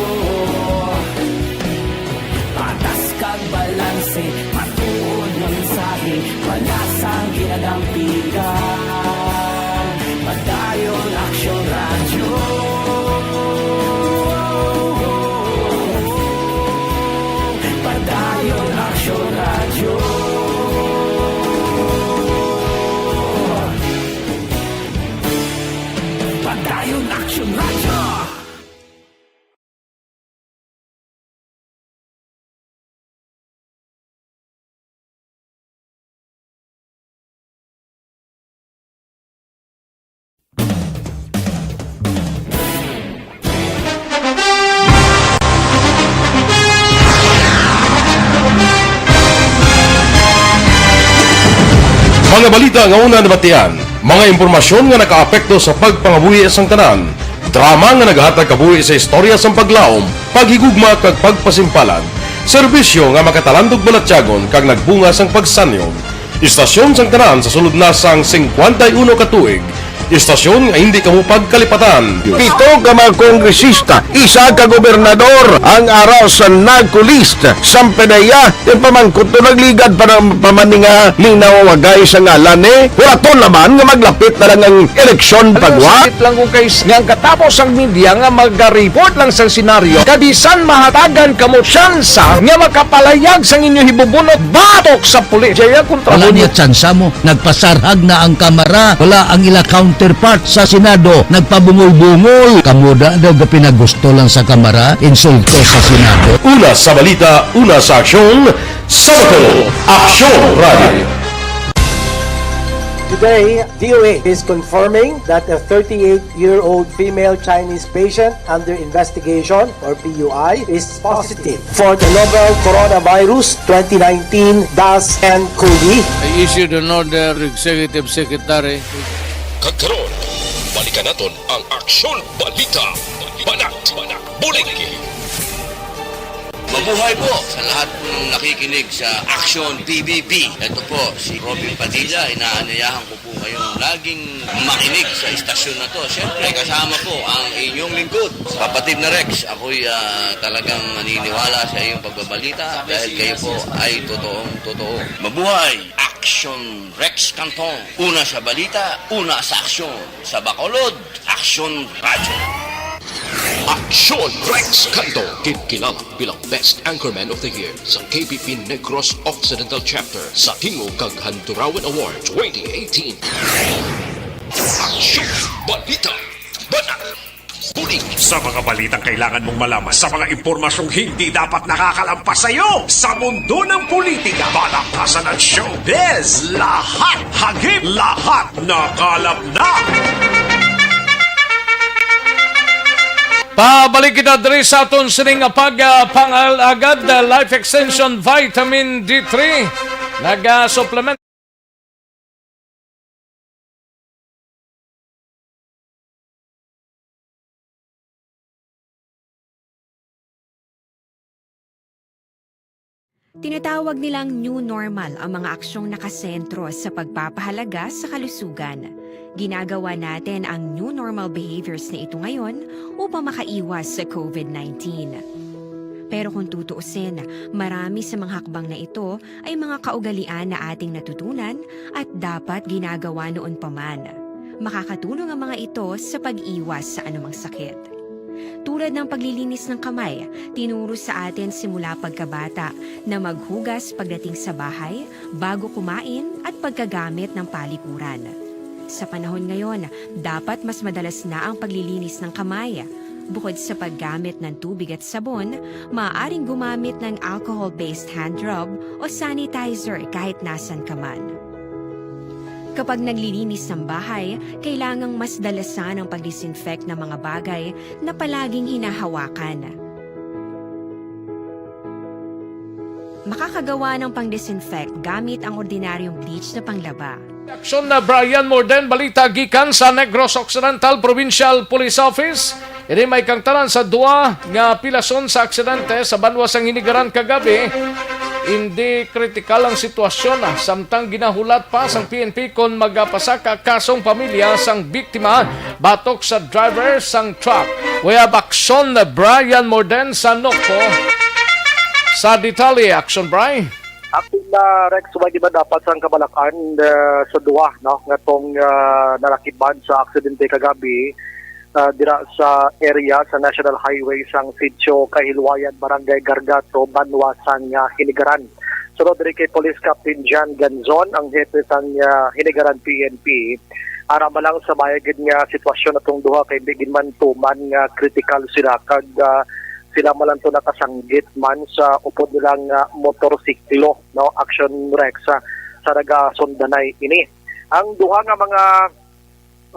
Patas kag balanse, matuod nga mensahe, wala sang Mga balita nga una nabatian, mga impormasyon nga nakaapekto sa pagpangabuhi sang tanan, drama nga naghatag kabuhi sa istorya sang paglaom, paghigugma kag pagpasimpalan, serbisyo nga makatalandog balatyagon kag nagbunga sang pagsanyog. Istasyon sang tanan sa sulod na sang singkwenta y uno ka tuig, istasyon nga hindi kamo pagkalipatan. Pito ka mga kongresista, isa ka gobernador ang ara sa narco list sang PDEA. Yung pamangkot to, nagligad pa ng pamaninga, linaw wagay sa ngalan ni. Wala to naman nga maglapit na lang ang eleksyon pagwa. Sakit lang kung kay nga ang katapos ang media nga mag-report lang sa senaryo, kabisan mahatagan kamo tsansa nga makapalayag sang inyo hibubunot batok sa pulis. Jaya kontra Wala niya tsansa mo. Nagpasarhag na ang Kamara. Wala ang ila counterpart sa Senado. Nagpabungol-bungol. Kamo da daw gapinagusto lang sa Kamara. Insulto sa Senado. Una sa balita, una sa aksyon, sa Bacolod, Aksyon Radio. Today, D O A is confirming that a thirty-eight-year-old female Chinese patient under investigation, or P U I, is positive for the novel coronavirus twenty nineteen dash N cov. I issued an order, Executive Secretary. Kag karon, balikan naton ang Aksyon Balita. Banat, Bulig. Mabuhay po sa lahat ng nakikinig sa Action P B B. Ito po si Robin Padilla. Inaanyayahan ko po kayong laging makinig sa istasyon na to. Siyempre, kasama po ang inyong lingkod, kapatid na Rex. Ako'y, ah, talagang naniniwala sa iyong pagbabalita dahil kayo po ay totoong totoo. Mabuhay! Action Rex Cantong. Una sa balita, una sa aksyon. Sa Bacolod, Action Radyo. Aksyon Rex Cantong, ginkilala bilang Best Anchorman of the Year sa K P P Negros Occidental Chapter sa Tingog kag Handurawan Award twenty eighteen. Aksyon Balita. Banat. Bulig. Sa mga balitang kailangan mong malaman, sa mga impormasyong hindi dapat nakakalampas sa iyo, sa mundo ng politika, balaktasan at showbiz, lahat hagip, lahat nakalap na. Pabalik kita diri sa aton sining pag, ah, pangalagad, ah, Life Extension Vitamin D three. Nag, ah, supplement. Tinatawag nilang new normal ang mga aksyong nakasentro sa pagpapahalaga sa kalusugan. Ginagawa natin ang new normal behaviors na ito ngayon upang makaiwas sa covid nineteen. Pero kung tutuusin, marami sa mga hakbang na ito ay mga kaugalian na ating natutunan at dapat ginagawa noon pa man. Makakatulong ang mga ito sa pag-iwas sa anumang sakit. Tulad ng paglilinis ng kamay, tinuro sa atin simula pagkabata na maghugas pagdating sa bahay, bago kumain, at pagkagamit ng palikuran. Sa panahon ngayon, dapat mas madalas na ang paglilinis ng kamay. Bukod sa paggamit ng tubig at sabon, maaaring gumamit ng alcohol-based hand rub o sanitizer kahit nasan ka man. Kapag naglilinis ng bahay, kailangang mas dalasan ang pag-disinfect ng mga bagay na palaging hinahawakan. Makakagawa ng pang-disinfect gamit ang ordinaryong bleach na panglaba. Aksyon na Brian Morden, balita gikan sa Negros Occidental Provincial Police Office. Ini may kangtanan sa duha nga pilason sa aksidente sa banwa sang Hinigaran kagabi. Indi kritikal ang sitwasyon, ah, samtang ginahulat pa sang P N P kon magapasaka kasong pamilya sang biktima batok sa driver sang truck. We have Aksyon na Brian Morden sa Nokpo sa detalye. Aksyon, Bri. Aktuwal na, Rex, way iba dapat sang kabalakan, ah, sa duha, no, nga tong, ah, nalakiban sa aksidente kagabi, ah, dira sa area sa National Highway sang Sitio Kahilwayan, Barangay Gargato, banwa sang, ah, Hinigaran. Sunod diri kay Police Captain John Ganzon, ang hepe sang, ah, Hinigaran P N P, ara man lang sa maayo gid nga sitwasyon atong duha kay hindi gid man tuman nga kritikal sila kag, ah, sila man lang to nakasanggit man sa upod nilang, ah, motorsiklo, no? Action Rex, ah, sa nagasundanay ini. Ang duha nga mga,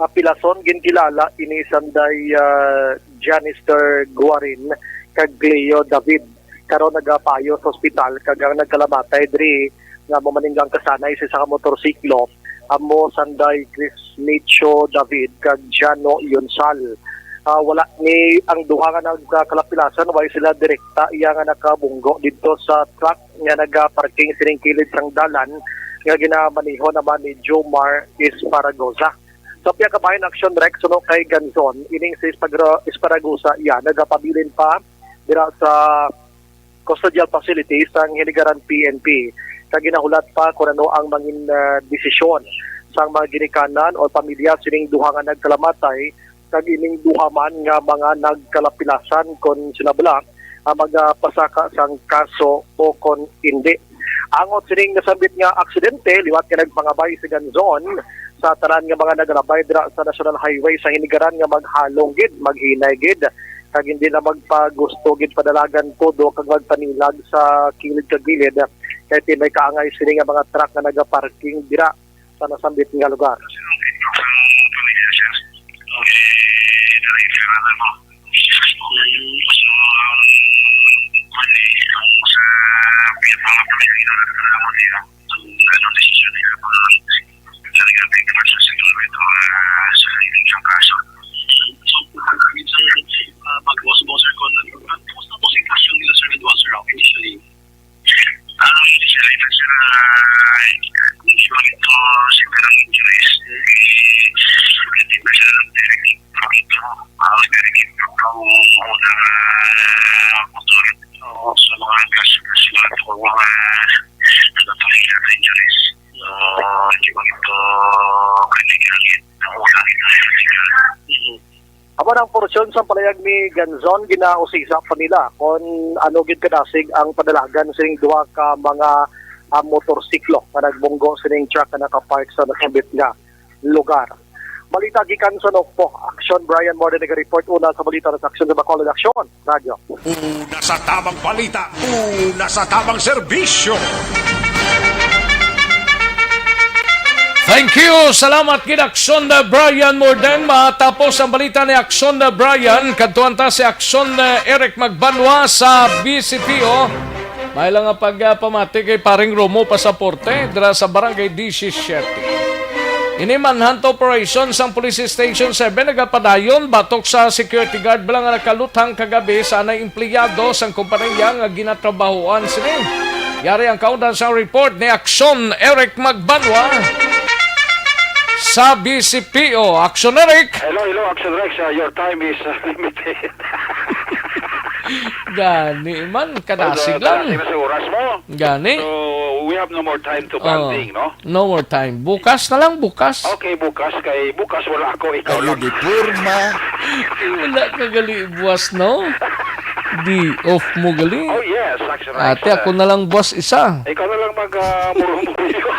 ah, pilason ginkilala ini sanday, ah, Janister Guarin kag Cleo David. Karon nagapayo sa ospital kag ang nagkalamatay diri nga mamaninggang kasanay sa isa ka motorsiklo amo sanday Chris Nicho David kag Jano Yonsal. Ah, wala ni ang duha nga nagkalapilasan, way sila direkta iya nga nakabunggo didto sa truck nga nagaparking sining kilid sang dalan nga ginamaneho naman ni Jomar Esparagoza. Sa pihak ka bahin, Action Rex, suno kay Ganzon, ining si Espagra-, Esparagoza iya nagapabilin pa dira sa custodial facility sang Hinigaran P N P. Kag ginahulat pa kung ano ang mangin, ah, desisyon sang mga ginikanan o pamilya sining duha nga nagkalamatay kag ining duha man nga mga nagkalapilasan kon sila bala ang magapasaka sang kaso o kon indi. Angot sining nasambit nga aksidente, liwat nga nagpangabay si Ganzon sa tanan nga mga nagalabay dira sa National Highway sa Hinigaran nga maghalong gid, maghinay gid, kag hindi na magpagusto gid padalagan todo kag magpanilag sa kilid kag gilid, kay ti may kaangay sini nga mga truck nga nagaparking dira sa nasambit nga lugar. Ah, mag-boss, boss, sir, kung ano, kumusta po sitwasyon nila, sir, Eduardo, sir, initially? Ah, initially, sir, ah, hindi pa ito siguro injuries. Eh, hindi pa siya nag-direct ito. Ah, direct ito ang muna, ah, motor. Oo, sa mga gas, gas, mga, ah, nagpapalita na injuries. Ah, hindi pa ito critical yet. Ang una, ito critical. Mhm. Amo nang porsyon sang palayag ni Ganzon, ginausisa pa nila kon ano gid kadasig ang padalagan sining duha ka mga, ah, motorsiklo nga nagbunggo sining truck nga nakapark sa nasambit nga lugar. Balita gikan sa Nokpo. Action, Brian Morden naga-report. Una sa balita, sa Action sa Bacolod. Action, Radyo. Una sa tamang balita, una sa tamang serbisyo. Thank you. Salamat gid, Action na Brian Morden. Matapos ang balita ni Action na Brian, kadtuan ta si Action na Eric Magbanwa sa B C P O. May lang nga pagpamati kay Paring Romo Pasaporte dira sa Barangay disisiete. Ini manhunt operation sang Police Station seven nagapadayon batok sa security guard bala nga nakaluthang kagabi sa anay empleyado sang kompanya nga ginatrabahoan sini. Yari ang kaundan sa report ni Action Eric Magbanwa sa B C P O. Action Eric! Hello, hello, Action Rex. Uh, your time is uh, limited. Gani man, kadasig lang. Kadasig na sa oras mo. Gani. So, we have no more time to bonding, no? No more time. Bukas na lang, bukas. Okay, bukas. Kay bukas wala ako, ikaw lang. Deporma. Ay, wala ka gali buwas, no? Di off mo gali. Oh, yes, actually. Ate, ako na lang buwas isa. Ikaw na lang mag, ah, murmuriyo.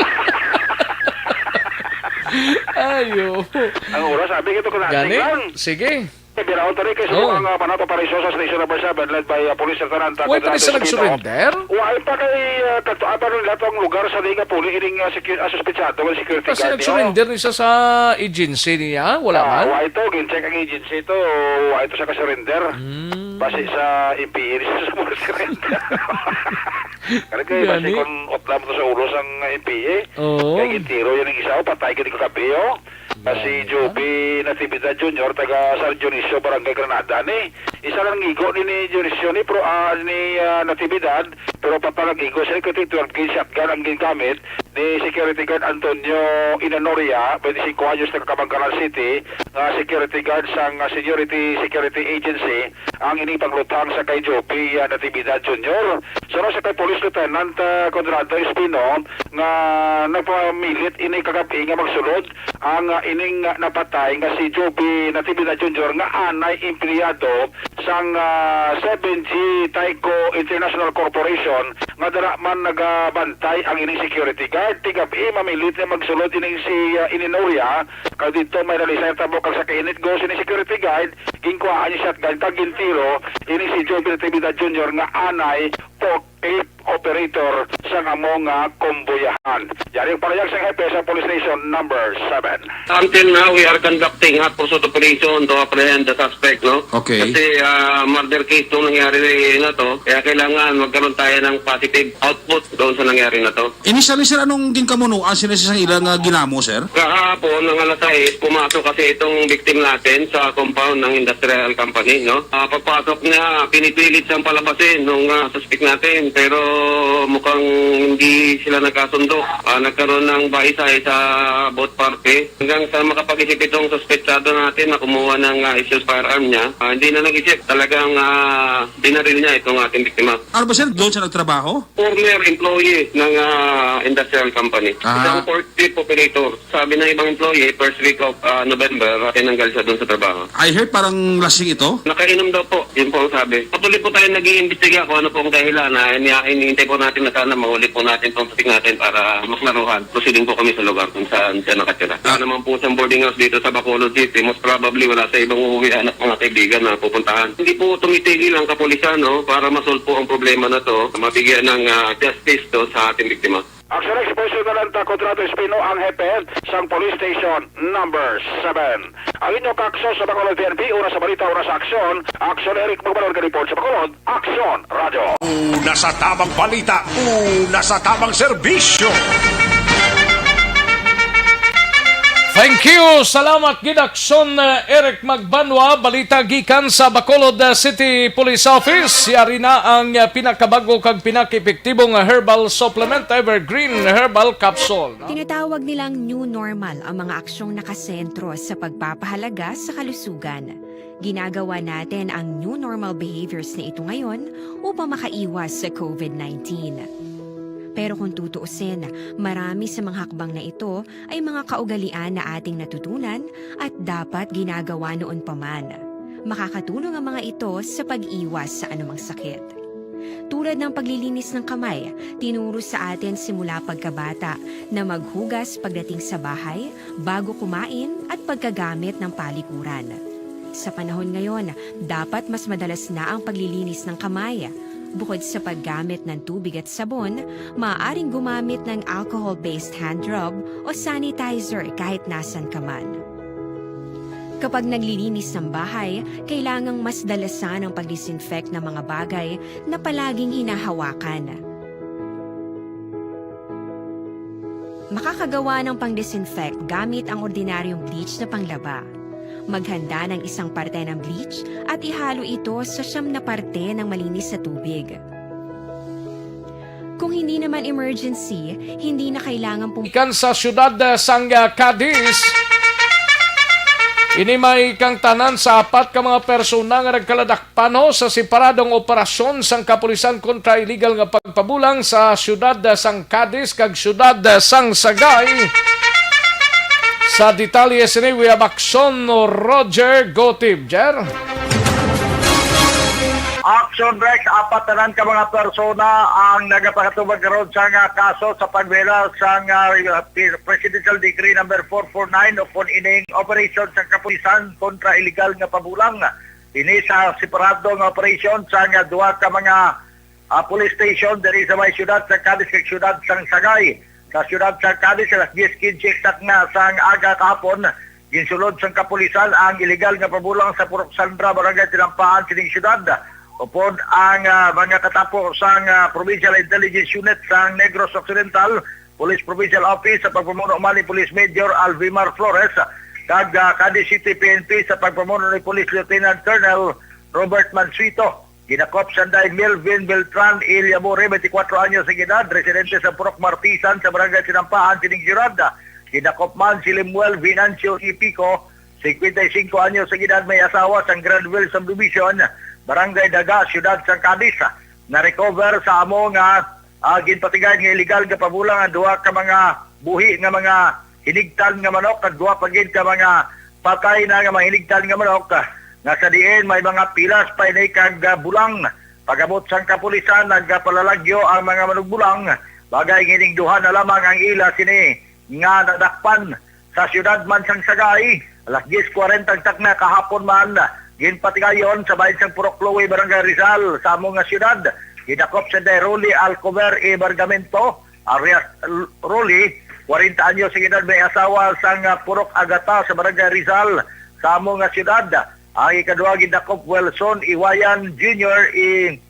Ayo. Ang oras, sabi ko, kadasig lang. Gani? Sige. Biraw tani kay sa mga, ah, manat operasyon sa Station Number Seven led by, ah, Police Lieutenant, ah, Conrado Espino. Way pa ni sa nag-surrender? Way pa kay, ah, kadto-an pa rin lahat ang lugar sa liga puli ining, ah, secu-, ah, suspetsado nga security guard niyo. Kasi nag-surrender ni sa, sa agency niya? Wala man? Ah, way to. Gin-check ang agency to. Way to sa ka-surrender. Hmm. Basi sa M P A ni sa surrender. Kaya kay basi kung utlam to sa ulo sang M P A. Oo. Kay gintiro yan ang isa, oh, patay ka di kagabi, oh. Na si Joby Natividad Junior, taga San Dionisio, Barangay Granada, ni. Isa lang igo ni, ni Dionisio ni, pero, ah, ni, ah, Natividad, pero papa nag-igo siya, kasi twelve gauge shotgun ang gingamit ni Security Guard Antonio Inanoria, twenty-five anyos, taga Kabankalan City, nga security guard sang, ah, Seniority Security Agency, ang ining pagluthang sa kay Joby, ah, Natividad Junior. Suno sa kay Police Lieutenant, ah, Conrado Espino, nga nagpamilit ini kagabi nga magsulod ang, ah, ining, ah, napatay nga si Joby Natividad Junior nga anay empleyado sang, ah, seven G Tyco International Corporation nga dara man nagabantay ang ining security guard. Tigabi, mamilit nga magsulod ining si, ah, Ininoria, kay didto may nalisay ang tabok kag sa kainit gos ini security guard, ginkuhaan niya shotgun kag gintiro ini si Joby Natividad Junior nga anay forklift operator sang amo nga kumbuyahan. Yari ang pahayag sang hepe sa Police Station Number seven. Until now, we are conducting hot pursuit operation to apprehend the suspect, no? Okay. Kasi, ah, murder case itong nangyari na to, kaya kailangan magkaroon tayo ng positive output doon sa nangyari na to. Initially, sir, anong ginkamunuan sila sa ilang, ah, ginamo, sir? Kahapon, ng alas sais, pumasok kasi itong victim natin sa compound ng industrial company, no? Ah, pagpasok niya, pinipilit siyang palabasin nung, ah, suspect natin, pero mukhang hindi sila nagkasundo. Ah, nagkaroon ng baisay sa both party. Hanggang sa makapag-isip itong suspetsado natin na kumuha ng, ah, issues firearm niya, ah, hindi na nag-isip. Talagang, ah, binaril niya itong ating biktima. Ano ba, sir? Doon siya nagtrabaho? Former employee ng, ah, industrial company. Ah. Isang forklift operator. Sabi ng ibang employee, first week of, ah, November, tinanggal siya doon sa trabaho. I heard parang lasing ito? Nakainom daw po, yun po ang sabi. Patuloy po tayo nag-iimbestiga kung ano po ang dahilan na ini-, iniintay po natin na sana mahuli po natin itong suspect natin para maklaruhan. Proceeding po kami sa lugar kung saan siya nakatira. Wala Ah. naman po siyang boarding house dito sa Bacolod City. Most probably, wala sa ibang uuwian at mga kaibigan na pupuntahan. Hindi po tumitigil ang kapulisan, no, para masolve po ang problema na to, mabigyan ng, ah, justice to sa ating biktima. Action Next, personal ang takot rato Espino ang hepe sang Police Station Number seven. Ang inyo kakso sa Bacolod P N P, una sa balita, una sa aksyon. Aksyon Eric Magbalon, ka-report sa Bacolod. Aksyon Radio. Una sa tamang balita, una sa tamang serbisyo. Thank you. Salamat gid, Aksyon, eh, Eric Magbanwa. Balita gikan sa Bacolod, eh, City Police Office. Yari na ang, eh, pinakabag-o kag pinakaepektibong herbal supplement, Evergreen Herbal Capsule. Tinatawag nilang new normal ang mga aksyong nakasentro sa pagpapahalaga sa kalusugan. Ginagawa natin ang new normal behaviors na ito ngayon upang makaiwas sa covid nineteen. Pero kung tutuusin, marami sa mga hakbang na ito ay mga kaugalian na ating natutunan at dapat ginagawa noon pa man. Makakatulong ang mga ito sa pag-iwas sa anumang sakit. Tulad ng paglilinis ng kamay, tinuro sa atin simula pagkabata na maghugas pagdating sa bahay, bago kumain, at pagkagamit ng palikuran. Sa panahon ngayon, dapat mas madalas na ang paglilinis ng kamay. Bukod sa paggamit ng tubig at sabon, maaaring gumamit ng alcohol-based hand rub o sanitizer kahit nasan ka man. Kapag naglilinis ng bahay, kailangang mas dalasan ang pag-disinfect ng mga bagay na palaging hinahawakan. Makakagawa ng pang-disinfect gamit ang ordinaryong bleach na panglaba. Maghanda ng isang parte ng bleach at ihalo ito sa siyam na parte ng malinis na tubig. Kung hindi naman emergency, hindi na kailangan pum- Ikan sa siyudad, eh, sang, ah, Cadiz. Ini may kang tanan sa apat ka mga persona nga nagkaladak panho sa separadong operasyon sang kapulisan kontra iligal nga pagpabulang sa siyudad sang Cadiz kag siyudad sang Sagay. Sa detalye sini, we have Aksyon Roger Gotib. Jer? Action Rex, apat tanan ka mga persona ang nagapakatubag karon sa nga kaso sa pagbiyolar sa nga, uh, Presidential Decree number four four nine o kon ining operasyon sa kapulisan kontra iligal nga pabulang. Ini sa separado nga operasyon sa nga duha ka mga, ah, police station diri sa may siyudad sa Cadiz kag siyudad sang Sagay. Sa siyudad sa Cadiz, alas diyes quince eksak na sang aga kahapon, ginsulod sang kapulisan ang iligal nga pabulang sa Purok Sandra, Barangay Tinampaan sining siyudad. Upod ang, ah, mga katapo sang, ah, Provincial Intelligence Unit sang Negros Occidental, Police Provincial Office sa pagpamuno man ni Police Major Alvimar Flores, kag, ah, Cadiz City P N P sa pagpamuno ni Police Lieutenant Colonel Robert Mansueto. Ginakop sanday Melvin Beltran Ilyamore, twenty-four anyos ang edad, residente sa Purok Martisan sa Barangay Sinampaan sining siyudad. Ginakop man si Lemuel Venancio Ipico, cincuenta y cinco anyos ang edad, may asawa sa Granville Subdivision, Barangay Daga, Siyudad sang Cadiz. Na-recover sa amo nga, ah, ginpatigayon nga iligal nga pabulang ang duha ka mga buhi nga mga hinigtan nga manok, kag duha pa gid ka mga patay na nga mga hinigtan nga manok, ah, nga sa diin may mga pilas pa ini kag, ah, bulang. Pag-abot sang kapulisan, nagpalalagyo ang mga manugbulang, bagay nga ining duha na lamang ang ila sini nga nadakpan. Sa siyudad man sang Sagay, alas diyes kwarenta ang takna kahapon man, ginpatigayon sa bahin sang Purok Loe, Barangay Rizal, sa amo nga siyudad. Gidakop si Day Rolly Alcover Ibargamento, alias L-, Rolly, kwarenta anyos ang edad, may asawa sang, ah, Purok Agata sa Barangay Rizal, sa amo nga siyudad. Ang ikaduha gidakop Wilson Iwayan Junior I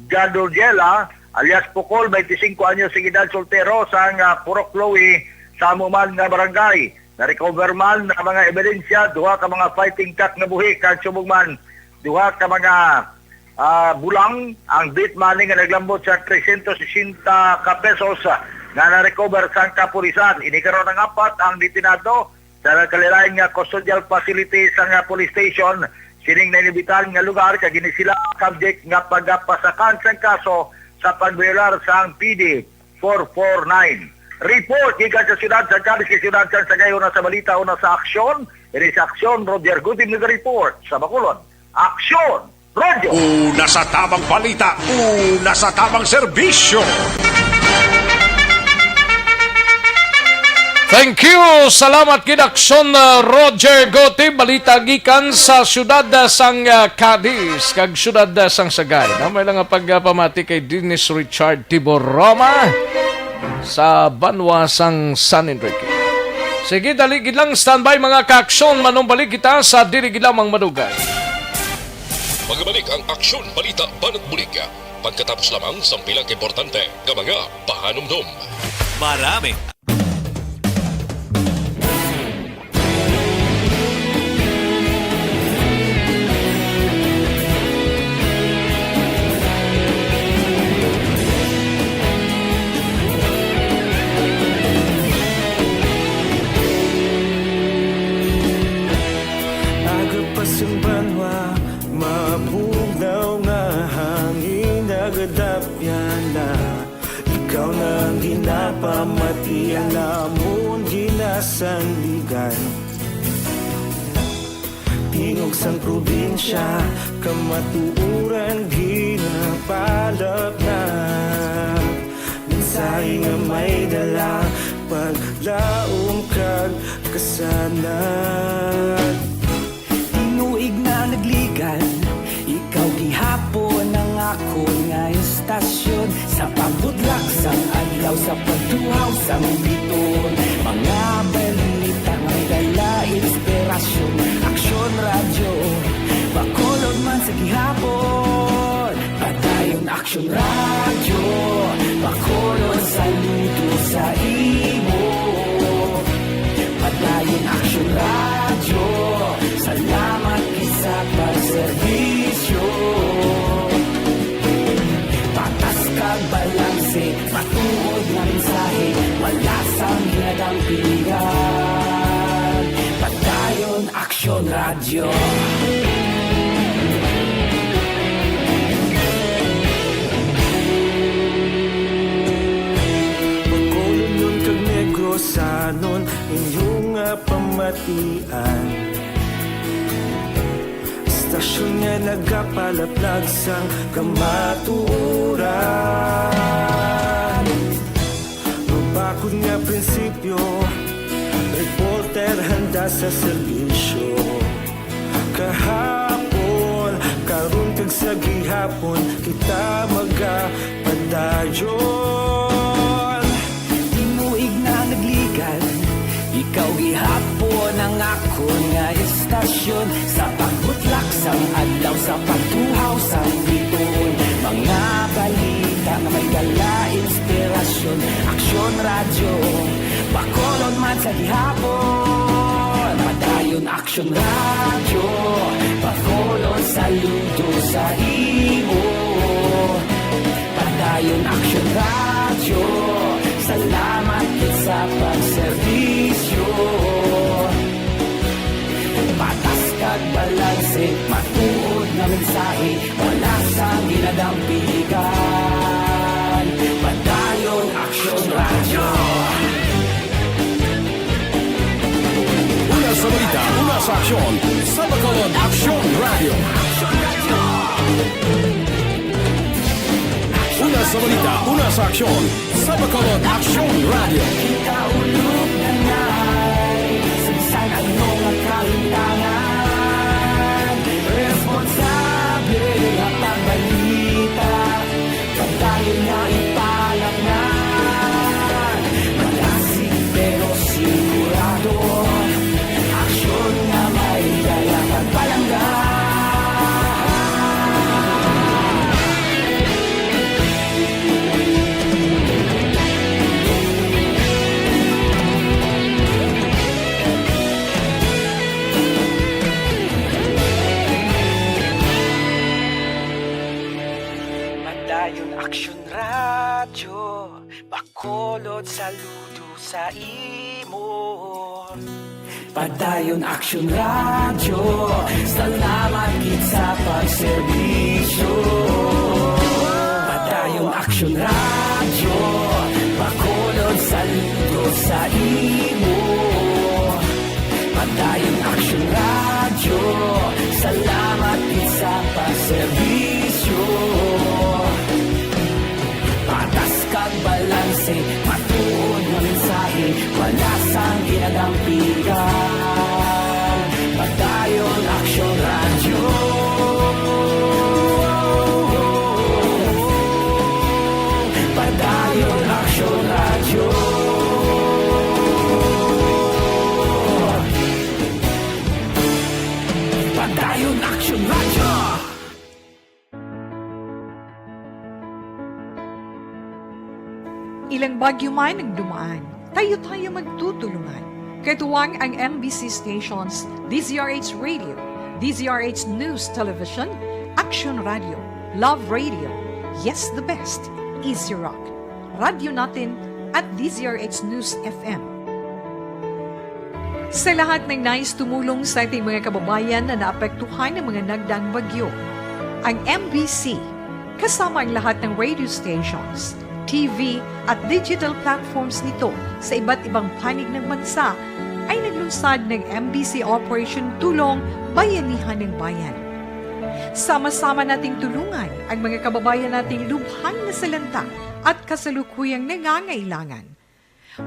Gadurjela, alias Pukol, twenty-cinco anyos ang edad, soltero, sang, ah, Purok Lowi, sa amo man nga barangay. Na-recover man ang mga ebidensya, duha ka mga fighting cock nga buhi, kag subong man, duha ka mga, ah, bulang. Ang death money nga naglambot sa trescientos sesenta ka pesos, ah, nga na-recover sang kapulisan. Ini karon ang apat ang detenado sa nagkalain-lain nga custodial facility sang, ah, police station sining nainibitan nga lugar, kag ini sila subject nga pagapasakan sang kaso sa pagviolar sang P D four four nine. Report gikan sa siyudad sa Cadiz, kay siyudad sa Sagay, una sa balita, una sa aksyon. Ini sa aksyon, Roger Gutim nag-report sa Bacolod. Aksyon! Radyo! Una sa tamang balita, una sa tamang serbisyo. Thank you. Salamat gid, Aksyon, uh, Roger Gote. Balita gikan sa siyudad, uh, sang, uh, Cadiz kag siyudad, uh, sang Sagay. No, may lang nga pagpamati kay Dennis Richard Tiboroma sa banwa sang San Enrique. Sige, dali gid lang, standby, mga ka-aksyon. Manumbalik kita sa dili gid lamang madugay. Magbalik ang Aksyon Balita Banat Bulig pagkatapos lamang sang pila ka importante nga mga pahanumdom. Marami. Aga pa sang banwa, mabugnaw nga hangin nagadapyan na. Ikaw na ang ginapamati, ang amon ginasandigan. Tingog sang probinsya, kamatuoran ginapalapnag. Mensahe nga may dala, paglaom kag kasanag. Tinuig na nagligan, ikaw gihapon ang akon nga estasyon. Sa pagbutlak sang adlaw, sa pagtuhaw sang biton, mga balita nga may dala inspirasyon. Aksyon Radyo, Bacolod man sa gihapon. Padayon Aksyon Radyo, Bacolod, saludo sa imo. Padayon Aksyon Radyo, salamat gid sa pagserbisyo. Patas kag balanse, matuod nga mensahe, wala sang ginadampigan. Padayon Aksyon Radyo. Bacolodnon kag Negrosanon, inyo nga pamatian. Estasyon nga nagapalaplag sang kamatuoran. Mabakod nga prinsipyo, reporter handa sa serbisyo. Kahapon, karon kag sa gihapon, kita magapadayon. Tinuig na nagligan, ikaw gihapon ang akon nga estasyon. Sa pagbutlak sang adlaw, sa pagtuhaw sang biton, mga balita nga may dala inspirasyon. Aksyon Radyo, Bacolod man sa gihapon. Padayon Aksyon Radyo, Bacolod, saludo sa imo. Padayon Aksyon Radyo, salamat gid sa pagserbisyo. Patas kag balanse, matuod nga mensahe, wala sang ginadampigan. Padayon Aksyon Radyo. Una sa balita, una sa aksyon, sa Bacolod Aksyon Radyo. Una sa balita, una sa aksyon, sa Bacolod Aksyon Radyo. Kita ulog na ngay, sa bisan ano nga kahintangan, responsable nga pagbalita. Saludo sa imo. Padayon Aksyon Radyo, salamat gid sa pagserbisyo. Padayon Aksyon Radyo, Bacolod, saludo sa imo. Padayon Aksyon Radyo, salamat gid sa pagserbisyo. Patas kag balanse, matuod nga mensahe, wala sang ginadampigan. Padayon Aksyon Radyo. Padayon Aksyon Radyo. Padayon Aksyon Radyo. Ilang bagyo man ang dumaan, tayo-tayo magtutulungan. Katuwang ang M B C stations, D Z R H Radio, D Z R H News Television, Action Radio, Love Radio, Yes the Best, Easy Rock, Radyo Natin, at D Z R H News F M. Sa lahat ng nais tumulong sa ating mga kababayan na naapektuhan ng mga nagdaang bagyo, ang M B C, kasama ang lahat ng radio stations, T V, at digital platforms nito sa iba't ibang panig ng bansa, ay naglunsad ng M B C Operation Tulong Bayanihan ng Bayan. Sama-sama nating tulungan ang mga kababayan nating lubhang nasalanta at kasalukuyang nangangailangan.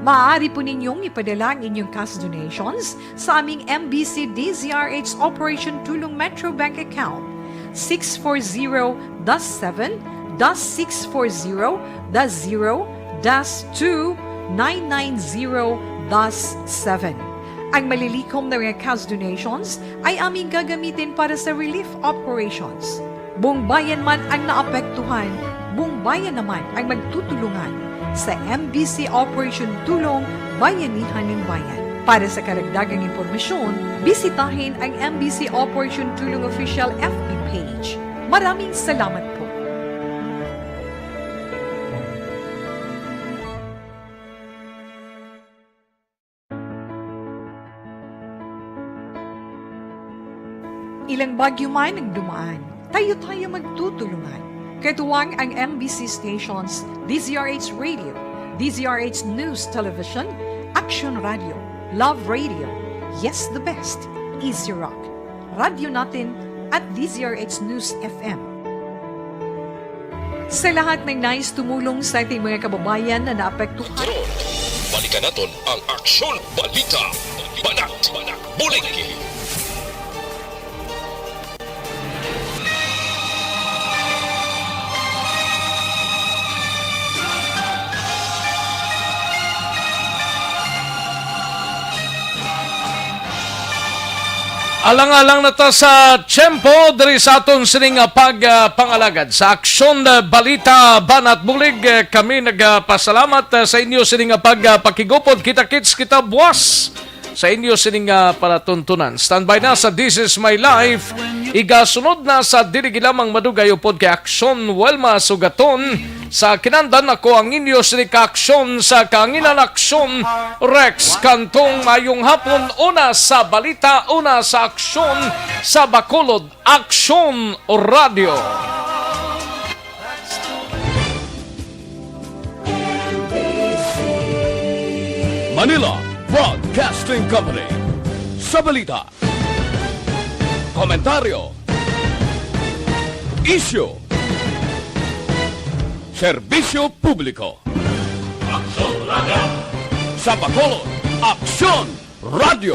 Maaari po ninyong ipadala ang inyong cash donations sa aming M B C D Z R H Operation Tulong Metro Bank Account six four zero dash seven dash six four zero dash zero dash two nine nine zero dash seven. Ang malilikom na mga cash donations ay aming gagamitin para sa relief operations. Buong bayan man ang naapektuhan, buong bayan naman ang magtutulungan sa M B C Operation Tulong Bayanihan ng Bayan. Para sa karagdagang impormasyon, bisitahin ang M B C Operation Tulong Official F B page. Maraming salamat po. Ilang bagyo man ang dumaan, tayo-tayo magtutulungan. Katuwang ang M B C stations, D Z R H Radio, D Z R H News Television, Action Radio, Love Radio, Yes the Best, Easy Rock, Radyo Natin, at D Z R H News F M. Sa lahat ng nais tumulong sa ating mga kababayan na naapektuhan. Karon, balikan naton ang Aksyon Balita, Banat Bulig. Alang-alang na ta sa tiyempo diri sa aton sining, ah, pag, ah, pangalagad sa Aksyon, ah, Balita, Banat Bulig. Eh, kami nagapasalamat, ah, sa inyo sining, ah, pag, ah, pakigupod. Kita-kits kita buwas sa inyo sining, ah, palatuntunan. Standby na sa This Is My Life. Igasunod na sa dili gid lamang madugay upod kay Aksyon Wilma Sugaton. Sa kinandan, ako ang inyo sini ka Aksyon sa Kahanginan, Aksyon Rex Cantong. Mayong hapon, una sa balita, una sa aksyon, sa Bacolod Aksyon Radio. Manila Broadcasting Company. Sa balita, komentaryo, isyu, serbisyo publiko. Aksyon Radio. Sa Bacolod, Aksyon Radio.